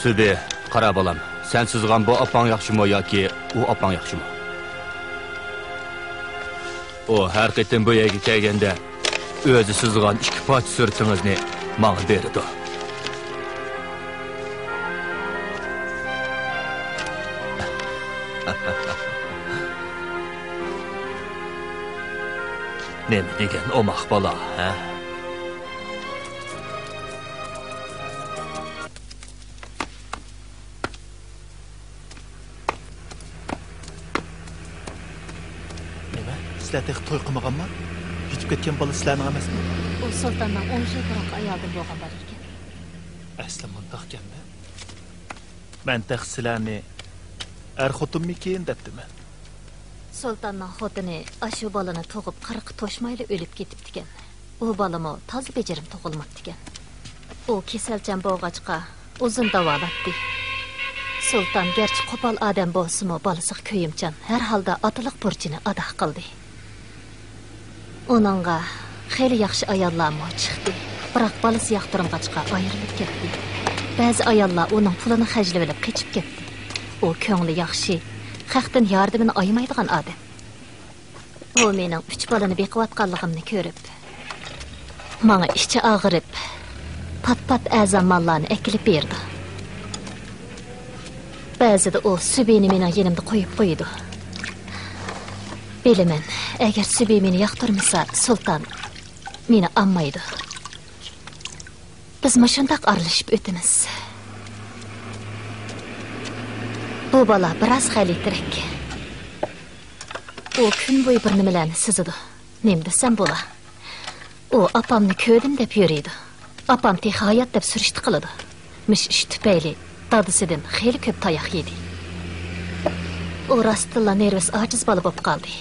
سۈبى، قارا بالام، سەن سىزغان بۇ ئاپاڭ ياخشىمۇ ياكى ئۇ ئاپاڭ ياخشىمۇ؟ ئۇ ھەر قېتىم بۇ يەرگە كەلگەندە، ئۆزى سىزغان ئىككى پارچە سۈرىتىڭىزنى ماڭا بېرىدۇ. نېمە دېگەن ئوماق بالا، ھە؟ نېمە؟ سىلەر تېخى توي قىلمىغانما؟ يېتىپ كەتكەن بالا سىلەرنىڭ ئەمەسمۇ؟ ئۇ سۇلتاننىڭ ئون يىل بۇرۇنقى ئايالىدىن بولغان بالا ئىكەن. ئەسلى مۇنداقكەن-دە. مەن تېخى سىلەرنى ئەر خوتۇنمىكىن دەپتىمەن. سۇلتاننىڭ خوتۇنى ئاشۇ بالىنى تۇغۇپ قىرىقى توشمايلا ئۆلۈپ كېتىپتىكەن. ئۇ بالىمۇ تازا بېجىرىم تۇغۇلماپتىكەن. ئۇ كېسەلچان بولغاچقا، ئۇزۇن داۋالاتتى. سۇلتان گەرچە قوپال ئادەم بولسىمۇ، بالىسىغا كۆيۈمچان، ھەر ھالدا ئاتىلىق بۇرچىنى ئادا قىلدى. ئۇنىڭغا خېلى ياخشى ئاياللارمۇ چىقتى، بىراق بالىسى ياقتۇرمىغاچقا ئايرىلىپ كەتتى. بەزى ئاياللار ئۇنىڭ پۇلىنى خەجلىۋېلىپ قېچىپ كەتتى. ئۇ كۆڭلى ياخشى، خەقتىن ياردىمىنى ئايىمايدىغان ئادەم. ئۇ مېنىڭ ئۈچ بالىنى بېقىۋاتقانلىقىمنى كۆرۈپ، ماڭا ئىچى ئاغرىپ، پات-پات ئەزا ماللارنى ئەكېلىپ بېرىدۇ. بەزىدە ئۇ سۈبىنى مېنىڭ يېنىمدا قويۇپ قويىدۇ. بىلىمەن، ئەگەر سۈبى مېنى ياقتۇرمىسا، سۇلتان مېنى ئالمايدۇ. بىز مۇشۇنداق ئارىلىشىپ ئۆتىمىز. بۇ بالا بىراز غەلىتىرەك. ئۇ كۈن بويى بىر نېمىلەرنى سىزىدۇ. نېمە دېسەم بولا؟ ئۇ ئاپامنى كۆردۈم دەپ يۈرىدۇ. ئاپام تېخى ھايات دەپ سۈرۈشتە قىلىدۇ. مۇشۇ ئىش تۈپەيلى دادىسىدىن خېلى كۆپ تاياق يېدى. ئۇ راستتىنلا نېرۋىسى ئاجىز بالا بولۇپ قالدى.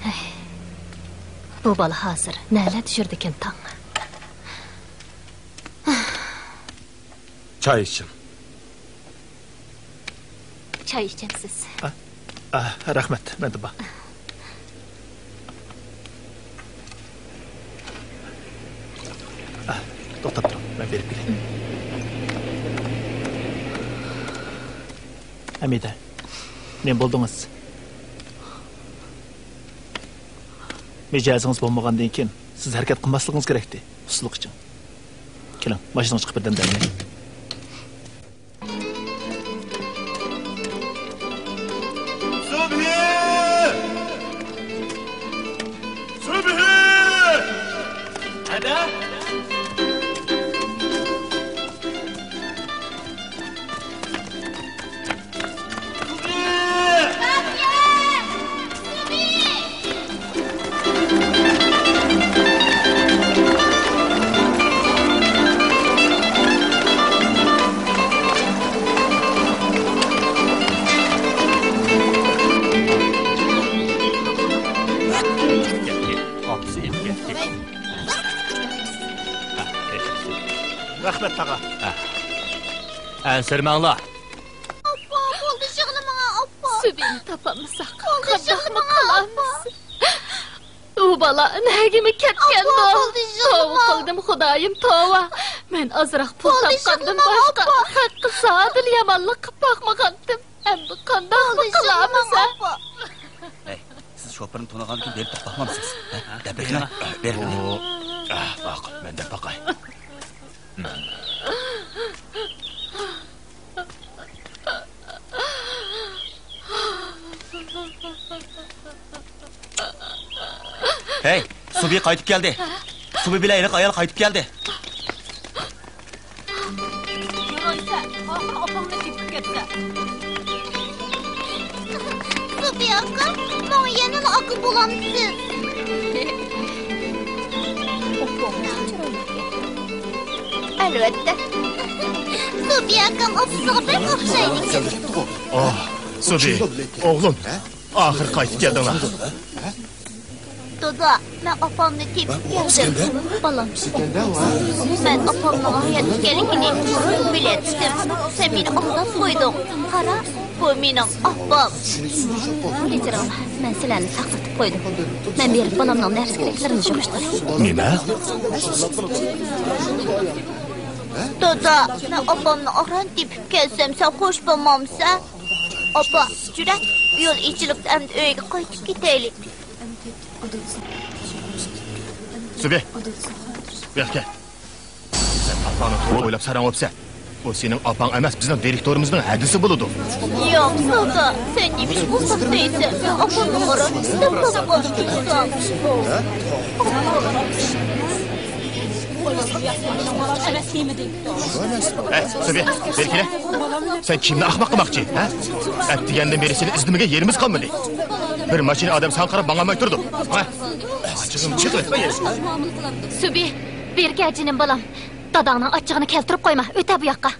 ھەي، بۇ بالا ھازىر نەلەردە يۈرىدىكىن تاڭ؟ چاي ئىچىڭ. چاي ئىچەمسىز؟ ئا، ئا، رەھمەت، مەندە بار. ئا، توختاپ تۇرۇڭ، مەن بېرىپ كېلەي. ھەمىدە، نېمە بولدىڭىز؟ مىجەزىڭىز بولمىغاندىن كېيىن سىز ھەرىكەت قىلماسلىقىڭىز كېرەكتى. ئۇسسۇلۇق ئىچىڭ. كېلىڭ، ماشىنىغا چىقىپ بىردەم دەم ئېلىڭ. سۈبھى! سۈبھى! ھەدە! رەھمەت، تاغا. ئەنسىرىمەڭلار. ئاپا، بولدى، يىغلىماڭ، ئاپا. سۈبىنى تاپالمىساق، بولدى، قانداقمۇ يىغلىماڭ، ئاپا. قىلارمىز؟ ئۇ بالا نەگىمۇ كەتكەندۇ؟ ئاپا، بولدى، يىغلىماڭ. توۋا قىلدىم، خۇدايىم، توۋا. مەن ئازراق پۇل بولدى، تاپقاندىن يىغلىماڭ، باشقا ئاپا. خەققە زادىلا يامانلىق قىلىپ باقمىغانتىم. ئەمدى قانداقمۇ بولدى، قىلارمىز، يىغلىماڭ، ھە؟ ئاپا. ھەي، سىز شوپۇرنى تونۇغاندىن كېيىن بېرىپ تاپاقمامسىز؟ ھە؟ دەپ بېقىڭە. بېرىڭ. ئۇ، ئاھ، ماقۇل، مەن دەپ باقاي. ھەي، سۇبى قايتىپ كەلدى. سۇبى بىلەن ھېلىقى ئايال قايتىپ كەلدى. يارايسە، ئاخىرى ئاپاڭنى تېپىپ كەپسەن. سۇبى ئاكا، ماڭا يەنىلا ئاكا بولامسىز؟ ئەلۋەتتە. سۇبى ئاكام ئاپىسىغا بەك ئوخشايدىكەن. ئاھ، سۇبى، ئوغلۇم، ئاخىرى قايتىپ كەلدىڭلار. دادا، مەن ئاپامنى تېپىپ كەلدىم. بالام، مەن ئاپامنىڭ ھايات ئىكەنلىكىنى بۇرۇن بىلەتتىم. سەن مېنى ئالداپ قويدۇڭ. قارا، بۇ مېنىڭ ئاپام. كەچۈرۈڭلار، مەن سىلەرنى ساقلىتىپ قويدۇم. مەن بېرىپ بالامنىڭ نەرسە-كېرەكلىرىنى يىغىشتۇراي. نېمە؟ دادا، مەن ئاپامنى ئاران تېپىپ كەلسەم، سەن خوش بولمامسەن؟ ئاپا، جۈرە، يول ئېچىلىپتۇ، ئەمدى ئۆيگە قايتىپ كېتەيلى. سۈبى، بۇ ياققا كەل. سەن ئاپاڭنى توغرا ئويلاپ ساراڭ بوپسەن. ئۇ سېنىڭ ئاپاڭ ئەمەس، بىزنىڭ دىرېكتورىمىزنىڭ ھەدىسى بولىدۇ. ياق، دادا، سەن نېمىشقا ئۇنداق دەيسەن؟ مەن ئاپامنىڭ ئاران ئىستەپ تاپقان ئىنسان. ھەي، سۈبى، بېرى كېلە. سەن كىمنى ئەخمەق قىلماقچى، ھە؟ ئەتىگەندىن بېرى سېنى ئىزدىمىگەن يېرىمىز قالمىدى. بىر ماشىنا ئادەم ساڭا قاراپ ماڭالماي تۇرىدۇ. ھە؟ ئاچچىقىم چىقىۋەتمە. سۈبى، بېرى كەل جېنىم بالام. داداڭنىڭ ئاچچىقىنى كەلتۈرۈپ قويما، ئۆتە بۇ ياققا.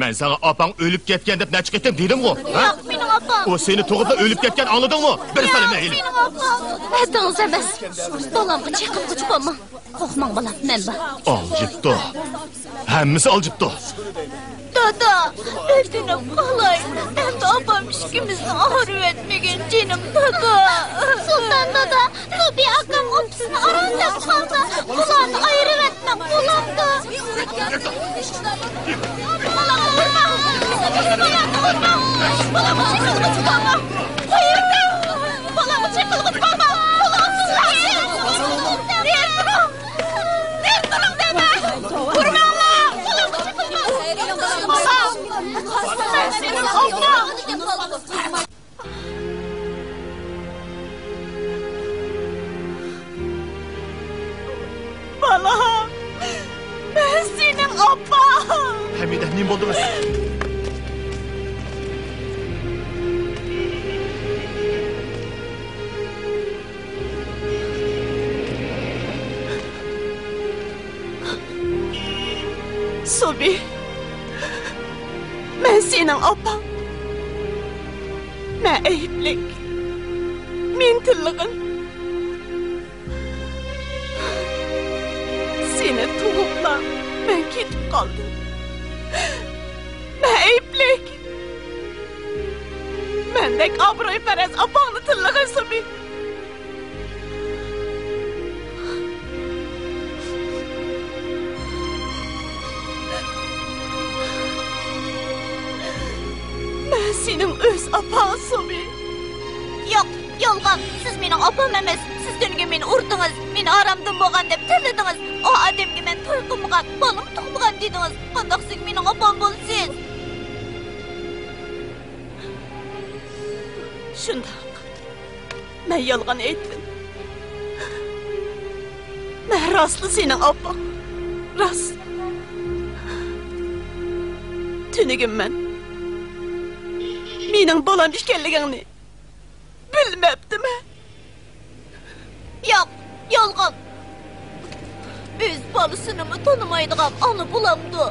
مەن ساڭا ئاپاڭ ئۆلۈپ كەتكەن دەپ نەچچە قېتىم دېدىمغۇ، ھە؟ ياق، مېنىڭ ئاپام. ئۇ سېنى تۇغۇپلا ئۆلۈپ كەتكەن، ئاڭلىدىڭمۇ؟ بېرىپ سالىمەن ھېلى. مېنىڭ ئاپام. ھەددىڭىز ئەمەس. بالامغا چېقىنغۇچە بولماڭ. قورقماڭ بالام، مەن بار. ئالجىپتۇ. ھەممىسى ئالجىپتۇ. دادا، ئۆتۈنۈپ قالاي. ئەمدى ئاپام ئىككىمىزنى ئايرىۋەتمىگىن، جېنىم دادا. سۇلتان دادا، سۈبى ئاكام ئاپىسىنى ئاران تاپقاندا، ئۇلارنى ئايرىۋەتمەڭ، بولامدۇ؟ بالامنى ئۇرماڭ! بالامنى ئۇرماڭ! بالامغا چېقىلغۇچە بولماڭ! قويۇڭ! بالامغا چېقىلغۇچە سېنىڭ ئاپاڭ. مەن ئەيىبلىك. مېنى تىللىغىن. سېنى تۇغۇپلا مەن كېتىپ قالدىم. مەن ئەيىبلىك. مەندەك ئابرۇيپەرەس ئاپاڭنى تىللىغىن، سۇبى. مەن سېنىڭ ئۆز ئاپاڭ، سۇبى. ياق، يالغان. سىز مېنىڭ ئاپام ئەمەس. سىز تۈنۈگۈن مېنى ئۇردىڭىز، مېنى ئارامدىن بولغان دەپ تىللىدىڭىز. ئۇ ئادەمگە مەن توي قىلمىغان، بالىمۇ تۇغمىغان دېدىڭىز. قانداق سىز مېنىڭ ئاپام بولىسىز؟ شۇنداق. مەن يالغان ئېيتتىم. مەن راستلا سېنىڭ ئاپاڭ. راست. تۈنۈگۈن مەن مېنىڭ بالام ئىكەنلىكىڭنى بىلمەپتىمەن. ياق، يالغان. ئۆز بالىسىنىمۇ تونۇمايدىغان ئانا بولامدۇ؟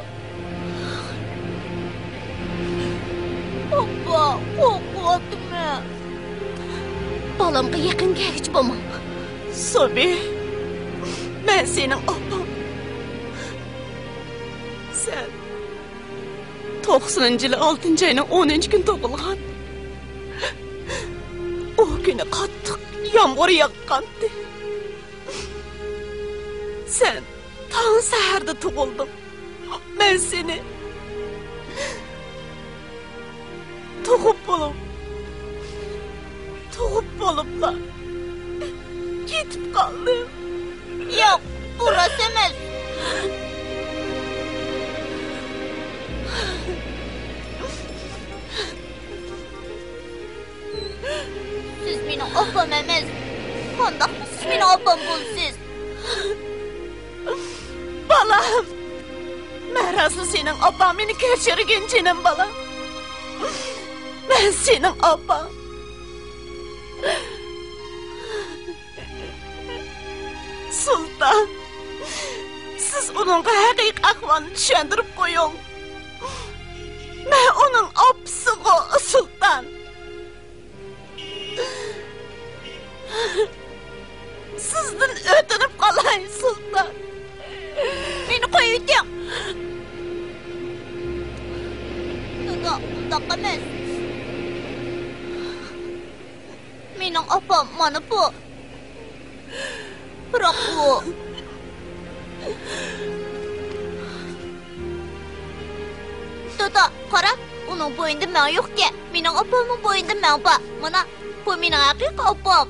ئاپا، قورقۇۋاتىمەن. بالامغا يېقىن كەلگۈچى بولماڭ. سوبى، مەن سېنىڭ ئاپاڭ. سەن توقسىنىنچى يىلى ئالتىنچى ئاينىڭ ئونىنچى كۈنى تۇغۇلغان. ئۇ كۈنى قاتتىق يامغۇر ياغقانتى. سەن تاڭ سەھەردە تۇغۇلدۇڭ. مەن سېنى تۇغۇپ بولۇپ، تۇغۇپ بولۇپلا كېتىپ قالدىم. ياق، بۇ راست ئەمەس. سىز مېنىڭ ئاپام ئەمەس. قانداقمۇ سىز مېنىڭ ئاپام بولىسىز؟ بالام! مەن راستلا سېنىڭ ئاپاڭ، مېنى كەچۈرگىن، جېنىم بالام. مەن سېنىڭ ئاپاڭ. سۇلتان، سىز ئۇنىڭغا ھەقىقىي ئەھۋالنى چۈشەندۈرۈپ قويۇڭ. مەن ئۇنىڭ ئاپىسىغۇ، سۇلتان. سىزدىن ئۆتۈنۈپ قالاي، سۇلتان. مېنى قويۇۋېتىڭ. دادا، ئۇنداق ئەمەس. مېنىڭ ئاپام مانا بۇ. بىراق ئۇ. دادا، قارا، ئۇنىڭ بوينىدا مەڭ يوقكەن. مېنىڭ ئاپامنىڭ بوينىدا مەڭ بار. مانا، بۇ مېنىڭ ھەقىقىي ئاپام.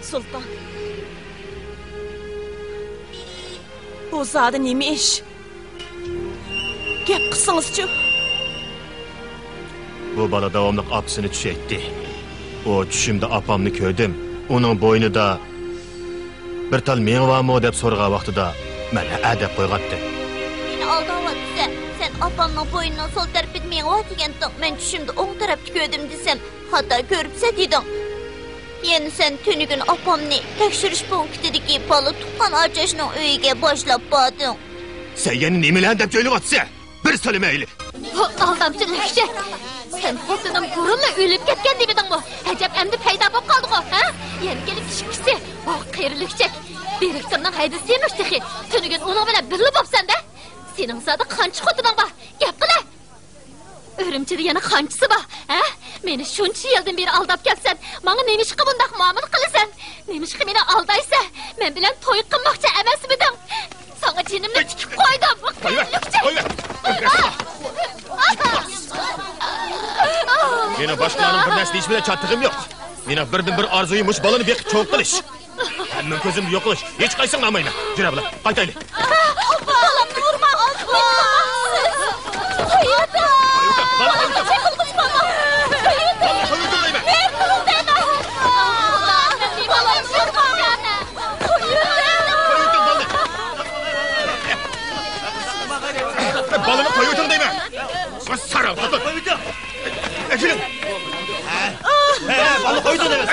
سۇلتان. بۇ زادى نېمە ئىش؟ گەپ قىلسىڭىزچۇ؟ بۇ بالا داۋاملىق ئاپىسىنى چۈشەيتتى. ئۇ چۈشۈمدە ئاپامنى كۆردۈم. ئۇنىڭ بوينىدا بىر تال مېڭە بارمۇ دەپ سورىغان ۋاقتىدا مەن ھەئە دەپ قويغانتىم. مېنى ئالداۋاتىسەن. سەن ئاپامنىڭ بوينىنىڭ سول تەرىپىدە مېڭە بار دېگەنتىڭ. مەن چۈشۈمدە ئوڭ تەرەپتە كۆردۈم دېسەم، خاتا كۆرۈپسەن دېدىڭ. يەنە سەن تۈنۈگۈن ئاپامنى تەكشۈرۈش پونكىتىدىكى بالا تۇغقان ئاچاشنىڭ ئۆيىگە باشلاپ باردىڭ. سەن يەنە نېمىلەرنى دەپ جۆيلىۋاتىسەن؟ بىر سالىمەيلى. ۋاھ، ئالدامچى لۈكچەك! سەن خوتۇنۇڭ بۇرۇنلا ئۆلۈپ كەتكەن دېمىدىڭمۇ؟ ئەجەب ئەمدى پەيدا بولۇپ قالدىغۇ، ھە؟ يەنە كېلىپ ئىككىسى. ۋاھ، قېرى لۈكچەك! دىرېكتورنىڭ ھەدىسى يېمىش تېخى. تۈنۈگۈن ئۇنىڭ بىلەن بىللە بوپسەن-دە! سېنىڭ زادى قانچە خوتۇنۇڭ بار؟ گەپ قىلە! ئۈرۈمچىدە يەنە قانچىسى بار، ھە؟ مېنى شۇنچە يىلدىن بېرى ئالداپ كەلسەن، ماڭا نېمىشقا بۇنداق مۇئامىلە قىلىسەن؟ نېمىشقا مېنى ئالدايسەن؟ مەن بىلەن توي قىلماقچى ئەمەسمىدىڭ؟ ساڭا جېنىمنى تىكىپ قويدۇم. قويۇۋەت، قويۇۋەت. مېنىڭ باشقىلارنىڭ بىر نەرسە دېيىشى بىلەن چاتىقىم يوق. مېنىڭ بىردىنبىر ئارزۇيۇم مۇشۇ بالىنى بېقىپ چوڭ قىلىش. ھەممىڭ كۆزۈمدە يوقىلىش. ھېچقايسىڭنى ئالمايمەن. يۈرە بىلەن، قايتايلى. بالامنى ئۇرماڭ! بالامنى چېقىلغۇچ بالام! بالامنى قويۇۋېتىڭ دەيمەن! قويۇۋېتىڭ بالىنى! بالىنى قويۇۋېتىڭ دەيمەن! ساراڭ خوتۇن! ئەكېلىڭ! ھە، ھە، بالىنى قويۇۋېتىڭ دەيمەن!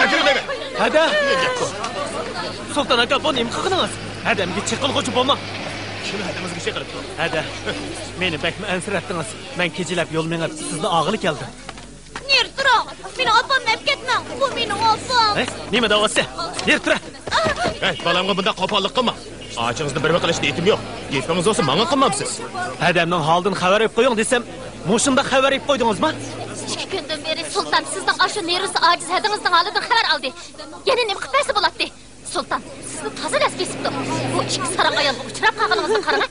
ئەكېلىڭ دەيمەن! ھەدە! سۇلتان ئاكا، بۇ نېمە قىلغىنىڭىز؟ ھەدەمگە چېقىلغۇچى بولماڭ! ھەدىڭىزگە چېقىرىپتۇ. ھەدە، مېنى بەكمۇ ئەنسىرەتتىڭىز. مەن كېچىلەپ يول مېڭىپ، سىزنى ئالغىلى كەلدىم. نېرى تۇرۇڭ! مېنىڭ ئاپامنى ئەپ كەتمەڭ! بۇ مېنىڭ ئاپام! ھە؟ نېمە دەۋاتىسەن؟ نېرى تۇرە! ھەي، بالامغا بۇنداق قوپاللىق قىلما! ئاچىڭىزنى بىرمۇ قىلىشتا ئېتىم يوق. گېپىڭىز بولسا ماڭا قىلمامسىز؟ ھەدەمنىڭ ھالىدىن خەۋەر ئېلىپ قويۇڭ دېسەم، مۇشۇنداق خەۋەر ئېلىپ قويدىڭىزمۇ؟ ئىككى كۈندىن بېرى سۇلتان سىزنىڭ ئاشۇ نېرۋىسى ئاجىز ھەدىڭىزنىڭ ھالىدىن خەۋەر ئالدى. يەنە نېمە قىلىپ بەرسە بولاتتى؟ سۇلتان، سىزنى تازا دەس كېسىپتۇ. بۇ ئىككى ساراڭ ئايالغا ئۇچراپ قالغىنىڭىزنى قاراڭە.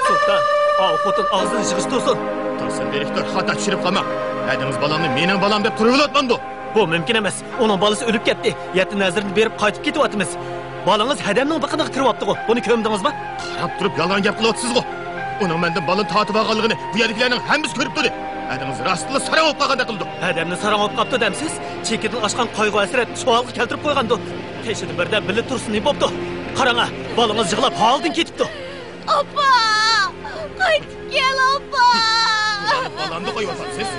سۇلتان، ئاۋۇ خوتۇن ئاغزىنى يىغىشتۇرسۇن. تۇرسۇن دىرېكتور، خاتا چۈشىنىپ قالماڭ. ھەدىڭىز بالامنى مېنىڭ بالام دەپ تۇرۇۋېلىۋاتمامدۇ؟ بۇ مۇمكىن ئەمەس. ئۇنىڭ بالىسى ئۆلۈپ كەتتى. يەتتە نەزىرىنى بېرىپ قايتىپ كېتىۋاتىمىز. بالىڭىز ھەدەمنىڭ بېقىنىغا كىرىۋاپتىغۇ. بۇنى كۆرمىدىڭىزمۇ؟ قاراپ تۇرۇپ يالغان گەپ قىلىۋاتىسىزغۇ. ئۇنىڭ مەندىن بالىنى تارتىپ ئالغانلىقىنى بۇ يەردىكىلەرنىڭ ھەممىسى كۆرۈپ تۇردى. ھەدىڭىز راستلا ساراڭ بولۇپ قالغاندەك قىلىدۇ. ھەدەمنى ساراڭ بولۇپ قاپتۇ دەمسىز؟ چېكىدىن ئاشقان قايغۇ-ھەسرەت شۇ ھالغا كەلتۈرۈپ قويغاندۇ. قېشىدا بىردەم بىللە تۇرسۇن نېمە بوپتۇ؟ قاراڭا، بالىڭىز يىغلاپ ھالىدىن كېتىپتۇ. ئاپا! قايتىپ كەل، ئاپا! بالامدا قويۇۋاتامسىز؟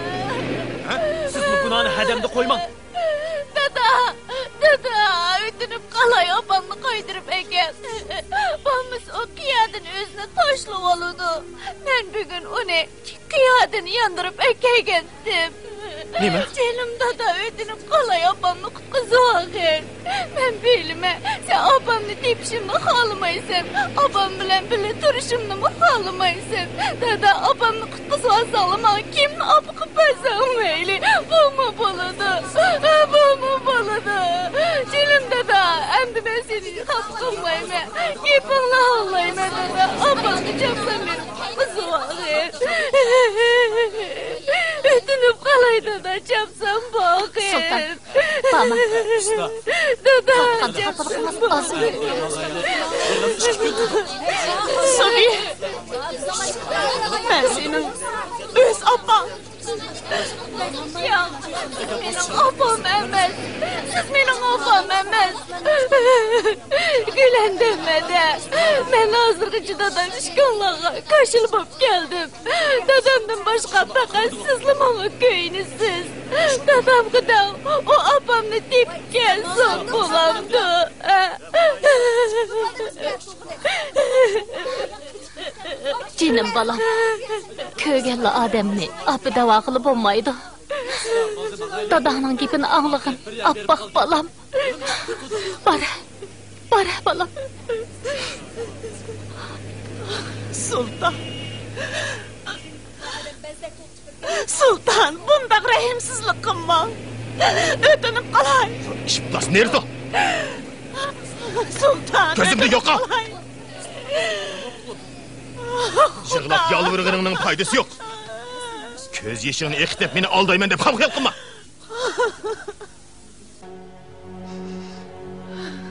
ھە؟ سىزمۇ گۇناھنى ھەدەمدە قويماڭ. دادا! دادا! ئۆتۈنۈپ قالاي، ئاپامنى قايتۇرۇپ ئەكەل. بولمىسا ئۇ قىيادىن ئۆزىنى تاشلىۋالىدۇ. مەن بۈگۈن ئۇنى قىيادىن ياندۇرۇپ ئەكەلگەنتىم. نېمە؟ جېنىم دادا، ئۆتۈنۈپ قالاي، ئاپامنى قۇتقۇزۇۋالغىن. مەن بىلىمەن، سەن ئاپامنى تېپىشىمنى خالىمايسەن، ئاپام بىلەن بىللە تۇرۇشۇمنىمۇ خالىمايسەن. دادا، ئاپامنى قۇتقۇزۇۋالساڭلا، ماڭا كىمنى ئاپا قىلىپ بەرسەڭ مەيلى، بۇمۇ بولىدۇ، بۇمۇ بولىدۇ. جېنىم دادا، ئەمدى مەن سېنى خاپا قىلمايمەن، گېپىڭنى ئاڭلايمەن دادا، ئاپامنى چاپسان بېرىپ قۇتقۇزۇۋالغىن. ئۆتۈنۈپ قالاي دادا، چاپسان بارغىن. سۇلتان، بارما. دادا، قاپىقىڭىز ئازمۇ؟ سوبى، مەن سېنىڭ ئۆز ئاپاڭ. ياق، سىز مېنىڭ ئاپام ئەمەس. سىز مېنىڭ ئاپام ئەمەس. گۈلەندەم ھەدە، مەن ھازىرغىچە دادام ئىككىڭلارغا كاشىلا بولۇپ كەلدىم. دادامدىن باشقا پەقەت سىزلا ماڭا كۆيۈنىسىز. دادامغا دەڭ، ئۇ ئاپامنى تېپىپ كەلسۇن، بولامدۇ؟ جېنىم بالام، كۆرگەنلا ئادەمنى ئاپا دەۋالغىلى بولمايدۇ. داداڭنىڭ گېپىنى ئاڭلىغىن، ئاپئاق بالام. بار، بار بالام. سۇلتان. سۇلتان، بۇنداق رەھىمسىزلىك قىلماڭ. ئۆتۈنۈپ قالاي. ئىپلاس نېرېتو؟ سۇلتان، كۆزۈمدىن يوقال. يىغلاپ يالۋۇرغىنىڭنىڭ پايدىسى يوق. كۆز يېشىڭنى ئېقىتىپ، مېنى ئالدايمەن دەپ خام خىيال قىلما.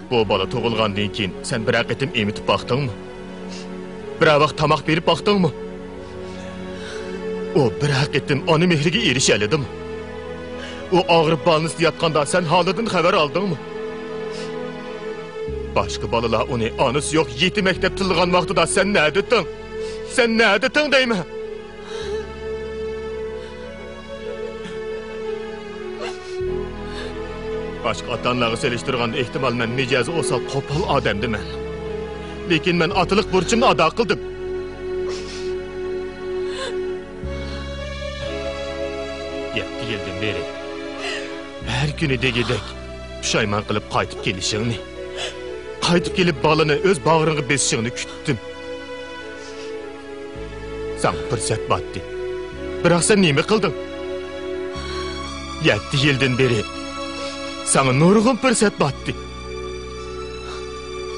بۇ بالا تۇغۇلغاندىن كېيىن سەن بىرەر قېتىم ئېمىتىپ باقتىڭمۇ؟ بىرەر ۋاق تاماق بېرىپ باقتىڭمۇ؟ ئۇ بىرەر قېتىم ئانا مېھرىگە ئېرىشەلىدىمۇ؟ ئۇ ئاغرىپ بالنىستا ياتقاندا سەن ھالىدىن خەۋەر ئالدىڭمۇ؟ باشقا بالىلار ئۇنى ئانىسى يوق يېتىمەك دەپ تىللىغان ۋاقتىدا سەن نەدىتىڭ؟ سەن نەدىتىڭ دەيمەن؟ باشقا ئاتا-ئانىلارغا سېلىشتۇرغاندا، ئېھتىمال، مەن مىجەزى ئوسال، قوپال ئادەمدىمەن. لېكىن مەن ئاتىلىق بۇرچۇمنى ئادا قىلدىم. يەتتە يىلدىن بېرى ھەر كۈنى دېگۈدەك پۇشايمان قىلىپ قايتىپ كېلىشىڭنى، قايتىپ كېلىپ بالىنى ئۆز باغرىڭغا بېسىشىڭنى كۈتتۈم. ساڭا پۇرسەت باتتى. بىراق سەن نېمە قىلدىڭ؟ يەتتە يىلدىن بېرى ساڭا نۇرغۇن پۇرسەت باتتى.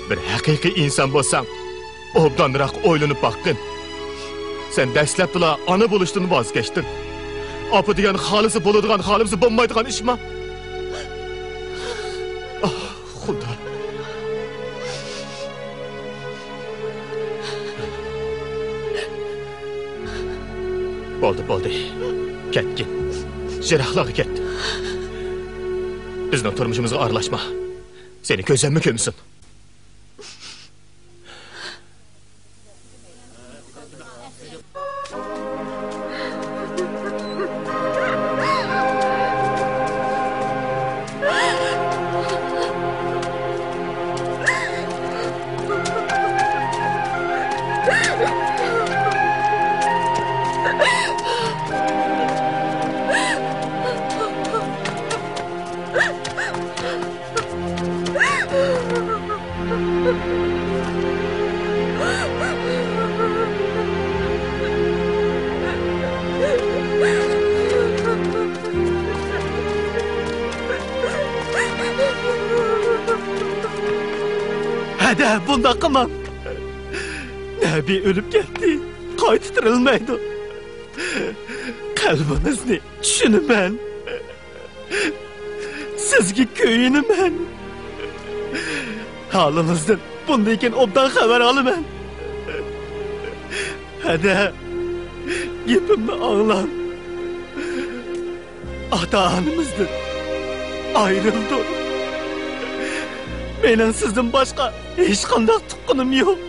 بىر ھەقىقىي ئىنسان بولساڭ، ئوبدانراق ئويلىنىپ باققىن. سەن دەسلەپتىلا ئانا بولۇشتىن ۋاز كەچتىڭ. ئاپا دېگەن خالىسا بولىدىغان، خالىمىسا بولمايدىغان ئىشما؟ ئاھ، خۇدا. بولدى، بولدى. كەتكىن. يىراقلارغا كەت. بىزنىڭ تۇرمۇشىمىزغا ئارىلاشما. سېنى كۆزۈممۇ كۆرمىسۇن. ھەدە، بۇنداق قىلماڭ. نەبى ئۆلۈپ كەتتى. قايتا تىرىلمەيدۇ. قەلبىڭىزنى چۈشىنىمەن. سىزگە كۆيۈنىمەن. ھالىڭىزدىن بۇندىن كېيىن ئوبدان خەۋەر ئالىمەن. ھەدە، گېپىمنى ئاڭلاڭ. ئاتا-ئانىمىزدىن ئايرىلدۇق. مېنىڭ سىزدىن باشقا ھېچقانداق تۇغقىنىم يوق.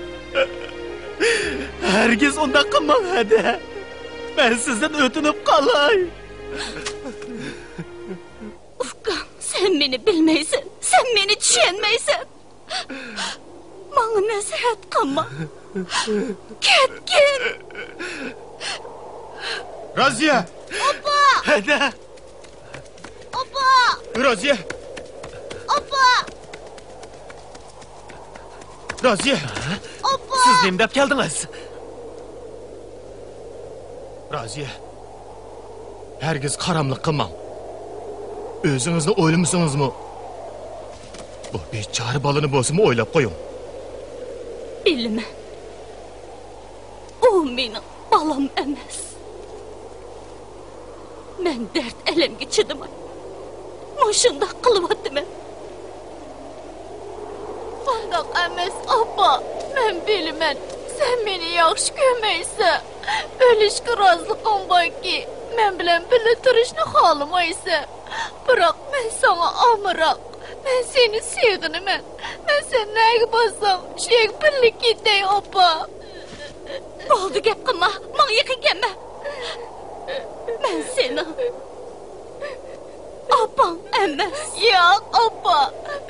ھەرگىز ئۇنداق قىلماڭ، ھەدە. مەن سىزدىن ئۆتۈنۈپ قالاي. ئۇكام، سەن مېنى بىلمەيسەن، سەن مېنى چۈشەنمەيسەن. ماڭا نەسىھەت قىلما. كەتكىن. رازىيە! ئاپا! ھەدە! ئاپا! رازىيە! ئاپا! رازىيە! ئاپا! سىز نېمە دەپ كەلدىڭىز؟ رازىيە! ھەرگىز قاراملىق قىلماڭ. ئۆزىڭىزنى ئويلىمىسىڭىزمۇ، بۇ بىچارە بالىنى بولسىمۇ ئويلاپ قويۇڭ. بىلىمەن. ئۇ مېنىڭ بالام ئەمەس. مەن دەرد-ئەلەمگە چىدىماي، مۇشۇنداق قىلىۋاتىمەن. ئۇنداق ئەمەس، ئاپا. مەن بىلىمەن، سەن مېنى ياخشى كۆرمەيسەن. ئۆلۈشكە رازىلىقىڭ باركى، مەن بىلەن بىللە تۇرۇشنى خالىمايسەن. بىراق مەن ساڭا ئامراق. مەن سېنى سېغىنىمەن. مەن سەن نەگە بارساڭ، شۇ يەرگە بىللە كېتەي، ئاپا. بولدى، گەپ قىلما. ماڭا يېقىن كەلمە. مەن سېنىڭ ئاپاڭ ئەمەس. ياق، ئاپا.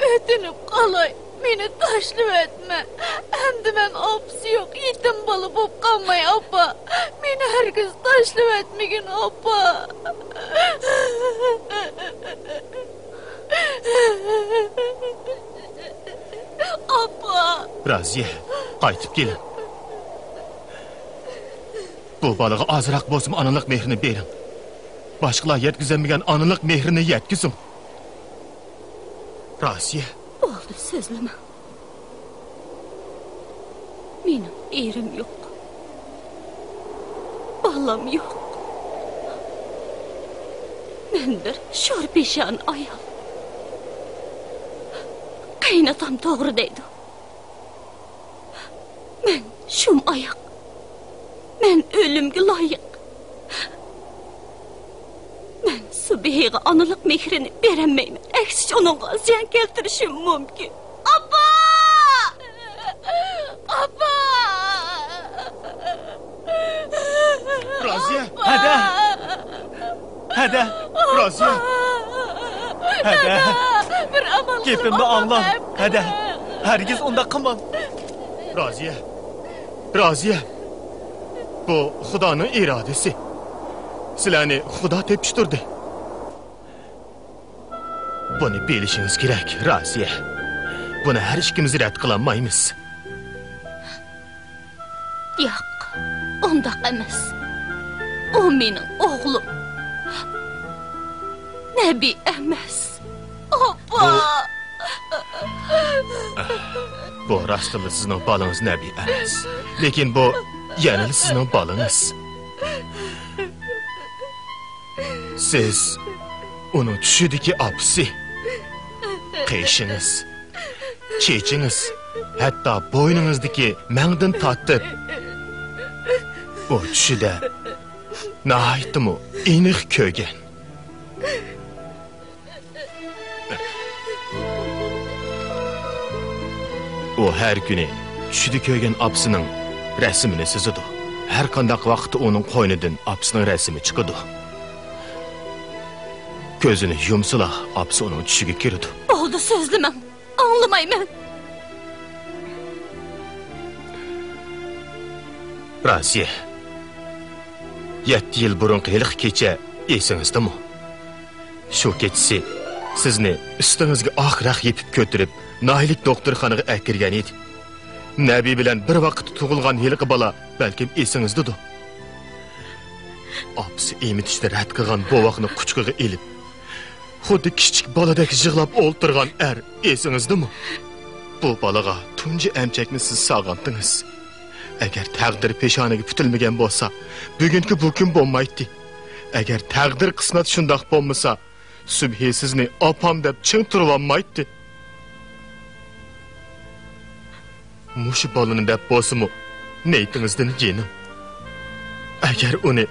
ئۆتۈنۈپ قالاي. مېنى تاشلىۋەتمە. ئەمدى مەن ئاپىسى يوق يېتىم بالا بولۇپ قالماي، ئاپا. مېنى ھەرگىز تاشلىۋەتمىگىن، ئاپا. ئاپا! رازىيە، قايتىپ كېلىڭ. بۇ بالىغا ئازراق بولسىمۇ ئانىلىق مېھرىنى بېرىڭ. باشقىلار يەتكۈزەلمىگەن ئانىلىق مېھرىنى يەتكۈزۈڭ. رازىيە. بولدى، سۆزلىمەڭ. مېنىڭ ئېرىم يوق. بالام يوق. مەن بىر شور پېشانە ئايال. قېيىنئاتام توغرا دەيدۇ. مەن شۇم ئاياق. مەن ئۆلۈمگە لايىق. مەن سۈبھىگە ئانىلىق مېھرىنى بېرەلمەيمەن. ئەكسىچە ئۇنىڭغا زىيان كەلتۈرۈشۈم مۇمكىن. ئاپا! ئاپا! رازىيە! ھەدە! ھەدە! رازىيە! ھەدە! بىر ئامال قىلىڭ، ئاپا! گېپىمنى ئاڭلاڭ. ھەدە! ھەرگىز ئۇنداق قىلماڭ. رازىيە! رازىيە! بۇ خۇدانىڭ ئىرادىسى. سىلەرنى خۇدا تېپىشتۇردى. بۇنى بىلىشىڭىز كېرەك، رازىيە. بۇنى ھەر ئىككىمىز رەت قىلالمايمىز. ياق، ئۇنداق ئەمەس. ئۇ مېنىڭ ئوغلۇم. نەبى ئەمەس. ئاپا! بۇ راستتىنلا سىزنىڭ بالىڭىز نەبى ئەمەس. لېكىن بۇ يەنىلا سىزنىڭ بالىڭىز. سىز ئۇنىڭ چۈشىدىكى ئاپىسى. قېشىڭىز، چېچىڭىز، ھەتتا بوينىڭىزدىكى مەڭدىن تارتىپ، ئۇ چۈشىدە ناھايىتىمۇ ئېنىق كۆرگەن. ئۇ ھەر كۈنى چۈشىدە كۆرگەن ئاپىسىنىڭ رەسىمىنى سىزىدۇ. ھەر قانداق ۋاقىتتا ئۇنىڭ قوينىدىن ئاپىسىنىڭ رەسىمى چىقىدۇ. كۆزىنى يۇمسىلا، ئاپىسى ئۇنىڭ چۈشىگە كىرىدۇ. بولدى، سۆزلىمەڭ. ئاڭلىمايمەن. رازىيە، يەتتە يىل بۇرۇنقى ھېلىقى كېچە ئېسىڭىزدىمۇ؟ شۇ كېچىسى سىزنى ئۈستىڭىزگە ئاق رەخ يېپىپ كۆتۈرۈپ، ناھىيىلىك دوختۇرخانىغا ئەكىرگەن ئىدى. نەبى بىلەن بىر ۋاقىتتا تۇغۇلغان ھېلىقى بالا بەلكىم ئېسىڭىزدىدۇ. ئاپىسى ئېمىتىشنى رەت قىلغان بوۋاقنى قۇچىقىغا ئېلىپ، خۇددى كىچىك بالىدەك يىغلاپ ئولتۇرغان ئەر ئېسىڭىزدىمۇ؟ بۇ بالىغا تۇنجى ئەمچەكنى سىز سالغانتىڭىز. ئەگەر تەقدىر پېشانىگە پۈتۈلمىگەن بولسا، بۈگۈنكى بۇ كۈن بولمايتتى. ئەگەر تەقدىر قىسمەت شۇنداق بولمىسا، سۈبھى سىزنى ئاپام دەپ چىڭ تۇرۇۋالمايتتى. مۇشۇ بالىنى دەپ بولسىمۇ نىيىتىڭىزدىن يېنىڭ. ئەگەر ئۇنى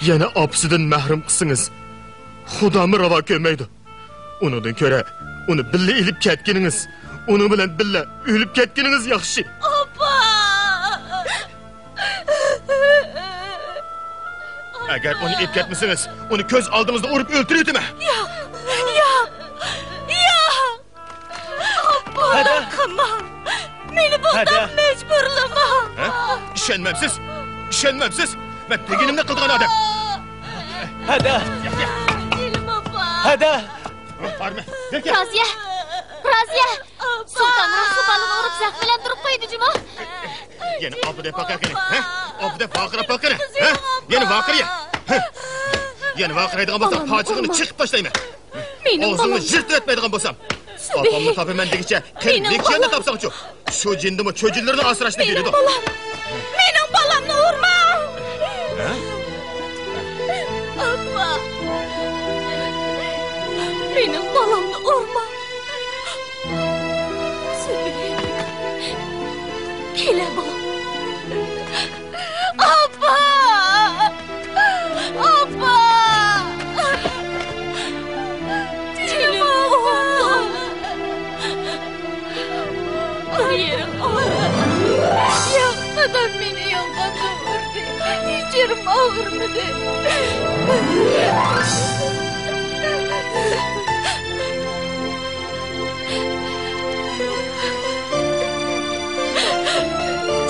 يەنە ئاپىسىدىن مەھرۇم قىلسىڭىز، خۇدامۇ راۋا كۆرمەيدۇ. ئۇنىڭدىن كۆرە ئۇنى بىللە ئېلىپ كەتكىنىڭىز، ئۇنىڭ بىلەن بىللە ئۆلۈپ كەتكىنىڭىز ياخشى. ئاپا! ئەگەر ئۇنى ئېلىپ كەتمىسىڭىز، ئۇنى كۆز ئالدىڭىزدا ئۇرۇپ ئۆلتۈرۈۋېتىمەن. ياق! ياق! ياق! ئاپا، ھەدە! قىلماڭ! مېنى بۇنداق ھەدە! مەجبۇرلىماڭ! ھە؟ ئىشەنمەمسىز؟ ئىشەنمەمسىز؟ مەن دېگىنىمنى قىلىدىغان ئادەم. ھەدە! جېنىم ئاپا! ھەدە! بارمە! بېكىن! رازىيە! رازىيە! ئاپا! سۇلتان روھ شۇ بالىنى ئۇرۇپ زەخىملەندۈرۈپ قويدى جۇمۇ! يەنە ئاپا دەپ باقە قېنى، ھە؟ ئاپا دەپ ۋارقىراپ باقە قېنى، ھە؟ يەنە ۋارقىرا! ھە؟ يەنە ۋارقىرايدىغان بولساڭ، بالام، پاجىقىڭنى ئۇرما. چېقىپ تاشلايمەن. مېنىڭ ئاغزىڭنى بالام. يىرتىۋەتمەيدىغان بولسام. سۈبھى. ئاپامنى تاپىمەن دېگۈچە قېنى مېنىڭ نېچە يەردە بالام. تاپساڭچۇ؟ شۇ جىندىمۇ چۆجىلىرىنى ئاسراشنى مېنىڭ بېرىدۇ. بالام. مېنىڭ بالامنى ئۇرماڭ. ھە؟ ئاپا. مېنىڭ بالامنى ئۇرماڭ. سۈبھى. كېلە، بالام. ئاپا! ئاپا! جېنىم ئوغلۇم! بىر يېرىڭ ئاغرىدى. ياق، دادام مېنى يالغاندىن ئۇردى. ھېچ يېرىم ئاغرىمىدى.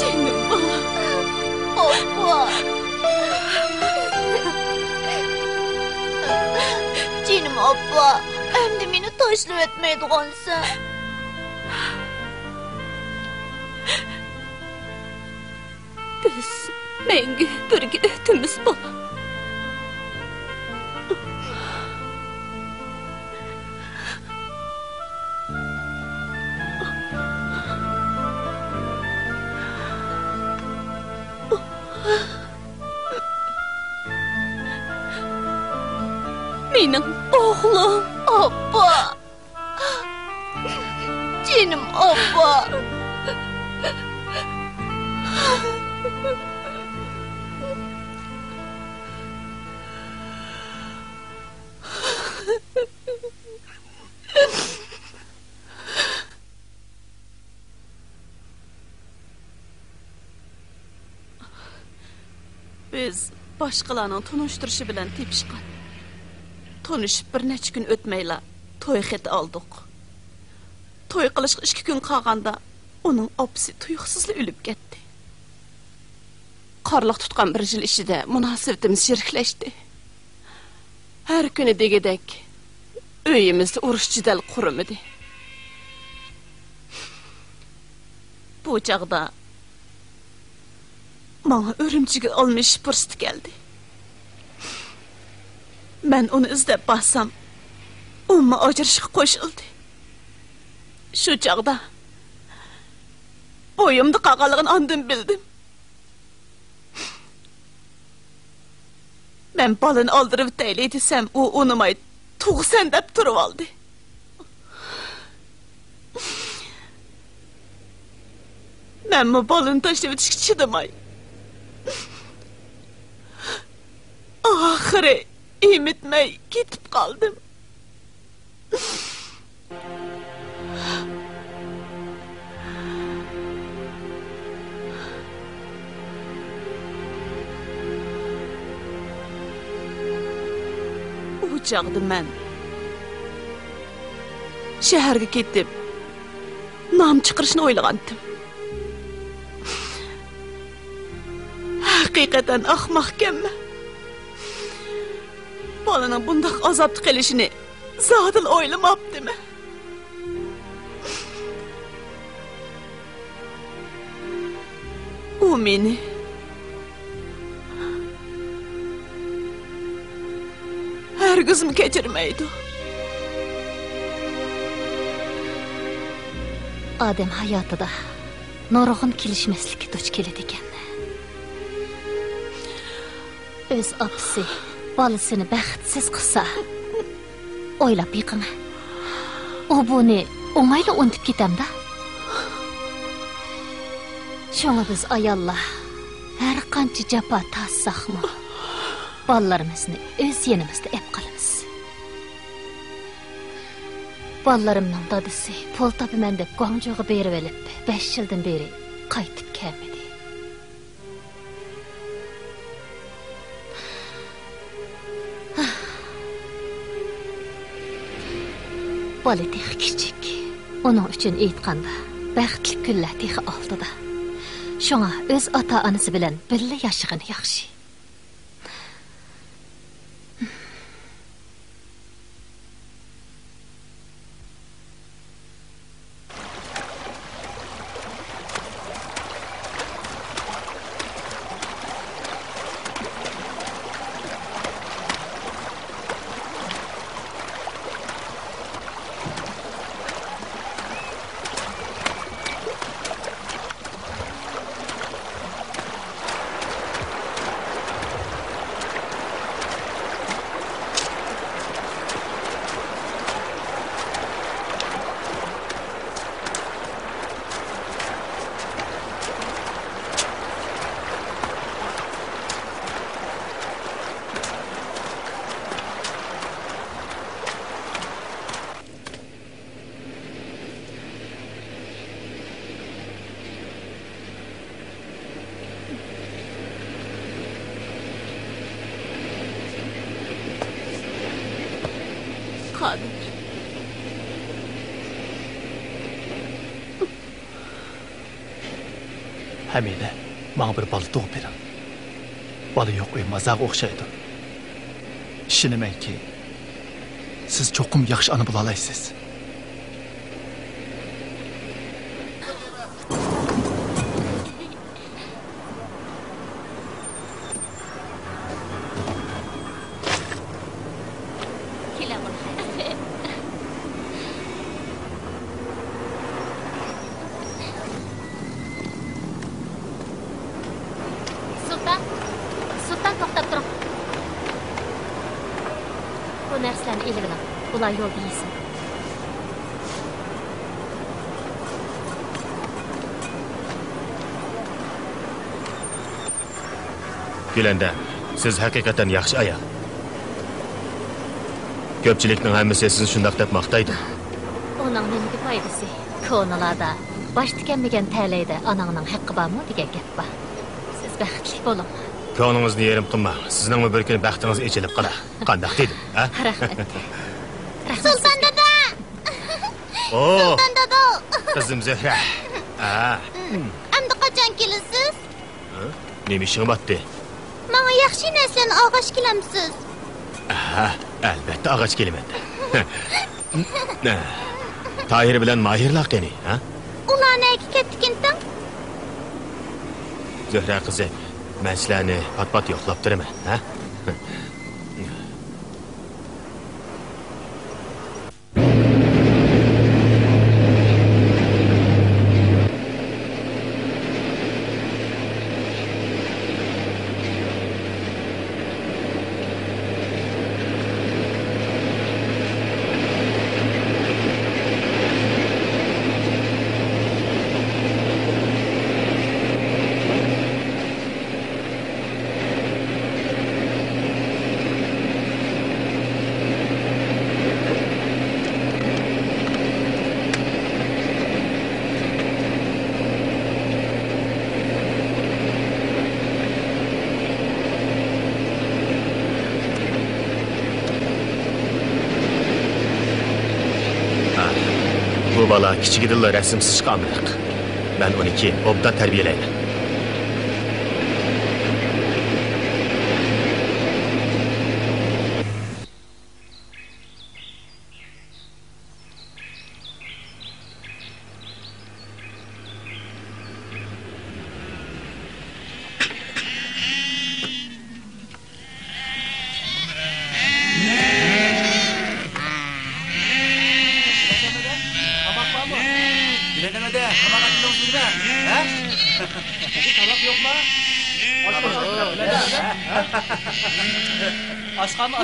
جېنىم بالام. ئاپا. جېنىم ئاپا، ئەمدى مېنى تاشلىۋەتمەيدىغانسەن. بىز مەڭگۈ بىرگە ئۆتىمىز، بالام. مېنىڭ ئوغلۇم. ئاپا. جېنىم ئاپا. بىز باشقىلارنىڭ تونۇشتۇرۇشى بىلەن تېپىشقان. تونۇشۇپ بىر نەچچە كۈن ئۆتمەيلا توي خېتى ئالدۇق. توي قىلىشقا ئىككى كۈن قالغاندا ئۇنىڭ ئاپىسى تۇيۇقسىزلا ئۆلۈپ كەتتى. قارلىق تۇتقان بىر يىل ئىچىدە مۇناسىۋىتىمىز يىرىكلەشتى. ھەر كۈنى دېگۈدەك ئۆيىمىزدە ئۇرۇش جېدەل قۇرۇمىدى. بۇ چاغدا ماڭا ئۈرۈمچىگە ئالمىشىش پۇرسىتى كەلدى. مەن ئۇنى ئىزدەپ بارسام، ئۇمۇ ئاجرىشىشقا قوشۇلدى. شۇ چاغدا بويۇمدا قالغانلىقىنى ئاندىن بىلدىم. مەن بالىنى ئالدۇرۇۋېتەيلى دېسەم، ئۇ ئۇنىماي، تۇغىسەن دەپ تۇرۇۋالدى. مەنمۇ بالىنى تاشلىۋېتىشكە چىدىماي، ئاخىرى ئېمىتمەي كېتىپ قالدىم. ئۇ چاغدا مەن شەھەرگە كېتىپ، نام چىقىرىشنى ئويلىغانتىم. ھە، ھەقىقەتەن ئەخمەقكەنمەن. بالىنىڭ بۇنداق ئازابتا قېلىشىنى زادىلا ئويلىماپتىمەن. ئۇ مېنى ھەرگىزمۇ كەچۈرمەيدۇ. ئادەم ھاياتىدا نۇرغۇن كېلىشمەسلىككە دۇچ كېلىدىكەن. ئۆز ئاپىسى بالىسىنى بەختسىز قىلسا، ئويلاپ بېقىڭ. ئۇ بۇنى ئوڭايلا ئۇنتۇپ كېتەمدۇ؟ شۇڭا بىز ئاياللار ھەر قانچە جاپا تارتساقمۇ، بالىلىرىمىزنى ئۆز يېنىمىزدا ئەپ قالىمىز. بالىلىرىمنىڭ دادىسى پۇل تاپىمەن دەپ گۇاڭجۇغا بېرىۋېلىپ، بەش يىلدىن بېرى قايتىپ كەلمىدى. بالا تېخى كىچىك. ئۇنىڭ ئۈچۈن ئېيتقاندا، بەختلىك كۈنلەر تېخى ئالدىدا. شۇڭا ئۆز ئاتا-ئانىسى بىلەن بىللە ياشىغىنى ياخشى. قادىر. ھەمىدە، ماڭا بىر بالا تۇغۇپ بېرىڭ. بالا يوق ئۆي مازارغا ئوخشايدۇ. ئىشىنىمەنكى، سىز چوقۇم ياخشى ئانا بولالايسىز. سۇلتان، سۇلتان، توختاپ تۇرۇڭ. بۇ نەرسىلەرنى ئېلىۋېلىڭ. بۇلار يولدا يېسۇن. گۈلەندەم، سىز ھەقىقەتەن ياخشى ئايال. كۆپچىلىكنىڭ ھەممىسى سىزنى شۇنداق دەپ ماختايدۇ. ئۇنىڭ نېمىگە پايدىسى؟ كونىلاردا «باش تىكەنمىگەن تەلەيدە ئاناڭنىڭ ھەققى بارمۇ» دېگەن گەپ بار. سىز بەختلىك بولۇڭ. كۆڭلىڭىزنى يېرىم قىلماڭ. سىزنىڭمۇ بىر كۈنى بەختىڭىز ئېچىلىپ قالار. قانداق دېدىم، ھە؟ رەھمەت. رەھمەت سىزگە. سۇلتان دادا! ئوھ! سۇلتان دادا! قىزىم زۆھرە. ھە. ئەمدى قاچان كېلىسىز؟ ھە؟ نېمە ئىشىڭ باتتى؟ ماڭا ياخشى نەرسىلەرنى ئالغاچ كېلەمسىز؟ ھە، ئەلۋەتتە ئالغاچ كېلىمەن. تاھىر بىلەن ماھىرلار قېنى، ھە؟ ئۇلار نەگە كەتتىكىنتىڭ؟ زۆھرە قىزىم، مەن سىلەرنى پات-پات يوقلاپ تۇرىمەن، ھە؟ ھا، بۇ بالا كىچىكىدىنلا رەسىم سىزىشقا ئامراق. مەن ئۇنى كېيىن ئوبدان تەربىيەلەيمەن.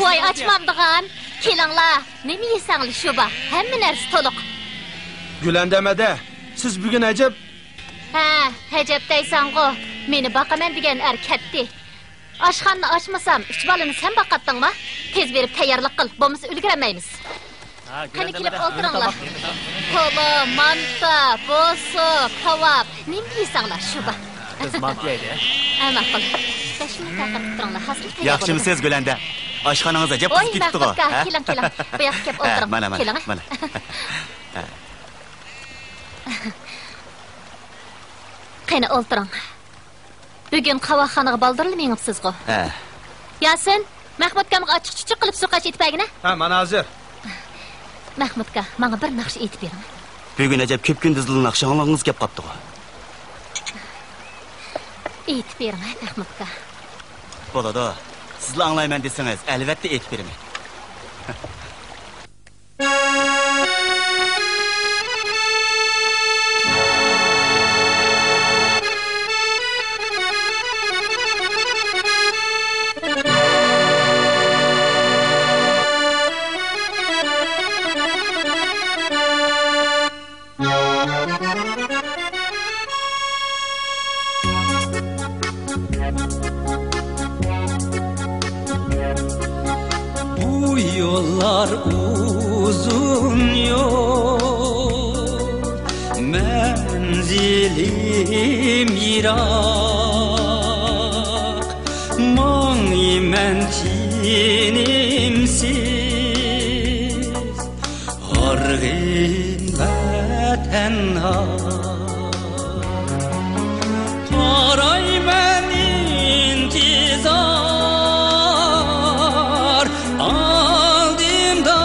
ۋاي، ئاچمامدىغان. كېلىڭلار، نېمە يېسەڭلار شۇ بار. ھەممە نەرسە تولۇق. گۈلەندەم ھەدە، سىز بۈگۈن ئەجەب. ھە، ئەجەب دەيسەنغۇ. مېنى باقىمەن دېگەن ئەر كەتتى. ئاشخانىنى ئاچمىسام، ئۈچ بالىنى سەن باقاتتىڭما؟ تېز بېرىپ تەييارلىق قىل، بولمىسا ئۈلگۈرەلمەيمىز. قېنى، كېلىپ ئولتۇرۇڭلار. تولا، مانتا، بوسۇ، كاۋاپ، نېمە يېسەڭلار شۇ بار. بىز مانتا يەيلى. ھە، ماقۇل. بەش مىنۇت تاقەت قىلىپ تۇرۇڭلار، ھازىر تەييار بولىدۇ. ياخشىمۇسىز، گۈلەندە؟ ئاشخانىڭىز ئەجەب قىزىپ كېتىپتىغۇ، ھە؟ كېلىڭ، كېلىڭ. بۇ ياققا كېلىپ ئولتۇرۇڭ. مانا، مانا، كېلىڭ. مانا. قېنى، ئولتۇرۇڭ. بۈگۈن قاۋاقخانىغا بالدۇرلا مېڭىپسىزغۇ؟ ھە. ياسىن، مەخمۇت ئاكامغا ئاچچىق چۈچۈك قىلىپ سۇ قاچ ئېتىپ بەرگىنە. ھە، مانا ھازىر. مەخمۇت ئاكا، ماڭا بىر ناخشا ئېيتىپ بېرىڭ. بۈگۈن ئەجەب كۆپ كۈندۈزلا ناخشا ئاڭلىغىڭىز كەپ قاپتىغۇ. ئېيتىپ بېرىڭ، مەخمۇت ئاكا. بولىدۇ. سىزلا ئاڭلايمەن دېسىڭىز، ئەلۋەتتە ئېيتىپ بېرىمەن. بۇ يوللار ئۇزۇن يول، مەنزىلىم يىراق، ماڭىمەن تىنىمسىز. ھارغىن ۋە تەنھا قارايمەن ئىنتىزار، ئالدىمدا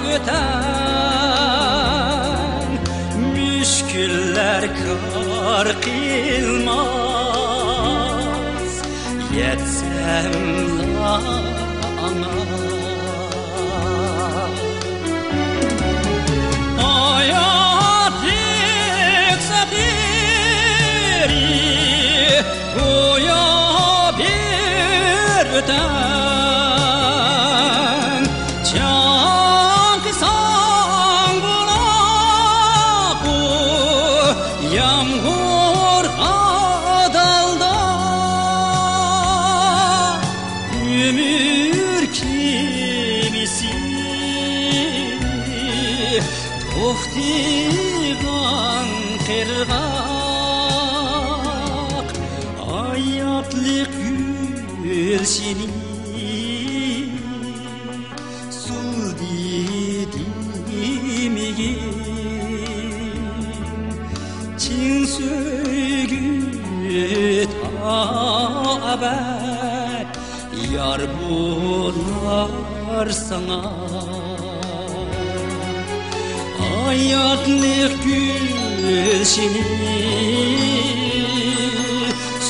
ئۆتەڭ، مۈشكۈللەر كار قىلماس. يەتسەملا ئاڭا ھاياتلىق سەپىرى، گويا بىر ئۆتەم چاڭقىساڭ بۇلاققۇ يامغۇرغا دالدا، ئۆمۈر كېمىسى توختىغان قىرغاق، ھاياتلىق گۈلشېنى سۇلدى دېمىگىن، چىن سۆيگۈ تا ئەبەد يار بولار ساڭا. ھاياتلىق گۈلشېنى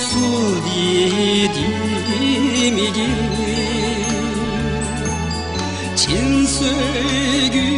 سۇلدى دېمىگىن، چىن سۆيگۈ